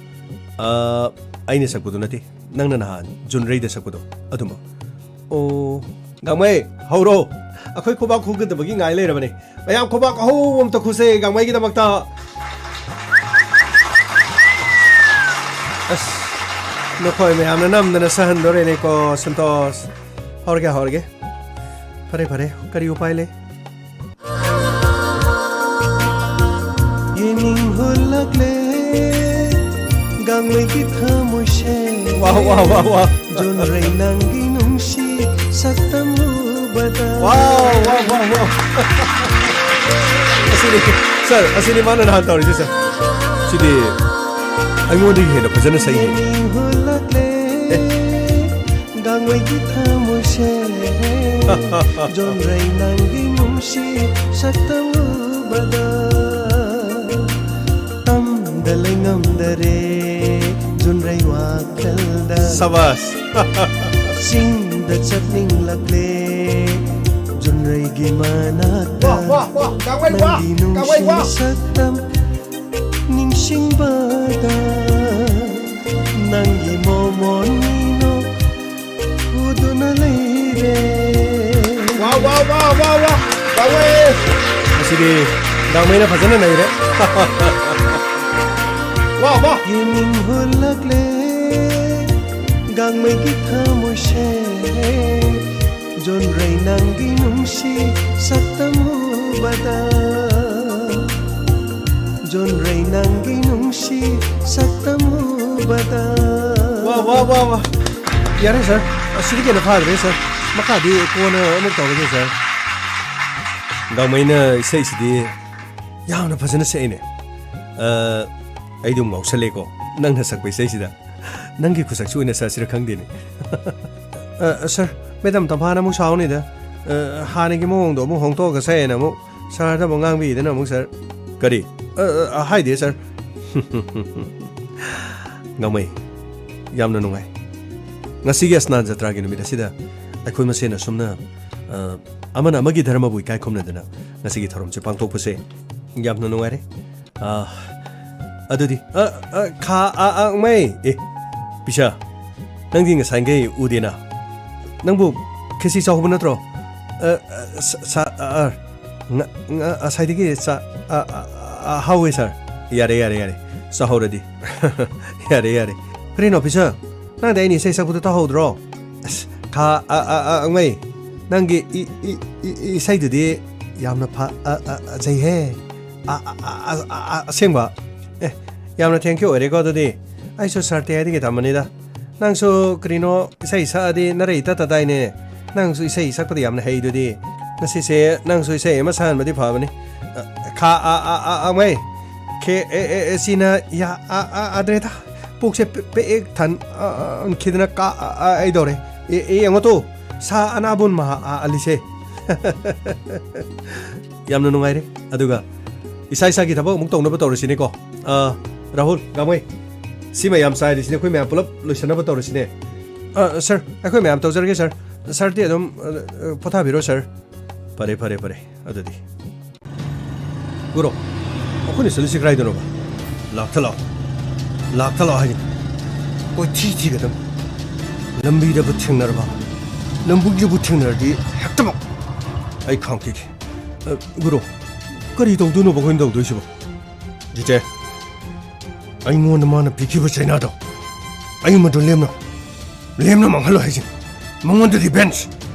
ꯑ, ꯑꯩꯅ ꯁꯛꯄꯗꯨ ꯅꯠꯇꯦ, ꯅꯪꯅ ꯅꯍꯥꯟ ꯖꯨꯟꯔꯩꯗ ꯁꯛꯄꯗꯣ, ꯑꯗꯨꯃꯛ꯫ ꯑꯣ, ꯒꯥꯡꯃꯩ, ꯍꯧꯔꯣ꯫ ꯑꯩꯈꯣꯏ ꯈꯨꯕꯥꯛ ꯈꯨꯒꯗꯕꯒꯤ ꯉꯥꯏ ꯂꯩꯔꯕꯅꯦ꯫ ꯃꯌꯥꯝ ꯈꯨꯕꯥꯛ ꯑꯍꯧꯕ ꯑꯝꯇ ꯈꯨꯁꯦ ꯒꯥꯡꯃꯩꯒꯤꯗꯃꯛꯇ꯫ ꯑꯁ, ꯅꯈꯣꯏ ꯃꯌꯥꯝꯅ ꯅꯝꯗꯅ ꯁꯍꯟꯗꯣꯔꯦꯅꯦꯀꯣ, ꯁꯟꯇꯣꯁ꯫ ꯍꯧꯔꯒꯦ, ꯍꯧꯔꯒꯦ꯫ ꯐꯔꯦ, ꯐꯔꯦ, ꯀꯔꯤ ꯎꯄꯥꯏ ꯂꯩ? ꯌꯦꯡꯅꯤꯡ ꯍꯨꯜꯂꯛꯂꯦ ꯒꯥꯡꯃꯩꯒꯤ ꯊꯃꯣꯏꯁꯦ꯫ ꯋꯥ, ꯋꯥ, ꯋꯥ, ꯋꯥ꯫ ꯖꯣꯟꯔꯩ ꯅꯪꯒꯤ ꯅꯨꯡꯁꯤ ꯁꯛꯇꯝ ꯎꯕꯗ꯫ ꯋꯥ, ꯋꯥ, ꯋꯥ, ꯋꯥ꯫ ꯑꯁꯤꯅꯤ, ꯁꯥꯔ, ꯑꯁꯤꯅꯤ ꯃꯥꯅ ꯅꯍꯥꯟ ꯇꯧꯔꯤꯁꯦ, ꯁꯥꯔ꯫ ꯁꯤꯗꯤ ꯑꯩꯉꯣꯟꯗꯒꯤ ꯍꯦꯟꯅ ꯐꯖꯅ ꯁꯛꯏꯍꯦ꯫ ꯌꯦꯡꯅꯤꯡ ꯍꯨꯜꯂꯛꯂꯦ ꯑꯦ꯫ ꯒꯥꯡꯃꯩꯒꯤ ꯊꯃꯣꯏꯁꯦ꯫ ꯖꯣꯟꯔꯩ ꯅꯪꯒꯤ ꯅꯨꯡꯁꯤ ꯁꯛꯇꯝ ꯎꯕꯗ ꯇꯝꯗ ꯂꯩꯉꯝꯗꯔꯦ ꯖꯣꯟꯔꯩ ꯋꯥꯈꯜꯗ꯫ ꯁꯕꯥꯁ꯫ ꯆꯤꯡꯗ ꯆꯠꯅꯤꯡꯂꯛꯂꯦ ꯖꯣꯟꯔꯩꯒꯤ ꯃꯅꯥꯛꯇ꯫ ꯋꯥ, ꯋꯥ, ꯋꯥ, ꯒꯥꯡꯃꯩ, ꯋꯥ, ꯅꯪꯒꯤ ꯒꯥꯡꯃꯩ, ꯋꯥ꯫ ꯅꯨꯡꯁꯤ ꯁꯛꯇꯝ ꯅꯤꯡꯁꯤꯡꯕꯗ ꯃꯣꯔꯅꯤꯡꯅꯣ ꯎꯗꯨꯅ ꯂꯩꯔꯦ꯫ ꯋꯥ, ꯋꯥ, ꯋꯥ, ꯋꯥ, ꯋꯥ꯫ ꯒꯥꯡꯃꯩ! ꯉꯁꯤꯗꯤ ꯒꯥꯡꯃꯩꯅ ꯐꯖꯅ ꯅꯩꯔꯦ꯫ ꯋꯥ, ꯋꯥ꯫ ꯌꯦꯡꯅꯤꯡ ꯍꯨꯜꯂꯛꯂꯦ ꯒꯥꯡꯃꯩꯒꯤ ꯊꯃꯣꯏꯁꯦ꯫ ꯖꯣꯟꯔꯩ ꯅꯪꯒꯤ ꯅꯨꯡꯁꯤ ꯁꯛꯇꯝ ꯎꯕꯗ, ꯖꯣꯟꯔꯩ ꯅꯪꯒꯤ ꯅꯨꯡꯁꯤ ꯁꯛꯇꯝ ꯎꯕꯗ꯫ ꯋꯥ, ꯋꯥ, ꯋꯥ, ꯋꯥ꯫ ꯌꯥꯔꯦ, ꯁꯥꯔ꯫ ꯑꯁꯤꯗꯒꯤ ꯍꯦꯟꯅ ꯐꯥꯗ꯭ꯔꯦ, ꯁꯥꯔ꯫ ꯃꯈꯥꯗꯤ ꯀꯣꯟꯅ ꯑꯃꯨꯛ ꯇꯧꯔꯒꯦ, ꯁꯥꯔ꯫ ꯒꯥꯡꯃꯩꯅ ꯏꯁꯩꯁꯤꯗꯤ ꯌꯥꯝꯅ ꯐꯖꯅ ꯁꯛꯏꯅꯦ꯫ ꯑ, ꯑꯩ ꯑꯗꯨꯝ ꯉꯥꯎꯁꯜꯂꯦꯀꯣ, ꯅꯪꯅ ꯁꯛꯄ ꯏꯁꯩꯁꯤꯗ꯫ ꯅꯪꯒꯤ ꯈꯨꯁꯛꯁꯨ ꯑꯣꯏꯅ ꯁꯛꯑꯁꯤꯔ ꯈꯪꯗꯦꯅꯦ꯫ ꯑ, ꯁꯥꯔ, ꯃꯦꯗꯥꯝ ꯇꯝꯐꯥꯅ ꯑꯃꯨꯛ ꯁꯥꯎꯅꯤꯗ꯫ ꯑ, ꯍꯥꯟꯅꯒꯤ ꯃꯑꯣꯡꯗꯣ ꯑꯃꯨꯛ ꯍꯣꯡꯗꯣꯛꯑꯒ ꯁꯛꯑꯦꯅ ꯑꯃꯨꯛ ꯁꯥꯔꯗ ꯑꯃꯨꯛ ꯉꯥꯡꯕꯤꯗꯅ ꯑꯃꯨꯛ, ꯁꯥꯔ꯫ ꯀꯔꯤ? ꯑ, ꯑ, ꯑ, ꯍꯥꯏꯗꯦ, ꯁꯥꯔ꯫ ꯒꯥꯡꯃꯩ, ꯌꯥꯝꯅ ꯅꯨꯡꯉꯥꯏ꯫ ꯉꯁꯤꯒꯤ ꯑꯁꯅꯥꯟ ꯖꯇ꯭ꯔꯥꯒꯤ ꯅꯨꯃꯤꯠ ꯑꯁꯤꯗ ꯑꯩꯈꯣꯏ ꯃꯁꯦꯟ ꯑꯁꯨꯝꯅ, ꯑ, ꯑꯃꯅ ꯑꯃꯒꯤ ꯙꯔꯃꯕꯨ ꯏꯀꯥꯏ ꯈꯨꯝꯅꯗꯅ ꯉꯁꯤꯒꯤ ꯊꯧꯔꯝꯁꯦ ꯄꯥꯡꯊꯣꯛꯄꯁꯦ ꯌꯥꯝꯅ ꯅꯨꯡꯉꯥꯏꯔꯦ꯫ ꯑ, ꯑꯗꯨꯗꯤ, ꯑ, ꯑ, ꯈꯥ, ꯑ, ꯑ, ꯃꯩ꯫ ꯑꯦ, ꯄꯤꯁꯥ, ꯅꯪꯗꯤ ꯉꯁꯥꯏꯈꯩ ꯎꯗꯦꯅ꯫ ꯅꯪꯕꯨ ꯈꯦꯁꯤ ꯆꯥꯍꯧꯕ ꯅꯠꯇ꯭ꯔꯣ? ꯑ, ꯑ, ꯁ-, ꯁ-, ꯑ, ꯑ, ꯉ-, ꯉ-, ꯉꯁꯥꯏꯗꯒꯤ ꯆꯥ-, ꯑ, ꯑ, ꯑ, ꯍꯥꯎꯋꯦ, ꯁꯥꯔ꯫ ꯌꯥꯔꯦ, ꯌꯥꯔꯦ, ꯌꯥꯔꯦ꯫ ꯆꯥꯍꯧꯔꯗꯤ꯫ ꯌꯥꯔꯦ, ꯌꯥꯔꯦ꯫ ꯀꯔꯤꯅꯣ, ꯄꯤꯁꯥ? ꯅꯪꯗꯤ ꯑꯩꯅ ꯏꯁꯩ ꯁꯛꯄꯗꯣ ꯇꯥꯍꯧꯗ꯭ꯔꯣ? ꯑꯁ, ꯈꯥ, ꯑ, ꯑ, ꯑ, ꯃꯩ, ꯅꯪꯒꯤ ꯏ-, ꯏ-, ꯏ-, ꯏ-, ꯏꯁꯩꯗꯨꯗꯤ ꯌꯥꯝꯅ ꯐ-, ꯑ, ꯑ, ꯐꯖꯩꯍꯦ꯫ ꯑ, ꯑ, ꯑ, ꯑ, ꯑ, ꯑ, ꯑꯁꯦꯡꯕ? ꯑꯦ, ꯌꯥꯝꯅ thank you ꯑꯣꯏꯔꯦꯀꯣ ꯑꯗꯨꯗꯤ꯫ ꯑꯩꯁꯨ ꯁꯥꯔ ꯇꯦ ꯍꯥꯏꯗꯒꯤ ꯇꯝꯕꯅꯤꯗ꯫ ꯅꯪꯁꯨ ꯀꯔꯤꯅꯣ ꯏꯁꯩ ꯁꯛꯑꯗꯤ ꯅꯔꯩ ꯏꯇꯠ ꯇꯠꯇꯥꯏꯅꯦ꯫ ꯅꯪꯁꯨ ꯏꯁꯩ ꯁꯛꯄꯗꯤ ꯌꯥꯝꯅ ꯍꯩꯗꯨꯗꯤ꯫ ꯉꯁꯤꯁꯦ ꯅꯪꯁꯨ ꯏꯁꯩ ꯑꯃ ꯁꯛꯍꯟꯕꯗꯤ ꯐꯕꯅꯤ꯫ ꯑ, ꯈꯥ, ꯑ, ꯑ, ꯑ, ꯑ, ꯃꯩ꯫ ꯈꯦ, ꯑꯦ, ꯑꯦ, ꯑꯦ, ꯁꯤꯅ, ꯌꯥ, ꯑ, ꯑ, ꯑꯗ꯭ꯔꯦꯗ꯫ ꯄꯨꯛꯁꯦ ꯄꯦ-, ꯄꯦꯛ ꯊꯟ, ꯑ, ꯑ, ꯈꯤꯗꯅ ꯀꯥ, ꯑ, ꯑ, ꯑꯩꯗꯧꯔꯦ꯫ ꯑꯦ, ꯑꯦ, ꯌꯦꯡꯉꯣ ꯇꯨ꯫ ꯁꯥ ꯑꯅꯥꯕꯨꯟ ꯃꯍꯥ, ꯑ, ꯑꯂꯤꯁꯦ꯫ ꯌꯥꯝꯅ ꯅꯨꯡꯉꯥꯏꯔꯦ꯫ ꯑꯗꯨꯒ ꯏꯁꯥ ꯏꯁꯥꯒꯤ ꯊꯕꯛ ꯑꯃꯨꯛ ꯇꯧꯅꯕ ꯇꯧꯔꯁꯤꯅꯦꯀꯣ꯫ ꯑ, ꯔꯥꯍꯨꯜ, ꯒꯥꯡꯃꯩ, ꯁꯤ ꯃꯌꯥꯝ ꯆꯥꯏꯔꯤꯁꯤꯅꯦ, ꯑꯩꯈꯣꯏ ꯃꯌꯥꯝ ꯄꯨꯂꯞ ꯂꯣꯏꯁꯟꯅꯕ ꯇꯧꯔꯁꯤꯅꯦ꯫ ꯑ, ꯁꯥꯔ, ꯑꯩꯈꯣꯏ ꯃꯌꯥꯝ ꯇꯧꯖꯔꯒꯦ, ꯁꯥꯔ꯫ ꯁꯥꯔꯗꯤ ꯑꯗꯨꯝ, ꯑ, ꯑ, ꯄꯣꯊꯥꯕꯤꯔꯣ, ꯁꯥꯔ꯫ ꯐꯔꯦ, ꯐꯔꯦ, ꯐꯔꯦ꯫ ꯑꯗꯨꯗꯤ꯫ ꯒꯨꯔꯨ, ꯑꯩꯈꯣꯏꯅ ꯆꯠꯂꯤꯁꯤ ꯀꯗꯥꯏꯗꯅꯣꯕ? ꯂꯥꯛꯇ ꯂꯥꯛꯑꯣ꯫ ꯂꯥꯛꯇ ꯂꯥꯛꯑꯣ ꯍꯥꯏꯒꯦ꯫ ꯀꯣꯏꯊꯤ ꯊꯤꯒꯗꯕ꯫ ꯂꯝꯕꯤꯗꯕꯨ ꯊꯦꯡꯅꯔꯕ, ꯂꯝꯕꯤꯗꯕꯨ ꯊꯦꯡꯅꯔꯗꯤ ꯍꯦꯛꯇꯃꯛ ꯑꯩ ꯈꯥꯝꯈꯤꯒꯦ꯫ ꯑ, ꯒꯨꯔꯨ, ꯀꯔꯤ ꯇꯧꯗꯣꯏꯅꯣꯕ ꯑꯩꯈꯣꯏꯅ ꯇꯧꯗꯣꯏꯁꯤꯕꯣ? ꯖꯤꯇꯦ, ꯑꯩꯉꯣꯟꯗ ꯃꯥꯅ ꯄꯤꯈꯤꯕ ꯆꯩꯅꯥꯗꯣ ꯑꯩ ꯃꯗꯨ ꯂꯦꯝꯅ, ꯂꯦꯝꯅ ꯃꯥꯡꯍꯜꯂꯣ ꯍꯥꯏꯁꯤꯅꯤ꯫ ꯃꯉꯣꯟꯗ revenge꯫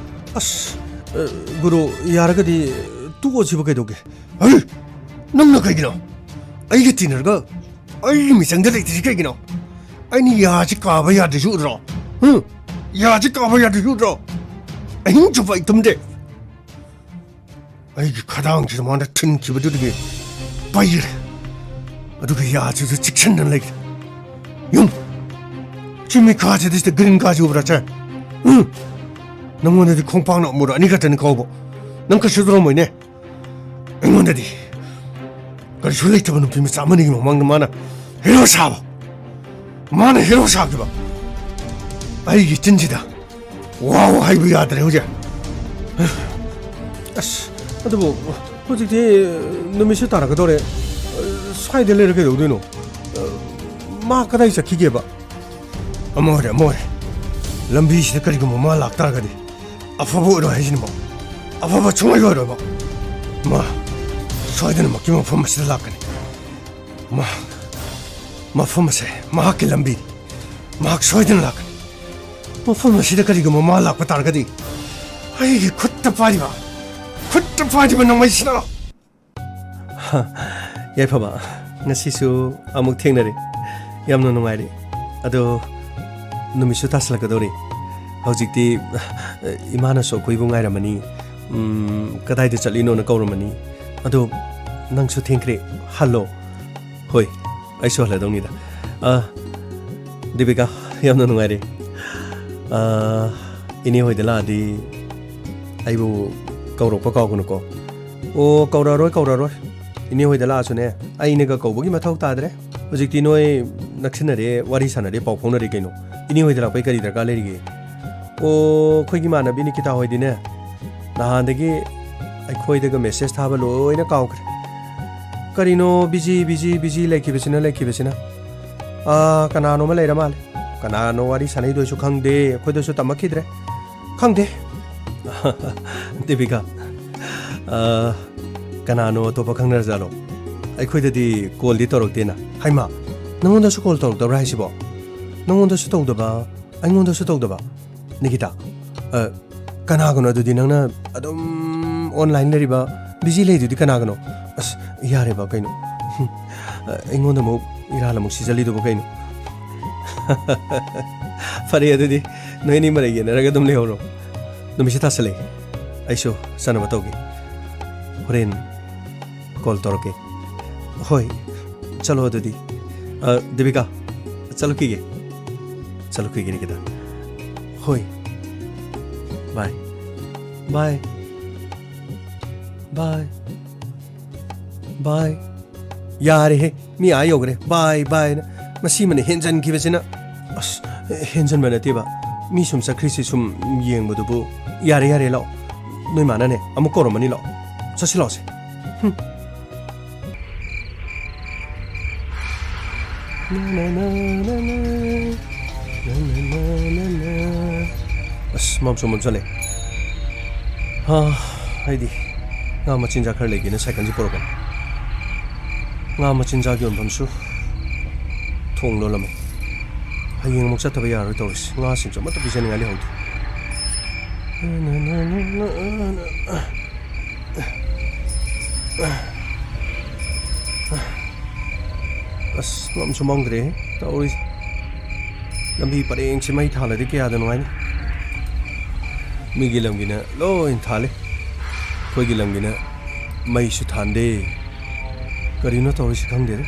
ꯑꯁ, ꯑ, ꯒꯨꯔꯨ, ꯌꯥꯔꯒꯗꯤ ꯇꯣꯛꯑꯁꯤꯕ ꯀꯩꯗꯧꯒꯦ? ꯍꯩ! ꯅꯪꯅ ꯀꯩꯒꯤꯅꯣ ꯑꯩꯒ ꯇꯤꯟꯅꯔꯒ ꯑꯩꯒꯤ ꯃꯤꯆꯪꯗ ꯂꯩꯇ꯭ꯔꯤꯁꯤ ꯀꯩꯒꯤꯅꯣ? ꯑꯩꯅ ꯌꯥꯁꯤ ꯀꯥꯕ ꯌꯥꯗ꯭ꯔꯤꯁꯤ ꯎꯗ꯭ꯔꯣ? ꯍꯨꯝ? ꯌꯥꯁꯤ ꯀꯥꯕ ꯌꯥꯗ꯭ꯔꯤꯁꯤ ꯎꯗ꯭ꯔꯣ? ꯑꯍꯤꯡ ꯆꯨꯞꯄ ꯑꯩ ꯇꯨꯝꯗꯦ꯫ ꯑꯩꯒꯤ ꯈꯗꯥꯡꯁꯤꯗ ꯃꯥꯅ ꯊꯤꯟꯈꯤꯕꯗꯨꯗꯒꯤ ꯄꯩꯔꯦ꯫ ꯑꯗꯨꯒ ꯌꯥꯁꯤꯁꯨ ꯆꯤꯛꯁꯟꯗꯅ ꯂꯩꯈ꯭ꯔꯦ꯫ ꯌꯨꯝ! ꯁꯤ ꯃꯤꯈꯥꯁꯤꯗ ꯁꯤꯗ green ꯀꯥꯁꯤ ꯎꯕ꯭ꯔꯥ ꯁꯦ? ꯎꯝ! ꯅꯪꯉꯣꯟꯗꯗꯤ ꯈꯣꯡꯄꯥꯛꯅ ꯑꯃꯨꯔꯛ ꯑꯅꯤ ꯈꯛꯇꯅꯤ ꯀꯥꯎꯕ꯫ ꯅꯪ ꯀꯩꯁꯨ ꯇꯧꯔꯝꯃꯣꯏꯅꯦ꯫ ꯑꯩꯉꯣꯟꯗꯗꯤ ꯀꯔꯤꯁꯨ ꯂꯩꯇꯕ ꯅꯨꯄꯤ ꯃꯆꯥ ꯑꯃꯅꯤꯒꯤ ꯃꯃꯥꯡꯗ ꯃꯥꯅ hero ꯁꯥꯕ꯫ ꯃꯥꯅ hero ꯁꯥꯈꯤꯕ꯫ ꯑꯩꯒꯤ ꯆꯤꯟꯁꯤꯗ wow ꯍꯥꯏꯕ ꯌꯥꯗ꯭ꯔꯦ ꯍꯧꯖꯤꯛ꯫ ꯑꯁ, ꯑꯗꯨꯕꯨ ꯍꯧꯖꯤꯛꯇꯤ ꯅꯨꯃꯤꯠꯁꯨ ꯇꯥꯔꯛꯀꯗꯧꯔꯦ꯫ ꯁ꯭ꯋꯥꯏꯗ ꯂꯩꯔ ꯀꯩꯗꯧꯗꯣꯏꯅꯣ? ꯃꯥ ꯀꯗꯥꯏ ꯆꯠꯈꯤꯒꯦꯕ? ꯑꯃ ꯑꯣꯏꯔꯦ, ꯑꯃ ꯑꯣꯏꯔꯦ꯫ ꯂꯝꯕꯤꯁꯤꯗ ꯀꯔꯤꯒꯨꯝꯕ ꯃꯥ ꯂꯥꯛꯇꯥꯔꯒꯗꯤ ꯑꯐꯕ ꯑꯣꯏꯔꯣꯏ ꯍꯥꯏꯁꯤꯅꯤꯕꯣ꯫ ꯑꯐꯕ ꯁꯨꯡꯑꯣꯏ ꯑꯣꯏꯔꯣꯏꯕ꯫ ꯃꯥ ꯁꯣꯏꯗꯅꯃꯛꯀꯤ ꯃꯐꯝ ꯑꯁꯤꯗ ꯂꯥꯛꯀꯅꯤ꯫ ꯃꯥ, ꯃꯐꯝ ꯑꯁꯦ ꯃꯍꯥꯛꯀꯤ ꯂꯝꯕꯤꯅꯤ꯫ ꯃꯍꯥꯛ ꯁꯣꯏꯗꯅ ꯂꯥꯛꯀꯅꯤ꯫ ꯃꯐꯝ ꯑꯁꯤꯗ ꯀꯔꯤꯒꯨꯝꯕ ꯃꯥ ꯂꯥꯛꯄ ꯇꯥꯔꯒꯗꯤ ꯑꯩꯒꯤ ꯈꯨꯠꯇ ꯄꯥꯏꯔꯤꯕ, ꯈꯨꯠꯇ ꯄꯥꯏꯔꯤꯕ ꯅꯣꯡꯃꯩꯁꯤꯅ ꯌꯥꯏꯐꯕ, ꯉꯁꯤꯁꯨ ꯑꯃꯨꯛ ꯊꯦꯡꯅꯔꯦ꯫ ꯌꯥꯝꯅ ꯅꯨꯡꯉꯥꯏꯔꯦ꯫ ꯑꯗꯣ ꯅꯨꯃꯤꯠꯁꯨ ꯇꯥꯁꯜꯂꯛꯀꯗꯧꯔꯦ꯫ ꯍꯧꯖꯤꯛꯇꯤ ꯏꯃꯥꯅꯁꯨ ꯑꯩꯈꯣꯏꯕꯨ ꯉꯥꯏꯔꯝꯃꯅꯤ꯫ ꯎꯝ, "ꯀꯗꯥꯏꯗ ꯆꯠꯂꯤꯅꯣꯅ?" ꯀꯧꯔꯝꯃꯅꯤ꯫ ꯑꯗꯣ ꯅꯪꯁꯨ ꯊꯦꯡꯈ꯭ꯔꯦ, ꯍꯜꯂꯣ꯫ ꯍꯣꯏ, ꯑꯩꯁꯨ ꯍꯜꯂꯗꯧꯅꯤꯗ꯫ ꯑ, ꯗꯤꯄꯤꯀꯥ, ꯌꯥꯝꯅ ꯅꯨꯡꯉꯥꯏꯔꯦ꯫ ꯑ, ꯏꯅꯦ ꯍꯣꯏꯗ ꯂꯥꯛꯑꯗꯤ ꯑꯩꯕꯨ ꯀꯧꯔꯛꯄ ꯀꯥꯎꯒꯅꯨꯀꯣ꯫ ꯑꯣ, ꯀꯧꯔꯛꯑꯔꯣꯏ, ꯀꯧꯔꯛꯑꯔꯣꯏ꯫ ꯏꯅꯦ ꯍꯣꯏꯗ ꯂꯥꯛꯑꯁꯨꯅꯦ, ꯑꯩꯅꯒ ꯀꯧꯕꯒꯤ ꯃꯊꯧ ꯇꯥꯗ꯭ꯔꯦ꯫ ꯍꯧꯖꯤꯛꯇꯤ ꯅꯣꯏ ꯅꯛꯁꯤꯟꯅꯔꯦ, ꯋꯥꯔꯤ ꯁꯥꯟꯅꯔꯦ, ꯄꯥꯎ ꯐꯥꯎꯅꯔꯦ ꯀꯩꯅꯣ꯫ ꯏꯅꯦ ꯍꯣꯏꯗ ꯂꯥꯛꯄꯩ ꯀꯔꯤ ꯗꯔꯀꯥꯔ ꯂꯩꯔꯤꯒꯦ? ꯑꯣ, ꯑꯩꯈꯣꯏꯒꯤ ꯏꯃꯥꯟꯅꯕꯤ ꯅꯤꯀꯤꯇꯥ ꯍꯣꯏꯗꯤꯅꯦ, ꯅꯍꯥꯟꯗꯒꯤ ꯑꯩꯈꯣꯏꯗꯒ message ꯊꯥꯕ ꯂꯣꯏꯅ ꯀꯥꯎꯈ꯭ꯔꯦ꯫ ꯀꯔꯤꯅꯣ busy, busy, busy ꯂꯩꯈꯤꯕꯁꯤꯅ, ꯂꯩꯈꯤꯕꯁꯤꯅ꯫ ꯑꯥ, ꯀꯅꯥꯅꯣꯃ ꯂꯩꯔ ꯃꯥꯜꯂꯦ꯫ ꯀꯅꯥꯅꯣ ꯋꯥꯔꯤ ꯁꯥꯟꯅꯩꯗꯣꯏꯁꯨ ꯈꯪꯗꯦ, ꯑꯩꯈꯣꯏꯗꯁꯨ ꯇꯝꯃꯛꯈꯤꯗ꯭ꯔꯦ꯫ ꯈꯪꯗꯦ꯫ ꯗꯦꯕꯤꯀꯥ, ꯑ, ꯀꯅꯥꯅꯣ ꯑꯇꯣꯞꯄ ꯈꯪꯅꯔꯖꯥꯠꯂꯣ? ꯑꯩꯈꯣꯏꯗꯗꯤ ꯀꯣꯜꯗꯤ ꯇꯧꯔꯛꯇꯦꯅ꯫ ꯍꯩꯃꯥ, ꯅꯪꯉꯣꯟꯗꯁꯨ ꯀꯣꯜ ꯇꯧꯔꯛꯇꯕ꯭ꯔꯥ ꯍꯥꯏꯁꯤꯕꯣ? ꯅꯪꯉꯣꯟꯗꯁꯨ ꯇꯧꯗꯕ, ꯑꯩꯉꯣꯟꯗꯁꯨ ꯇꯧꯗꯕ꯫ ꯅꯤꯀꯤꯇꯥ, ꯑ, ꯀꯅꯥꯒꯅꯣ ꯑꯗꯨꯗꯤ ꯅꯪꯅ ꯑꯗꯨꯝ online ꯂꯩꯔꯤꯕ, busy ꯂꯩꯗꯨꯗꯤ ꯀꯅꯥꯒꯅꯣ? ꯑꯁ, ꯌꯥꯔꯦꯕ ꯀꯩꯅꯣ? ꯑꯩꯉꯣꯟꯗ ꯑꯃꯨꯛ ꯏꯔꯥꯜ ꯑꯃꯨꯛ ꯁꯤꯖꯜꯂꯤꯗꯨꯕꯨ ꯀꯩꯅꯣ? ꯐꯔꯦ ꯑꯗꯨꯗꯤ, ꯅꯣꯏ ꯑꯅꯤ ꯃꯔꯩ ꯌꯦꯠꯅꯔꯒ ꯑꯗꯨꯝ ꯂꯩꯍꯧꯔꯣ꯫ ꯅꯨꯃꯤꯠꯁꯦ ꯇꯥꯁꯜꯂꯛꯑꯦ꯫ ꯑꯩꯁꯨ ꯆꯥꯅꯕ ꯇꯧꯒꯦ꯫ ꯍꯣꯔꯦꯟ call ꯇꯧꯔꯛꯀꯦ꯫ ꯍꯣꯏ, ꯆꯠꯂꯣ ꯑꯗꯨꯗꯤ꯫ ꯑ, ꯗꯦꯕꯤꯀꯥ, ꯆꯠꯂꯨꯈꯤꯒꯦ꯫ ꯆꯠꯂꯨꯈꯤꯒꯦ, ꯅꯤꯀꯤꯇꯥ꯫ ꯍꯣꯏ꯫ Bye꯫ Bye꯫ Bye꯫ Bye꯫ ꯌꯥꯔꯦꯍꯦ, ꯃꯤ ꯑꯥ ꯌꯧꯈ꯭ꯔꯦ꯫ Bye, bye ꯅ꯫ ꯃꯁꯤꯃꯅ ꯍꯦꯟꯖꯟꯈꯤꯕꯁꯤꯅ꯫ ꯑꯁ, ꯍꯦꯟꯖꯟꯕ ꯅꯠꯇꯦꯕ꯫ ꯃꯤ ꯁꯨꯝ ꯆꯠꯈ꯭ꯔꯤꯁꯤ ꯁꯨꯝ ꯌꯦꯡꯕꯗꯨꯕꯨ꯫ ꯌꯥꯔꯦ, ꯌꯥꯔꯦ, ꯂꯥꯛꯑꯣ꯫ ꯅꯣꯏ ꯃꯥꯅꯅꯦ, ꯑꯃꯨꯛ ꯀꯧꯔꯝꯃꯅꯤ, ꯂꯥꯛꯑꯣ꯫ ꯆꯠꯁꯤ ꯂꯥꯛꯑꯣꯁꯦ꯫ ꯍꯨꯝ꯫ ꯑꯁ, ꯃꯝꯁꯨ ꯃꯝꯁꯜꯂꯦ꯫ ꯍꯥ, ꯑꯩꯗꯤ ꯉꯥ ꯃꯆꯤꯟꯖꯥꯛ ꯈꯔ ꯂꯩꯒꯦꯅ cycle ꯁꯦ ꯄꯨꯔꯛꯄꯅꯦ꯫ ꯉꯥ ꯃꯆꯤꯟꯖꯥꯛ ꯌꯣꯟꯐꯝꯁꯨ ꯊꯣꯡ ꯂꯣꯜꯂꯝꯃꯦ꯫ ꯍꯌꯦꯡ ꯑꯃꯨꯛ ꯆꯠꯇꯕ ꯌꯥꯔꯣꯏ ꯇꯧꯔꯤꯁꯦ꯫ ꯉꯥꯁꯤꯡꯁꯨ ꯑꯃꯠꯇ ꯄꯤꯖꯅꯤꯡꯉꯥꯏ ꯂꯩꯍꯧꯗꯦ꯫ ꯑꯁ, ꯃꯝꯁꯨ ꯃꯝꯈ꯭ꯔꯦꯍꯦ ꯇꯧꯔꯤꯁꯦ꯫ ꯂꯝꯕꯤ ꯄꯔꯦꯡꯁꯤ ꯃꯩ ꯊꯥꯜꯂꯗꯤ ꯀꯌꯥꯗ ꯅꯨꯡꯉꯥꯏꯅꯤ꯫ ꯃꯤꯒꯤ ꯂꯝꯒꯤꯅ ꯂꯣꯏ ꯊꯥꯜꯂꯤ, ꯑꯩꯈꯣꯏꯒꯤ ꯂꯝꯒꯤꯅ ꯃꯩꯁꯨ ꯊꯥꯟꯗꯦ꯫ ꯀꯔꯤꯅꯣ ꯇꯧꯔꯤꯁꯤ ꯈꯪꯗꯦꯗ꯫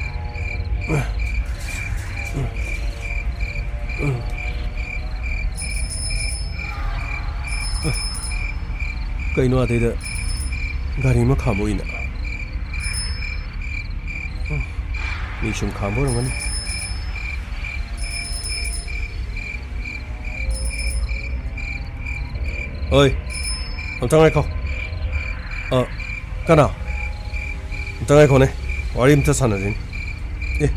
ꯀꯩꯅꯣ ꯑꯗꯩꯗ ꯒꯥꯔꯤ ꯑꯃ ꯈꯥꯝꯕ ꯎꯏꯅ? ꯃꯤ ꯁꯨꯝ ꯈꯥꯝꯕ ꯑꯣꯏꯔꯝꯒꯅꯤ꯫ ꯑꯣꯏ, ꯑꯝꯇ ꯉꯥꯏꯈꯣ꯫ ꯑ, ꯀꯅꯥ? ꯑꯝꯇ ꯉꯥꯏꯈꯣꯅꯦ, ꯋꯥꯔꯤ ꯑꯝꯇ ꯁꯥꯟꯅꯁꯤꯅꯦ꯫ ꯑꯦ,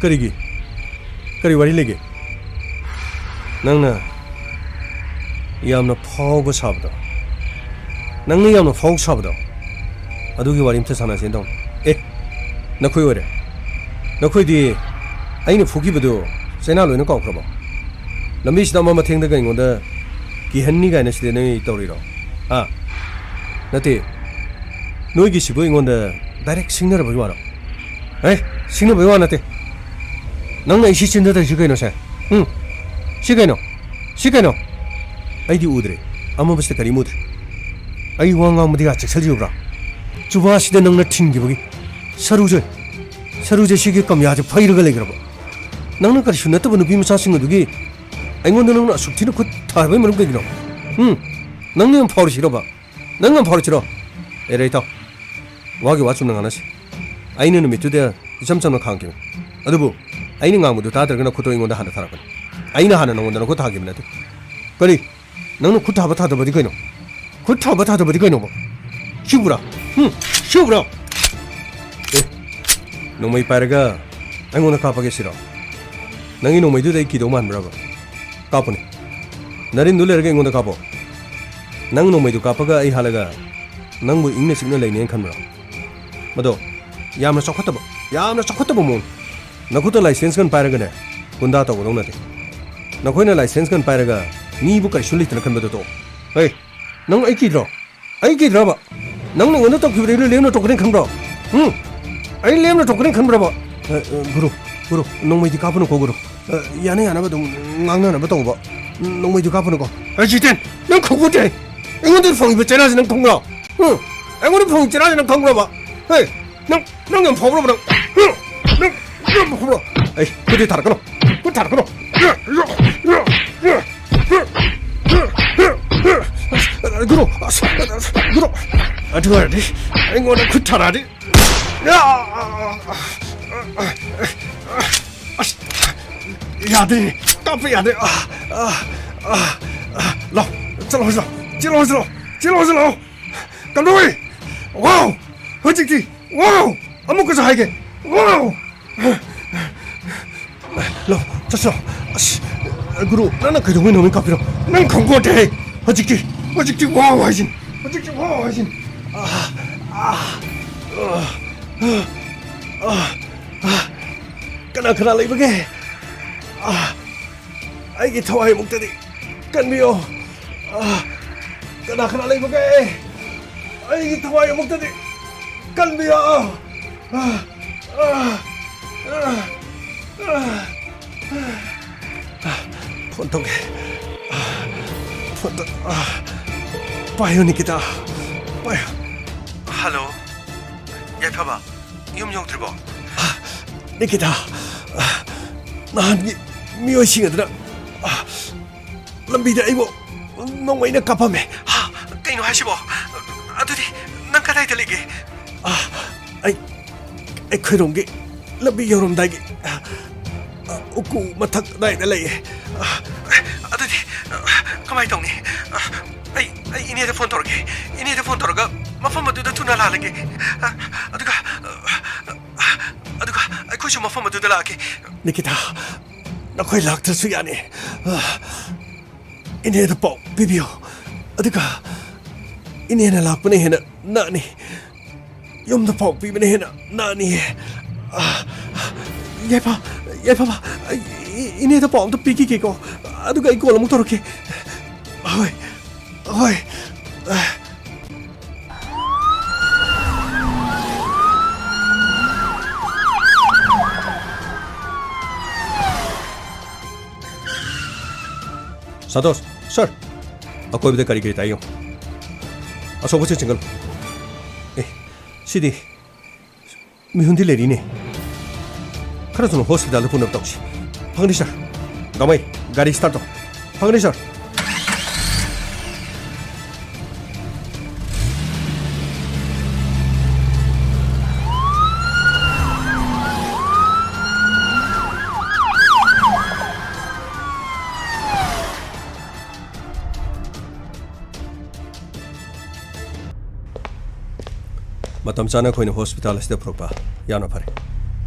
ꯀꯔꯤꯒꯤ? ꯀꯔꯤ ꯋꯥꯔꯤ ꯂꯩꯒꯦ? ꯅꯪꯅ ꯌꯥꯝꯅ ꯐꯥꯎꯕ ꯁꯥꯕꯗꯣ, ꯅꯪꯅ ꯌꯥꯝꯅ ꯐꯥꯎ ꯁꯥꯕꯗꯣ, ꯑꯗꯨꯒꯤ ꯋꯥꯔꯤ ꯑꯝꯇ ꯁꯥꯟꯅꯁꯦꯅ ꯇꯧꯅꯤ꯫ ꯑꯦ, ꯅꯈꯣꯏ ꯑꯣꯏꯔꯦ꯫ ꯅꯈꯣꯏꯗꯤ ꯑꯩꯅ ꯐꯨꯈꯤꯕꯗꯨ ꯆꯩꯅꯥ ꯂꯣꯏꯅ ꯀꯥꯎꯈ꯭ꯔꯕꯣ? ꯂꯝꯕꯤꯁꯤꯗ ꯑꯃ ꯃꯊꯦꯡꯗꯒ ꯑꯩꯉꯣꯟꯗ ꯀꯤꯍꯟꯅꯤ ꯀꯥꯏꯅ ꯁꯤꯗ ꯅꯣꯏ ꯇꯧꯔꯤꯔꯣ? ꯍꯥ? ꯅꯠꯇꯦ, ꯅꯣꯏꯒꯤꯁꯤꯕꯨ ꯑꯩꯉꯣꯟꯗ ꯗꯥꯏꯔꯦꯛ ꯁꯤꯡꯅꯔꯕꯒꯤ ꯋꯥꯔꯣ? ꯑꯦ, ꯁꯤꯡꯅꯕꯒꯤ ꯋꯥ ꯅꯠꯇꯦ꯫ ꯅꯪꯅ ꯑꯩ ꯁꯤ ꯆꯤꯟꯗ ꯇꯧꯔꯤꯁꯤ ꯀꯩꯅꯣ ꯁꯦ? ꯎꯝ? ꯁꯤ ꯀꯩꯅꯣ? ꯁꯤ ꯀꯩꯅꯣ? ꯑꯩꯗꯤ ꯎꯗ꯭ꯔꯦ꯫ ꯑꯃꯝꯕꯁꯤꯗ ꯀꯔꯤꯝ ꯎꯗ꯭ꯔꯦ꯫ ꯑꯩ ꯋꯥ ꯉꯥꯡꯕꯗꯤ ꯌꯥ ꯆꯦꯛꯁꯤꯜꯂꯤꯕ꯭ꯔꯥ? ꯆꯨꯕꯥꯁꯤꯗ ꯅꯪꯅ ꯊꯤꯟꯈꯤꯕꯒꯤ ꯁꯔꯨꯁꯦ, ꯁꯔꯨꯁꯦ ꯁꯤꯒꯤ ꯀꯝꯌꯥꯁꯦ ꯐꯩꯔꯒ ꯂꯩꯈ꯭ꯔꯕ? ꯅꯪꯅ ꯀꯔꯤꯁꯨ ꯅꯠꯇꯕ ꯅꯨꯄꯤ ꯃꯆꯥꯁꯤꯡ ꯑꯗꯨꯒꯤ ꯑꯩꯉꯣꯟꯗ ꯅꯪꯅ ꯑꯁꯨꯛ ꯊꯤꯅ ꯈꯨꯠ ꯊꯥꯔꯕꯩ ꯃꯔꯝ ꯀꯩꯒꯤꯅꯣ? ꯎꯝ? ꯅꯪꯅ ꯌꯥꯝ ꯐꯥꯎꯔꯤꯁꯤꯔꯕ? ꯅꯪ ꯌꯥꯝ ꯐꯥꯎꯔꯤꯁꯤꯔꯣ? ꯑꯦ, ꯔꯦ, ꯏꯇꯥꯎ, ꯋꯥꯒꯤ ꯋꯥ ꯆꯨꯝꯅ ꯉꯥꯡꯅꯁꯤ꯫ ꯑꯩꯅ ꯅꯨꯃꯤꯠꯇꯨꯗ ꯏꯆꯝ ꯆꯝꯅ ꯈꯥꯡꯈꯤꯕꯅꯤ꯫ ꯑꯗꯨꯕꯨ ꯑꯩꯅ ꯉꯥꯡꯕꯗꯨ ꯇꯥꯗ꯭ꯔꯒ ꯅꯈꯨꯠꯇꯣ ꯑꯩꯉꯣꯟꯗ ꯍꯥꯟꯅ ꯊꯥꯔꯛꯄꯅꯤ꯫ ꯑꯩꯅ ꯍꯥꯟꯅ ꯅꯉꯣꯟꯗ ꯅꯈꯨꯠ ꯊꯥꯈꯤꯕ ꯅꯠꯇꯦ꯫ ꯀꯔꯤ? ꯅꯪꯅ ꯈꯨꯠ ꯊꯥꯕ ꯊꯥꯗꯕꯗꯤ ꯀꯩꯅꯣ? ꯈꯨꯠ ꯊꯥꯕ ꯊꯥꯗꯕꯗꯤ ꯀꯩꯅꯣꯕ? ꯁꯤꯕꯨꯔꯥ? ꯍꯨꯝ? ꯁꯤꯕꯨꯔꯥ? ꯑꯦ, ꯅꯣꯡꯃꯩ ꯄꯥꯏꯔꯒ ꯑꯩꯉꯣꯟꯗ ꯀꯥꯞꯄꯒꯦ ꯁꯤꯔꯣ? ꯅꯪꯒꯤ ꯅꯣꯡꯃꯩꯗꯨꯗ ꯑꯩ ꯀꯤꯗꯧ ꯃꯥꯟꯕ꯭ꯔꯕ? ꯀꯥꯞꯄꯨꯅꯦ꯫ ꯅꯔꯤꯟꯗꯨ ꯂꯩꯔꯒ ꯑꯩꯉꯣꯟꯗ ꯀꯥꯞꯄꯣ꯫ ꯅꯪ ꯅꯣꯡꯃꯩꯗꯨ ꯀꯥꯞꯄꯒ ꯑꯩ ꯍꯥꯠꯂꯒ ꯅꯪꯕꯨ ꯏꯪꯅ ꯆꯤꯛꯅ ꯂꯩꯅꯦꯅ ꯈꯟꯕ꯭ꯔꯣ? ꯃꯗꯣ ꯌꯥꯝꯅ ꯆꯥꯎꯈꯠꯇꯕ, ꯌꯥꯝꯅ ꯆꯥꯎꯈꯠꯇꯕ ꯃꯑꯣꯡ꯫ ꯅꯈꯨꯠꯇ ꯂꯥꯏꯁꯦꯟꯁ ꯒꯟ ꯄꯥꯏꯔꯒꯅꯦ, ꯒꯨꯟꯗꯥ ꯇꯧꯒꯗꯧ ꯅꯠꯇꯦ꯫ ꯅꯈꯣꯏꯅ ꯂꯥꯏꯁꯦꯟꯁ ꯒꯟ ꯄꯥꯏꯔꯒ ꯃꯤꯕꯨ ꯀꯔꯤꯁꯨ ꯂꯩꯇꯅ ꯈꯟꯕꯗꯣ ꯇꯣꯛꯑꯣ꯫ ꯍꯦ, ꯅꯪ ꯑꯩ ꯀꯤꯗ꯭ꯔꯣ? ꯑꯩ ꯀꯤꯗ꯭ꯔꯕ? ꯅꯪꯅ ꯑꯩꯉꯣꯟꯗ ꯇꯧꯈꯤꯕꯗ ꯑꯩ ꯂꯦꯝꯅ ꯇꯧꯀꯅꯤ ꯈꯟꯕ꯭ꯔꯣ? ꯎꯝ? ꯑꯩ ꯂꯦꯝꯅ ꯇꯧꯀꯅꯤ ꯈꯟꯕ꯭ꯔꯕ? ꯑ, ꯑ, ꯒꯨꯔꯨ, ꯒꯨꯔꯨ, ꯅꯣꯡꯃꯩꯗꯤ ꯀꯥꯞꯄꯅꯨꯀꯣ, ꯒꯨꯔꯨ꯫ ꯑ, ꯌꯥꯅ ꯌꯥꯅꯕ ꯑꯗꯨꯝ ꯉꯥꯡꯅꯅꯕ ꯇꯧꯕ꯫ ꯅꯣꯡꯃꯩꯗꯨ ꯀꯥꯞꯄꯅꯨꯀꯣ꯫ ꯑ, ꯖꯤꯇꯦꯟ, ꯅꯪ ꯈꯪꯄꯣꯠꯇꯦ꯫ ꯑꯩꯉꯣꯟꯗ ꯐꯪꯉꯤꯕ ꯆꯩꯔꯥꯁꯦ ꯅꯪ ꯈꯪꯕ꯭ꯔꯣ? ꯎꯝ? ꯑꯩꯉꯣꯟꯗ ꯐꯪꯉꯤꯕ ꯆꯩꯔꯥꯁꯦ ꯅꯪ ꯈꯪꯕ꯭ꯔꯕ? ꯍꯦ, ꯅꯪ, ꯅꯪ ꯌꯥꯝ ꯐꯥꯎꯕ꯭ꯔꯕ ꯅꯪ? ꯎꯝ? ꯅꯪ, ꯅꯪ ꯌꯥꯝ ꯐꯥꯎꯕ꯭ꯔꯣ? ꯑꯩ, ꯈꯨꯠꯇꯤ ꯊꯥꯔꯛꯀꯅꯨ꯫ ꯈꯨꯠ ꯊꯥꯔꯛꯀꯅꯨ꯫ ꯒꯨꯔꯨ, ꯑꯁ, ꯒꯨꯔꯨ, ꯑꯗꯨ ꯑꯣꯏꯔꯗꯤ ꯑꯩꯉꯣꯟꯗ ꯈꯨꯠ ꯊꯥꯔꯛꯑꯗꯤ꯫ ꯑꯁ, ꯌꯥꯗꯦ, ꯀꯥꯞꯄ ꯌꯥꯗꯦ꯫ ꯑ, ꯑ, ꯑ, ꯑ, ꯂꯥꯎ, ꯆꯠꯂꯣ, ꯆꯠꯂꯣ, ꯆꯦꯜꯂꯣ, ꯆꯦꯜꯂꯣ, ꯆꯦꯜꯂꯣ, ꯆꯦꯜꯂꯣ꯫ ꯀꯝꯗꯧꯏ? ꯋꯥꯎ! ꯍꯧꯖꯤꯛꯇꯤ ꯋꯥꯎ! ꯑꯃꯨꯛꯀꯁꯨ ꯍꯥꯏꯒꯦ, ꯋꯥꯎ! ꯂꯥꯎ, ꯆꯠꯁꯤ ꯂꯥꯎ꯫ ꯑꯁ, ꯒꯨꯔꯨ, ꯅꯪꯅ ꯀꯩꯗꯧꯕꯩ ꯅꯣꯡꯃꯩ ꯀꯥꯞꯄꯤꯔꯣ? ꯅꯪ ꯈꯪꯄꯣꯠꯇꯦꯍꯦ꯫ ꯍꯧꯖꯤꯛꯇꯤ, ꯍꯧꯖꯤꯛꯇꯤ ꯋꯥꯎ ꯍꯥꯏꯁꯤꯅꯤ꯫ ꯍꯧꯖꯤꯛꯇꯤ ꯋꯥꯎ ꯍꯥꯏꯁꯤꯅꯤ꯫ ꯑ, ꯑ, ꯑ, ꯑ, ꯑ, ꯀꯅꯥ ꯀꯅꯥ ꯂꯩꯕꯒꯦ? ꯑ, ꯑꯩꯒꯤ ꯊꯋꯥꯏ ꯑꯃꯨꯛꯇꯗꯤ ꯀꯟꯕꯤꯌꯣ꯫ ꯑ, ꯀꯅꯥ ꯀꯅꯥ ꯂꯩꯕꯒꯦ? ꯑꯩꯒꯤ ꯊꯋꯥꯏ ꯑꯃꯨꯛꯇꯗꯤ ꯀꯟꯕꯤꯌꯣ꯫ ꯑ, ꯑ, ꯑ, ꯑ, ꯑ꯫ ꯐꯣꯟ ꯇꯧꯒꯦ꯫ ꯐꯣꯟ ꯇꯧ-, ꯄꯥꯏꯌꯨ, ꯅꯤꯀꯤꯇꯥ꯫ ꯄꯥꯏꯌꯨ꯫ ꯍꯜꯂꯣ, ꯌꯥꯏꯐꯕ, ꯌꯨꯝ ꯌꯧꯗ꯭ꯔꯤꯕꯣ? ꯅꯤꯀꯤꯇꯥ, ꯅꯍꯥꯟꯒꯤ ꯃꯤꯑꯣꯏꯁꯤꯡ ꯑꯗꯨꯅ ꯂꯝꯕꯤꯗ ꯑꯩꯕꯨ ꯅꯣꯡꯃꯩꯅ ꯀꯥꯞꯄꯝꯃꯦ꯫ ꯍꯥ? ꯀꯩꯅꯣ ꯍꯥꯏꯁꯤꯕꯣ? ꯑꯗꯨꯗꯤ ꯅꯪ ꯀꯗꯥꯏꯗ ꯂꯩꯒꯦ? ꯑ, ꯑꯩ, ꯑꯩꯈꯣꯏꯔꯣꯝꯒꯤ ꯂꯝꯕꯤ ꯌꯧꯔꯝꯗꯥꯏꯒꯤ, ꯑ, ꯎꯀꯨ ꯃꯊꯛ ꯑꯗꯥꯏꯗ ꯂꯩꯌꯦ꯫ ꯑ, ꯑꯗꯨꯗꯤ, ꯑ, ꯀꯃꯥꯏ ꯇꯧꯅꯤ? ꯑ, ꯑꯩ, ꯑꯩ ꯏꯅꯦꯗ ꯐꯣꯟ ꯇꯧꯔꯒꯦ꯫ ꯏꯅꯦꯗ ꯐꯣꯟ ꯇꯧꯔꯒ ꯃꯐꯝ ꯑꯗꯨꯗ ꯊꯨꯅ ꯂꯥꯛꯍꯜꯂꯒꯦ꯫ ꯑ, ꯑꯗꯨꯒ, ꯑ, ꯑꯗꯨꯒ ꯑꯩꯈꯣꯏꯁꯨ ꯃꯐꯝ ꯑꯗꯨꯗ ꯂꯥꯛꯑꯒꯦ꯫ ꯅꯤꯀꯤꯇꯥ, ꯅꯈꯣꯏ ꯂꯥꯛꯇ꯭ꯔꯁꯨ ꯌꯥꯅꯤ꯫ ꯑ, ꯏꯅꯦꯗ ꯄꯥꯎ ꯄꯤꯕꯤꯌꯨ꯫ ꯑꯗꯨꯒ ꯏꯅꯦꯅ ꯂꯥꯛꯄꯅ ꯍꯦꯟꯅ ꯅꯛꯑꯅꯤ꯫ ꯌꯨꯝꯗ ꯄꯥꯎ ꯄꯤꯕꯅ ꯍꯦꯟꯅ ꯅꯛꯑꯅꯤꯌꯦ꯫ ꯑ, ꯌꯥꯏꯐ-, ꯌꯥꯏꯐꯕ, ꯑꯩ ꯏ-, ꯏꯅꯦꯗ ꯄꯥꯎ ꯑꯝꯇ ꯄꯤꯈꯤꯒꯦꯀꯣ꯫ ꯑꯗꯨꯒ ꯑꯩ ꯀꯣꯜ ꯑꯃꯨꯛ ꯇꯧꯔꯛꯀꯦ꯫ ꯍꯣꯏ, ꯍꯣꯏ꯫ ꯁꯟꯇꯣꯁ, ꯁꯔ, ꯑꯀꯣꯏꯕꯗ ꯀꯔꯤ ꯀꯔꯤ ꯇꯥꯏ ꯌꯦꯡꯉꯨ꯫ ꯑꯁꯣꯛꯄꯁꯤꯡ ꯆꯤꯡꯒꯜꯂꯨ꯫ ꯑꯦ, ꯁꯤꯗꯤ ꯃꯤꯍꯨꯟꯗꯤ ꯂꯩꯔꯤꯅꯦ꯫ ꯈꯔ ꯊꯨꯅ ꯍꯣꯁꯄꯤꯇꯥꯜꯗ ꯄꯨꯅꯕ ꯇꯧꯁꯤ꯫ ꯐꯪꯒꯅꯤ, ꯁꯔ꯫ ꯒꯥꯃꯩ, ꯒꯥꯔꯤ ꯁ꯭ꯇꯥꯔꯠ ꯇꯧ꯫ ꯐꯪꯒꯅꯤ, ꯁꯔ꯫ ꯃꯇꯝ ꯆꯥꯅ ꯑꯩꯈꯣꯏꯅ ꯍꯣꯁꯄꯤꯇꯥꯜ ꯑꯁꯤꯗ ꯄꯨꯔꯛꯄ ꯌꯥꯝꯅ ꯐꯔꯦ꯫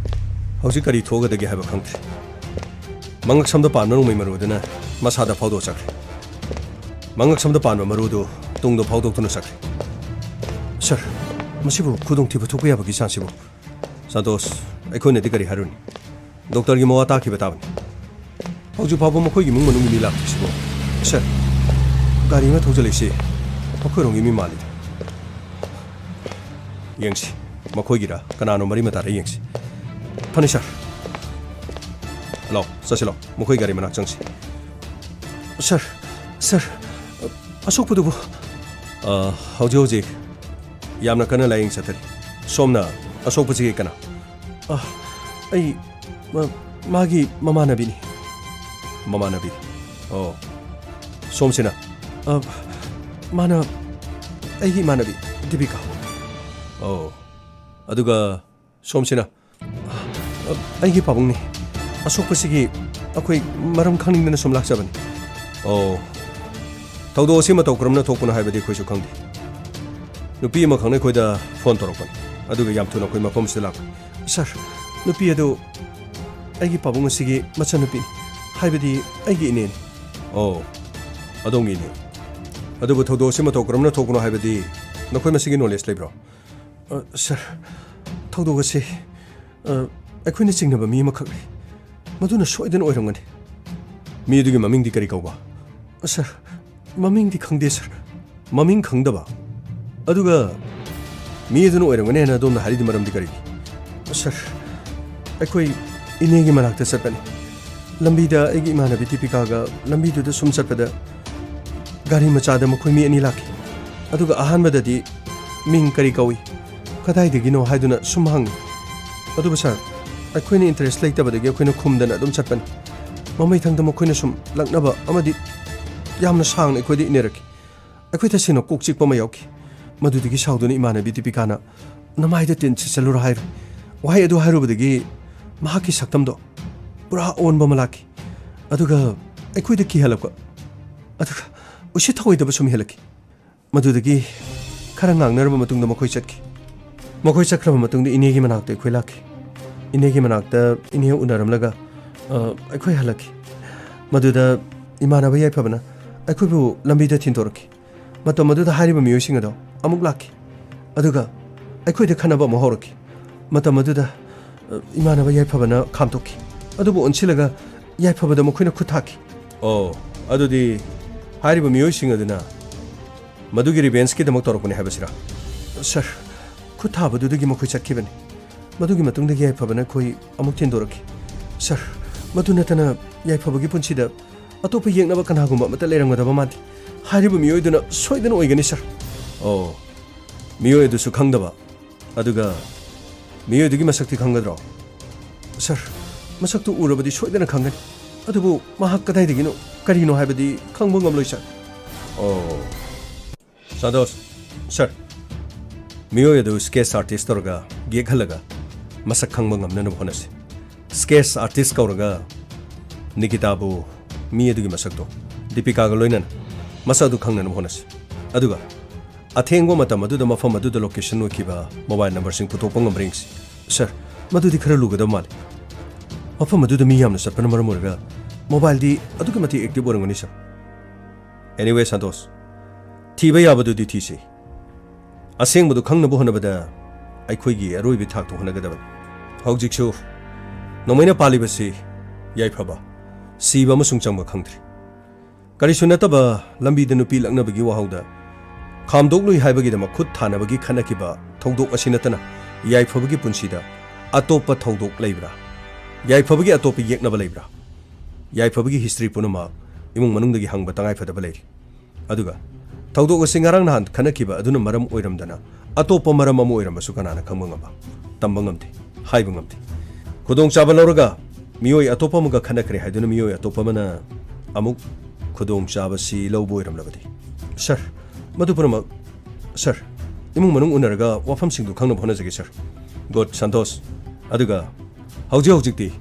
ꯍꯧꯖꯤꯛ ꯀꯔꯤ ꯊꯣꯛꯀꯗꯒꯦ ꯍꯥꯏꯕ ꯈꯪꯗ꯭ꯔꯦ꯫ ꯃꯉꯛꯁꯝꯗ ꯄꯥꯟꯕ ꯅꯣꯡꯃꯩ ꯃꯔꯨꯗꯨꯅ ꯃꯁꯥꯗ ꯐꯥꯎꯗꯣꯛꯆꯈ꯭ꯔꯦ꯫ ꯃꯉꯛꯁꯝꯗ ꯄꯥꯟꯕ ꯃꯔꯨꯗꯨ ꯇꯨꯡꯗ ꯐꯥꯎꯗꯣꯛꯇꯨꯅ ꯆꯠꯈ꯭ꯔꯦ꯫ ꯁꯥꯔ, ꯃꯁꯤꯕꯨ ꯈꯨꯗꯣꯡꯊꯤꯕ ꯊꯣꯛꯄ ꯌꯥꯕꯒꯤ ꯆꯥꯟꯁꯁꯤꯕꯨ? ꯁꯟꯇꯣꯁ, ꯑꯩꯈꯣꯏꯅꯗꯤ ꯀꯔꯤ ꯍꯥꯏꯔꯨꯅꯤ? ꯗꯣꯛꯇꯔꯒꯤ ꯃꯋꯥ ꯇꯥꯈꯤꯕ ꯇꯥꯕꯅꯤ꯫ ꯍꯧꯖꯤꯛ ꯐꯥꯎꯕ ꯃꯈꯣꯏꯒꯤ ꯏꯃꯨꯡ ꯃꯅꯨꯡꯒꯤ ꯃꯤ ꯂꯥꯛꯇ꯭ꯔꯤꯁꯤꯕꯨ? ꯁꯥꯔ, ꯒꯥꯔꯤ ꯑꯃ ꯊꯧꯖꯤꯜꯂꯛꯏꯁꯤ ꯃꯈꯣꯏꯔꯣꯝꯒꯤ ꯃꯤ ꯃꯥꯜꯂꯤꯗ꯫ ꯌꯦꯡꯁꯤ, ꯃꯈꯣꯏꯒꯤꯔ ꯀꯅꯥꯅꯣ ꯃꯔꯤ ꯃꯇꯥꯔ ꯌꯦꯡꯁꯤ꯫ ꯐꯅꯤ ꯁꯥꯔ꯫ ꯂꯥꯎ, ꯆꯠꯁꯤ ꯂꯥꯎ, ꯃꯈꯣꯏ ꯒꯥꯔꯤ ꯃꯅꯥꯛ ꯆꯪꯁꯤ꯫ ꯁꯥꯔ, ꯁꯥꯔ, ꯑꯁꯣꯛꯄꯗꯨꯕꯨ? ꯑ, ꯍꯧꯖꯤꯛ ꯍꯧꯖꯤꯛ ꯌꯥꯝꯅ ꯀꯟꯅ ꯂꯥꯌꯦꯡ ꯆꯠꯊꯔꯤ꯫ ꯁꯣꯝꯅ ꯑꯁꯣꯛꯄꯁꯤꯒꯤ ꯀꯅꯥ? ꯑ, ꯑꯩ ꯃ-, ꯃꯥꯒꯤ ꯃꯃꯥꯟꯅꯕꯤꯅꯤ꯫ ꯃꯃꯥꯟꯅꯕꯤ? ꯑꯣ꯫ ꯁꯣꯝꯁꯤꯅ? ꯑ, ꯃꯥꯅ ꯑꯩꯒꯤ ꯏꯃꯥꯟꯅꯕꯤ ꯗꯤꯄꯤꯀꯥ꯫ ꯑꯣ꯫ ꯑꯗꯨꯒ ꯁꯣꯝꯁꯤꯅ? ꯑ, ꯑꯩꯒꯤ ꯄꯥꯕꯨꯡꯅꯤ꯫ ꯑꯁꯣꯛꯄꯁꯤꯒꯤ ꯑꯩꯈꯣꯏ ꯃꯔꯝ ꯈꯪꯅꯤꯡꯗꯅ ꯁꯨꯝ ꯂꯥꯛꯆꯕꯅꯤ꯫ ꯑꯣ꯫ ꯊꯧꯗꯣꯛ ꯑꯁꯤ ꯃꯇꯧ ꯀꯔꯝꯅ ꯊꯣꯛꯄꯅꯣ ꯍꯥꯏꯕꯗꯤ ꯑꯩꯈꯣꯏꯁꯨ ꯈꯪꯗꯦ꯫ ꯅꯨꯄꯤ ꯑꯃꯈꯛꯅ ꯑꯩꯈꯣꯏꯗ ꯐꯣꯟ ꯇꯧꯔꯛꯄꯅꯤ, ꯑꯗꯨꯒ ꯌꯥꯝ ꯊꯨꯅ ꯑꯩꯈꯣꯏ ꯃꯐꯝꯁꯤꯗ ꯂꯥꯛꯄꯅꯤ꯫ ꯁꯥꯔ, ꯅꯨꯄꯤ ꯑꯗꯨ ꯑꯩꯒꯤ ꯄꯥꯕꯨꯡ ꯑꯁꯤꯒꯤ ꯃꯆꯟꯅꯨꯄꯤꯅꯤ, ꯍꯥꯏꯕꯗꯤ ꯑꯩꯒꯤ ꯏꯅꯦꯅꯤ꯫ ꯑꯣ, ꯑꯗꯣꯝꯒꯤ ꯏꯅꯦ꯫ ꯑꯗꯨꯕꯨ ꯊꯧꯗꯣꯛ ꯑꯁꯤ ꯃꯇꯧ ꯀꯔꯝꯅ ꯊꯣꯛꯄꯅꯣ ꯍꯥꯏꯕꯗꯤ ꯅꯈꯣꯏ ꯃꯁꯤꯒꯤ ꯅꯣꯂꯦꯖ ꯂꯩꯕ꯭ꯔꯣ? ꯑ, ꯁꯥꯔ, ꯊꯧꯗꯣꯛ ꯑꯁꯤ, ꯑ, ꯑꯩꯈꯣꯏꯅ ꯆꯤꯡꯅꯕ ꯃꯤ ꯑꯃꯈꯛ ꯂꯩ꯫ ꯃꯗꯨꯅ ꯁꯣꯏꯗꯅ ꯑꯣꯏꯔꯝꯒꯅꯤ꯫ ꯃꯤ ꯑꯗꯨꯒꯤ ꯃꯃꯤꯡꯗꯤ ꯀꯔꯤ ꯀꯧꯕ? ꯁꯥꯔ, ꯃꯃꯤꯡꯗꯤ ꯈꯪꯗꯦ, ꯁꯥꯔ꯫ ꯃꯃꯤꯡ ꯈꯪꯗꯕ? ꯑꯗꯨꯒ ꯃꯤ ꯑꯗꯨꯅ ꯑꯣꯏꯔꯝꯒꯅꯤ ꯍꯥꯏꯅ ꯑꯗꯣꯝꯅ ꯍꯥꯏꯔꯤꯗꯤ ꯃꯔꯝꯗꯤ ꯀꯔꯤꯒꯤ? ꯁꯥꯔ, ꯑꯩꯈꯣꯏ ꯏꯅꯦꯒꯤ ꯃꯅꯥꯛꯇ ꯆꯠꯄꯅꯤ꯫ ꯂꯝꯕꯤꯗ ꯑꯩꯒꯤ ꯏꯃꯥꯟꯅꯕꯤ ꯗꯤꯄꯤꯀꯥꯒ ꯂꯝꯕꯤꯗꯨꯗ ꯁꯨꯝ ꯆꯠꯄꯗ ꯒꯥꯔꯤ ꯃꯆꯥꯗ ꯃꯈꯣꯏ ꯃꯤ ꯑꯅꯤ ꯂꯥꯛꯈꯤ꯫ ꯑꯗꯨꯒ ꯑꯍꯥꯟꯕꯗꯗꯤ ꯃꯤꯡ ꯀꯔꯤ ꯀꯧꯏ, ꯀꯗꯥꯏꯗꯒꯤꯅꯣ ꯍꯥꯏꯗꯨꯅ ꯁꯨꯝ ꯍꯪꯉꯤ꯫ ꯑꯗꯨꯕꯨ ꯁꯥꯔ, ꯑꯩꯈꯣꯏꯅ ꯏꯟꯇꯔꯦꯁ ꯂꯩꯇꯕꯗꯒꯤ ꯑꯩꯈꯣꯏꯅ ꯈꯨꯝꯗꯅ ꯑꯗꯨꯝ ꯆꯠꯄꯅꯤ꯫ ꯃꯃꯩꯊꯪꯗ ꯃꯈꯣꯏꯅ ꯁꯨꯝ ꯂꯛꯅꯕ ꯑꯃꯗꯤ ꯌꯥꯝꯅ ꯁꯥꯡꯅ ꯑꯩꯈꯣꯏꯗ ꯏꯟꯅꯔꯛꯈꯤ꯫ ꯑꯩꯈꯣꯏ ꯇꯁꯦꯡꯅ ꯀꯣꯛ ꯆꯤꯛꯄ ꯑꯃ ꯌꯥꯎꯈꯤ꯫ ꯃꯗꯨꯗꯒꯤ ꯁꯥꯎꯗꯨꯅ ꯏꯃꯥꯟꯅꯕꯤ ꯗꯤꯄꯤꯀꯥꯅ "ꯅꯃꯥꯏꯗ ꯇꯤꯟ ꯁꯤꯠꯆꯜꯂꯨꯔꯣ" ꯍꯥꯏꯔꯨꯏ꯫ ꯋꯥꯍꯩ ꯑꯗꯨ ꯍꯥꯏꯔꯨꯕꯗꯒꯤ ꯃꯍꯥꯛꯀꯤ ꯁꯛꯇꯝꯗꯣ ꯄꯨꯔꯥ ꯑꯣꯟꯕ ꯑꯃ ꯂꯥꯛꯈꯤ꯫ ꯑꯗꯨꯒ ꯑꯩꯈꯣꯏꯗ ꯀꯤꯍꯜꯂꯛꯄ, ꯑꯗꯨꯒ ꯎꯁꯤꯠ ꯊꯑꯣꯏꯗꯕ ꯁꯨꯝ ꯍꯦꯜꯂꯛꯈꯤ꯫ ꯃꯗꯨꯗꯒꯤ ꯈꯔ ꯉꯥꯡꯅꯔꯕ ꯃꯇꯨꯡꯗ ꯃꯈꯣꯏ ꯆꯠꯈꯤ꯫ ꯃꯈꯣꯏ ꯆꯠꯈ꯭ꯔꯕ ꯃꯇꯨꯡꯗ ꯏꯅꯦꯒꯤ ꯃꯅꯥꯛꯇ ꯑꯩꯈꯣꯏ ꯂꯥꯛꯈꯤ꯫ ꯏꯅꯦꯒꯤ ꯃꯅꯥꯛꯇ ꯏꯅꯦ ꯎꯅꯔꯝꯂꯒ ꯑ, ꯑꯩꯈꯣꯏ ꯍꯜꯂꯛꯈꯤ꯫ ꯃꯗꯨꯗ ꯏꯃꯥꯟꯅꯕ ꯌꯥꯏꯐꯕꯅ ꯑꯩꯈꯣꯏꯕꯨ ꯂꯝꯕꯤꯗ ꯊꯤꯟꯗꯣꯔꯛꯈꯤ꯫ ꯃꯇꯝ ꯑꯗꯨꯗ ꯍꯥꯏꯔꯤꯕ ꯃꯤꯑꯣꯏꯁꯤꯡ ꯑꯗꯣ ꯑꯃꯨꯛ ꯂꯥꯛꯈꯤ꯫ ꯑꯗꯨꯒ ꯑꯩꯈꯣꯏꯗ ꯈꯟꯅꯕ ꯑꯃꯨꯛ ꯍꯧꯔꯛꯈꯤ꯫ ꯃꯇꯝ ꯑꯗꯨꯗ, ꯑ, ꯏꯃꯥꯟꯅꯕ ꯌꯥꯏꯐꯕꯅ ꯈꯥꯝꯇꯣꯛꯈꯤ꯫ ꯑꯗꯨꯕꯨ ꯑꯣꯟꯁꯤꯜꯂꯒ ꯌꯥꯏꯐꯕꯗ ꯃꯈꯣꯏꯅ ꯈꯨꯠ ꯊꯥꯈꯤ꯫ ꯑꯣ, ꯑꯗꯨꯗꯤ ꯍꯥꯏꯔꯤꯕ ꯃꯤꯑꯣꯏꯁꯤꯡ ꯑꯗꯨꯅ ꯃꯗꯨꯒꯤ ꯔꯤꯚꯦꯟꯁꯀꯤꯗꯃꯛ ꯇꯧꯔꯛꯄꯅꯤ ꯍꯥꯏꯕꯁꯤꯔꯥ? ꯁꯔ, ꯈꯨꯠ ꯊꯥꯕꯗꯨꯗꯒꯤ ꯃꯈꯣꯏ ꯆꯠꯈꯤꯕꯅꯤ꯫ ꯃꯗꯨꯒꯤ ꯃꯇꯨꯡꯗꯒꯤ ꯌꯥꯏꯐꯕꯅ ꯑꯩꯈꯣꯏ ꯑꯃꯨꯛ ꯊꯤꯟꯗꯣꯔꯛꯈꯤ꯫ ꯁꯔ, ꯃꯗꯨ ꯅꯠꯇꯅ ꯌꯥꯏꯐꯕꯒꯤ ꯄꯨꯟꯁꯤꯗ ꯑꯇꯣꯞꯄ ꯌꯦꯛꯅꯕ ꯀꯅꯥꯒꯨꯝꯕ ꯑꯃꯠꯇ ꯂꯩꯔꯝꯒꯗꯕ ꯃꯥꯟꯗꯦ꯫ ꯍꯥꯏꯔꯤꯕ ꯃꯤꯑꯣꯏꯗꯨꯅ ꯁꯣꯏꯗꯅ ꯑꯣꯏꯒꯅꯤ, ꯁꯔ꯫ ꯑꯣ, ꯃꯤꯑꯣꯏ ꯑꯗꯨꯁꯨ ꯈꯪꯗꯕ? ꯑꯗꯨꯒ ꯃꯤꯑꯣꯏꯗꯨꯒꯤ ꯃꯁꯛꯇꯤ ꯈꯪꯒꯗ꯭ꯔꯣ? ꯁꯔ, ꯃꯁꯛꯇꯨ ꯎꯔꯕꯗꯤ ꯁꯣꯏꯗꯅ ꯈꯪꯒꯅꯤ꯫ ꯑꯗꯨꯕꯨ ꯃꯍꯥꯛ ꯀꯗꯥꯏꯗꯒꯤꯅꯣ, ꯀꯔꯤꯅꯣ ꯍꯥꯏꯕꯗꯤ ꯈꯪꯕ ꯉꯝꯂꯣꯏ, ꯁꯔ꯫ ꯑꯣ, ꯁꯟꯇꯣꯁ, ꯁꯔ, ꯃꯤꯑꯣꯏ ꯑꯗꯨ ꯁ꯭ꯀꯦꯠꯆ ꯑꯥꯔꯇꯤꯁ ꯇꯧꯔꯒ ꯌꯦꯛꯍꯜꯂꯒ ꯃꯁꯛ ꯈꯪꯕ ꯉꯝꯅꯅꯕ ꯍꯣꯠꯅꯁꯤ꯫ ꯁ꯭ꯀꯦꯠꯆ ꯑꯥꯔꯇꯤꯁ ꯀꯧꯔꯒ ꯅꯤꯀꯤꯇꯥꯕꯨ, ꯃꯤ ꯑꯗꯨꯒꯤ ꯃꯁꯛꯇꯣ, ꯗꯤꯄꯤꯀꯥꯒ ꯂꯣꯏꯅꯅ ꯃꯁꯛ ꯑꯗꯨ ꯈꯪꯅꯅꯕ ꯍꯣꯠꯅꯁꯤ꯫ ꯑꯗꯨꯒ ꯑꯊꯦꯡꯕ ꯃꯇꯝ ꯑꯗꯨꯗ ꯃꯐꯝ ꯑꯗꯨꯗ ꯂꯣꯀꯦꯁꯟ ꯑꯣꯏꯈꯤꯕ ꯃꯣꯕꯥꯏꯜ ꯅꯝꯕꯔꯁꯤꯡ ꯄꯨꯊꯣꯛꯄ ꯉꯝꯕ꯭ꯔꯥ ꯌꯦꯡꯁꯤ꯫ ꯁꯔ, ꯃꯗꯨꯗꯤ ꯈꯔ ꯂꯨꯒꯗꯕ ꯃꯥꯜꯂꯤ꯫ ꯃꯐꯝ ꯑꯗꯨꯗ ꯃꯤ ꯌꯥꯝꯅ ꯆꯠꯄꯅ ꯃꯔꯝ ꯑꯣꯏꯔꯒ ꯃꯣꯕꯥꯏꯜꯗꯤ ꯑꯗꯨꯛꯀꯤ ꯃꯇꯤꯛ ꯑꯦꯛꯇꯤꯚ ꯑꯣꯏꯔꯝꯒꯅꯤ, ꯁꯔ꯫ ꯑꯦꯅꯤꯋꯦ, ꯁꯟꯇꯣꯁ, ꯊꯤꯕ ꯌꯥꯕꯗꯨꯗꯤ ꯊꯤꯁꯤ꯫ ꯑꯁꯦꯡꯕꯗꯨ ꯈꯪꯅꯕ ꯍꯣꯠꯅꯕꯗ ꯑꯩꯈꯣꯏꯒꯤ ꯑꯔꯣꯏꯕ ꯊꯥꯛꯇ ꯍꯣꯠꯅꯒꯗꯕꯅꯤ꯫ ꯍꯧꯖꯤꯛꯁꯨ ꯅꯣꯡꯃꯩꯅ ꯄꯥꯜꯂꯤꯕꯁꯤ ꯌꯥꯏꯐꯕ, ꯁꯤꯕ ꯑꯃꯁꯨꯡ ꯆꯪꯕ ꯈꯪꯗ꯭ꯔꯤ꯫ ꯀꯔꯤꯁꯨ ꯅꯠꯇꯕ ꯂꯝꯕꯤꯗ ꯅꯨꯄꯤ ꯂꯛꯅꯕꯒꯤ ꯋꯥꯍꯧꯗ ꯈꯥꯝꯗꯣꯛꯂꯨꯏ ꯍꯥꯏꯕꯒꯤꯗꯃꯛ ꯈꯨꯠ ꯊꯥꯅꯕꯒꯤ ꯈꯠꯅꯈꯤꯕ ꯊꯧꯗꯣꯛ ꯑꯁꯤ ꯅꯠꯇꯅ ꯌꯥꯏꯐꯕꯒꯤ ꯄꯨꯟꯁꯤꯗ ꯑꯇꯣꯞꯄ ꯊꯧꯗꯣꯛ ꯂꯩꯕ꯭ꯔꯥ? ꯌꯥꯏꯐꯕꯒꯤ ꯑꯇꯣꯞꯄ ꯌꯦꯛꯅꯕ ꯂꯩꯕ꯭ꯔꯥ? ꯌꯥꯏꯐꯕꯒꯤ ꯍꯤꯁꯇ꯭ꯔꯤ ꯄꯨꯝꯅꯃꯛ ꯏꯃꯨꯡ ꯃꯅꯨꯡꯗꯒꯤ ꯍꯪꯕ ꯇꯉꯥꯏ ꯐꯗꯕ ꯂꯩꯔꯤ꯫ ꯑꯗꯨꯒ ꯊꯧꯗꯣꯛ ꯑꯁꯤ ꯉꯔꯥꯡ ꯅꯍꯥꯟ ꯈꯠꯅꯈꯤꯕ ꯑꯗꯨꯅ ꯃꯔꯝ ꯑꯣꯏꯔꯝꯗꯅ ꯑꯇꯣꯞꯄ ꯃꯔꯝ ꯑꯃ ꯑꯣꯏꯔꯝꯕꯁꯨ ꯀꯅꯥꯅ ꯈꯪꯕ ꯉꯝꯕ? ꯇꯝꯕ ꯉꯝꯗꯦ, ꯍꯥꯏꯕ ꯉꯝꯗꯦ꯫ ꯈꯨꯗꯣꯡꯆꯥꯕ ꯂꯧꯔꯒ ꯃꯤꯑꯣꯏ ꯑꯇꯣꯞꯄ ꯑꯃꯒ ꯈꯠꯅꯈ꯭ꯔꯦ ꯍꯥꯏꯗꯨꯅ ꯃꯤꯑꯣꯏ ꯑꯇꯣꯞꯄ ꯑꯃꯅ ꯑꯃꯨꯛ ꯈꯨꯗꯣꯡꯆꯥꯕꯁꯤ ꯂꯧꯕ ꯑꯣꯏꯔꯝꯂꯕꯗꯤ? ꯁꯔ, ꯃꯗꯨ ꯄꯨꯝꯅꯃꯛ, ꯁꯔ, ꯏꯃꯨꯡ ꯃꯅꯨꯡ ꯎꯅꯔꯒ ꯋꯥꯐꯝꯁꯤꯡꯗꯨ ꯈꯪꯅꯕ ꯍꯣꯠꯅꯖꯒꯦ, ꯁꯔ꯫ ꯒꯨꯗ, ꯁꯟꯇꯣꯁ꯫ ꯑꯗꯨꯒ ꯍꯧꯖꯤꯛ ꯍꯧꯖꯤꯛꯇꯤ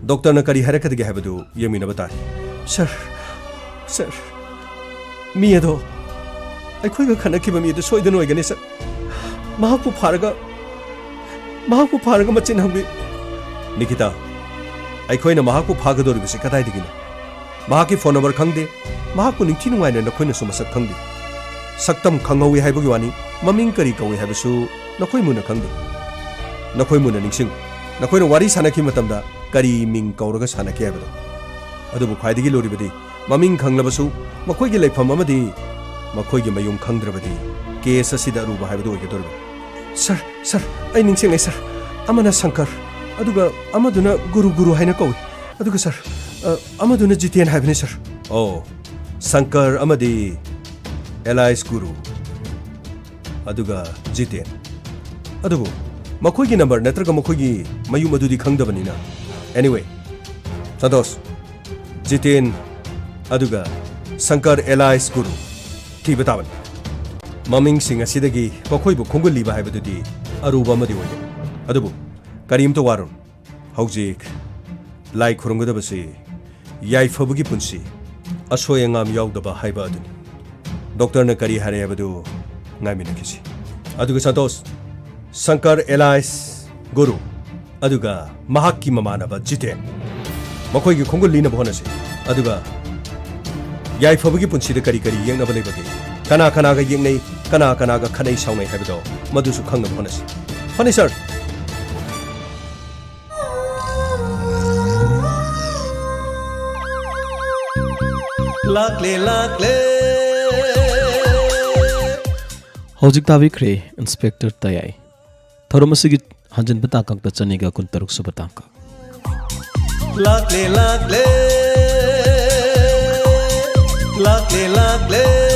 ꯗꯣꯛꯇꯔꯅ ꯀꯔꯤ ꯍꯥꯏꯔꯛꯀꯗꯒꯦ ꯍꯥꯏꯕꯗꯨ ꯌꯦꯡꯃꯤꯟꯅꯕ ꯇꯥꯔꯦ꯫ ꯁꯔ, ꯁꯔ, ꯃꯤ ꯑꯗꯣ, ꯑꯩꯈꯣꯏꯒ ꯈꯠꯅꯈꯤꯕ ꯃꯤ ꯑꯗꯨ ꯁꯣꯏꯗꯅ ꯑꯣꯏꯒꯅꯤ, ꯁꯔ꯫ ꯃꯍꯥꯛꯄꯨ ꯐꯥꯔꯒ, ꯃꯍꯥꯛꯄꯨ ꯐꯥꯔꯒ ꯃꯆꯤꯟ ꯍꯪꯕꯤ꯫ ꯅꯤꯀꯤꯇꯥ, ꯑꯩꯈꯣꯏꯅ ꯃꯍꯥꯛꯄꯨ ꯐꯥꯒꯗꯧꯔꯤꯕꯁꯤ ꯀꯗꯥꯏꯗꯒꯤꯅꯣ? ꯃꯍꯥꯛꯀꯤ ꯐꯣꯟ ꯅꯝꯕꯔ ꯈꯪꯗꯦ꯫ ꯃꯍꯥꯛꯄꯨ ꯅꯤꯡꯊꯤ ꯅꯨꯡꯉꯥꯏꯅ ꯅꯈꯣꯏꯅꯁꯨ ꯃꯁꯛ ꯈꯪꯗꯦ꯫ ꯁꯛꯇꯝ ꯈꯪꯍꯧꯏ ꯍꯥꯏꯕꯒꯤ ꯋꯥꯅꯤ, ꯃꯃꯤꯡ ꯀꯔꯤ ꯀꯧꯏ ꯍꯥꯏꯕꯁꯨ ꯅꯈꯣꯏ ꯃꯨꯟꯅ ꯈꯪꯗꯦ꯫ ꯅꯈꯣꯏ ꯃꯨꯟꯅ ꯅꯤꯡꯁꯤꯡꯉꯨ, ꯅꯈꯣꯏꯅ ꯋꯥꯔꯤ ꯁꯥꯟꯅꯈꯤꯕ ꯃꯇꯝꯗ ꯀꯔꯤ ꯃꯤꯡ ꯀꯧꯔꯒ ꯁꯥꯟꯅꯈꯤ ꯍꯥꯏꯕꯗꯣ꯫ ꯑꯗꯨꯕꯨ ꯈ꯭ꯋꯥꯏꯗꯒꯤ ꯂꯨꯔꯤꯕꯗꯤ, ꯃꯃꯤꯡ ꯈꯪꯂꯕꯁꯨ ꯃꯈꯣꯏꯒꯤ ꯂꯩꯐꯝ ꯑꯃꯗꯤ ꯃꯈꯣꯏꯒꯤ ꯃꯌꯨꯝ ꯈꯪꯗ꯭ꯔꯕꯗꯤ ꯀꯦꯁ ꯑꯁꯤꯗ ꯑꯔꯨꯕ ꯍꯥꯏꯕꯗꯨ ꯑꯣꯏꯒꯗꯧꯔꯤꯕꯅꯤ꯫ ꯁꯔ, ꯁꯔ, ꯑꯩ ꯅꯤꯡꯁꯤꯡꯂꯦ, ꯁꯔ꯫ ꯑꯃꯅ ꯁꯪꯀꯔ, ꯑꯗꯨꯒ ꯑꯃꯗꯨꯅ ꯒꯨꯔꯨ ꯒꯨꯔꯨ ꯍꯥꯏꯅ ꯀꯧꯏ꯫ ꯑꯗꯨꯒ ꯁꯔ, ꯑ, ꯑꯃꯗꯨꯅ ꯖꯤꯇꯦꯟ ꯍꯥꯏꯕꯅꯤ, ꯁꯔ꯫ ꯑꯣ, ꯁꯪꯀꯔ ꯑꯃꯗꯤ ꯑꯦꯂꯥꯏꯁ ꯒꯨꯔꯨ, ꯑꯗꯨꯒ ꯖꯤꯇꯦꯟ꯫ ꯑꯗꯨꯕꯨ ꯃꯈꯣꯏꯒꯤ ꯅꯝꯕꯔ ꯅꯠꯇ꯭ꯔꯒ ꯃꯈꯣꯏꯒꯤ ꯃꯌꯨꯝ ꯑꯗꯨꯗꯤ ꯈꯪꯗꯕꯅꯤꯅ꯫ Anyway, ꯁꯟꯇꯣꯁ, ꯖꯤꯇꯦꯟ, ꯑꯗꯨꯒ ꯁꯪꯀꯔ ꯑꯦꯂꯥꯏꯁ ꯒꯨꯔꯨ ꯊꯤꯕ ꯇꯥꯕꯅꯤ꯫ ꯃꯃꯤꯡꯁꯤꯡ ꯑꯁꯤꯗꯒꯤ ꯃꯈꯣꯏꯕꯨ ꯈꯣꯝꯒꯠꯂꯤꯕ ꯍꯥꯏꯕꯗꯨꯗꯤ ꯑꯔꯨꯕ ꯑꯃꯗꯤ ꯑꯣꯏꯒꯅꯤ꯫ ꯑꯗꯨꯕꯨ ꯀꯔꯤꯝꯇ ꯋꯥꯔꯨꯅꯨ꯫ ꯍꯧꯖꯤꯛ ꯂꯥꯏ ꯈꯨꯔꯨꯝꯒꯗꯕꯁꯤ ꯌꯥꯏꯐꯕꯒꯤ ꯄꯨꯟꯁꯤ, ꯑꯁꯣꯏ ꯑꯉꯥꯝ ꯌꯥꯎꯗꯕ ꯍꯥꯏꯕ ꯑꯗꯨꯅꯤ꯫ ꯗꯣꯛꯇꯔꯅ ꯀꯔꯤ ꯍꯥꯏꯔꯦ ꯍꯥꯏꯕꯗꯨ ꯉꯥꯏꯃꯤꯟꯅꯈꯤꯁꯤ꯫ ꯑꯗꯨꯒ ꯁꯟꯇꯣꯁ, ꯁꯪꯀꯔ ꯑꯦꯂꯥꯏꯁ ꯒꯨꯔꯨ, ꯑꯗꯨꯒ ꯃꯍꯥꯛꯀꯤ ꯃꯃꯥꯟꯅꯕ ꯖꯤꯇꯦꯟ, ꯃꯈꯣꯏꯒꯤ ꯈꯣꯡꯒꯨꯜ ꯂꯤꯅꯕ ꯍꯣꯠꯅꯁꯤ꯫ ꯑꯗꯨꯒ ꯌꯥꯏꯐꯕꯒꯤ ꯄꯨꯟꯁꯤꯗ ꯀꯔꯤ ꯀꯔꯤ ꯌꯦꯛꯅꯕ ꯂꯩꯕꯒꯦ, ꯀꯅꯥ ꯀꯅꯥꯒ ꯌꯦꯛꯅꯩ, ꯀꯅꯥ ꯀꯅꯥꯒ ꯈꯠꯅꯩ ꯁꯥꯎꯅꯩ ꯍꯥꯏꯕꯗꯣ, ꯃꯗꯨꯁꯨ ꯈꯪꯅꯕ ꯍꯣꯠꯅꯁꯤ꯫ ꯐꯅꯤ, ꯁꯔ꯫ ꯂꯥꯛꯂꯦ, ꯂꯥꯛꯂꯦ꯫ ꯍꯧꯖꯤꯛ ꯇꯥꯕꯤꯈ꯭ꯔꯦ ꯏꯟꯁꯄꯦꯛꯇꯔ ꯇꯌꯥꯏ꯫ ꯊꯧꯔꯝ ꯑꯁꯤꯒꯤ ꯍꯟꯖꯤꯟꯕ ꯇꯥꯡꯀꯛꯇ ꯆꯅꯤꯒ ꯀꯨꯟꯇꯔꯨꯛ ꯁꯨꯕ ꯇꯥꯡꯀꯛ꯫ ꯂꯥꯛꯂꯦ, ꯂꯥꯛꯂꯦ꯫ ꯂꯥꯛꯂꯦ, ꯂꯥꯛꯂꯦ꯫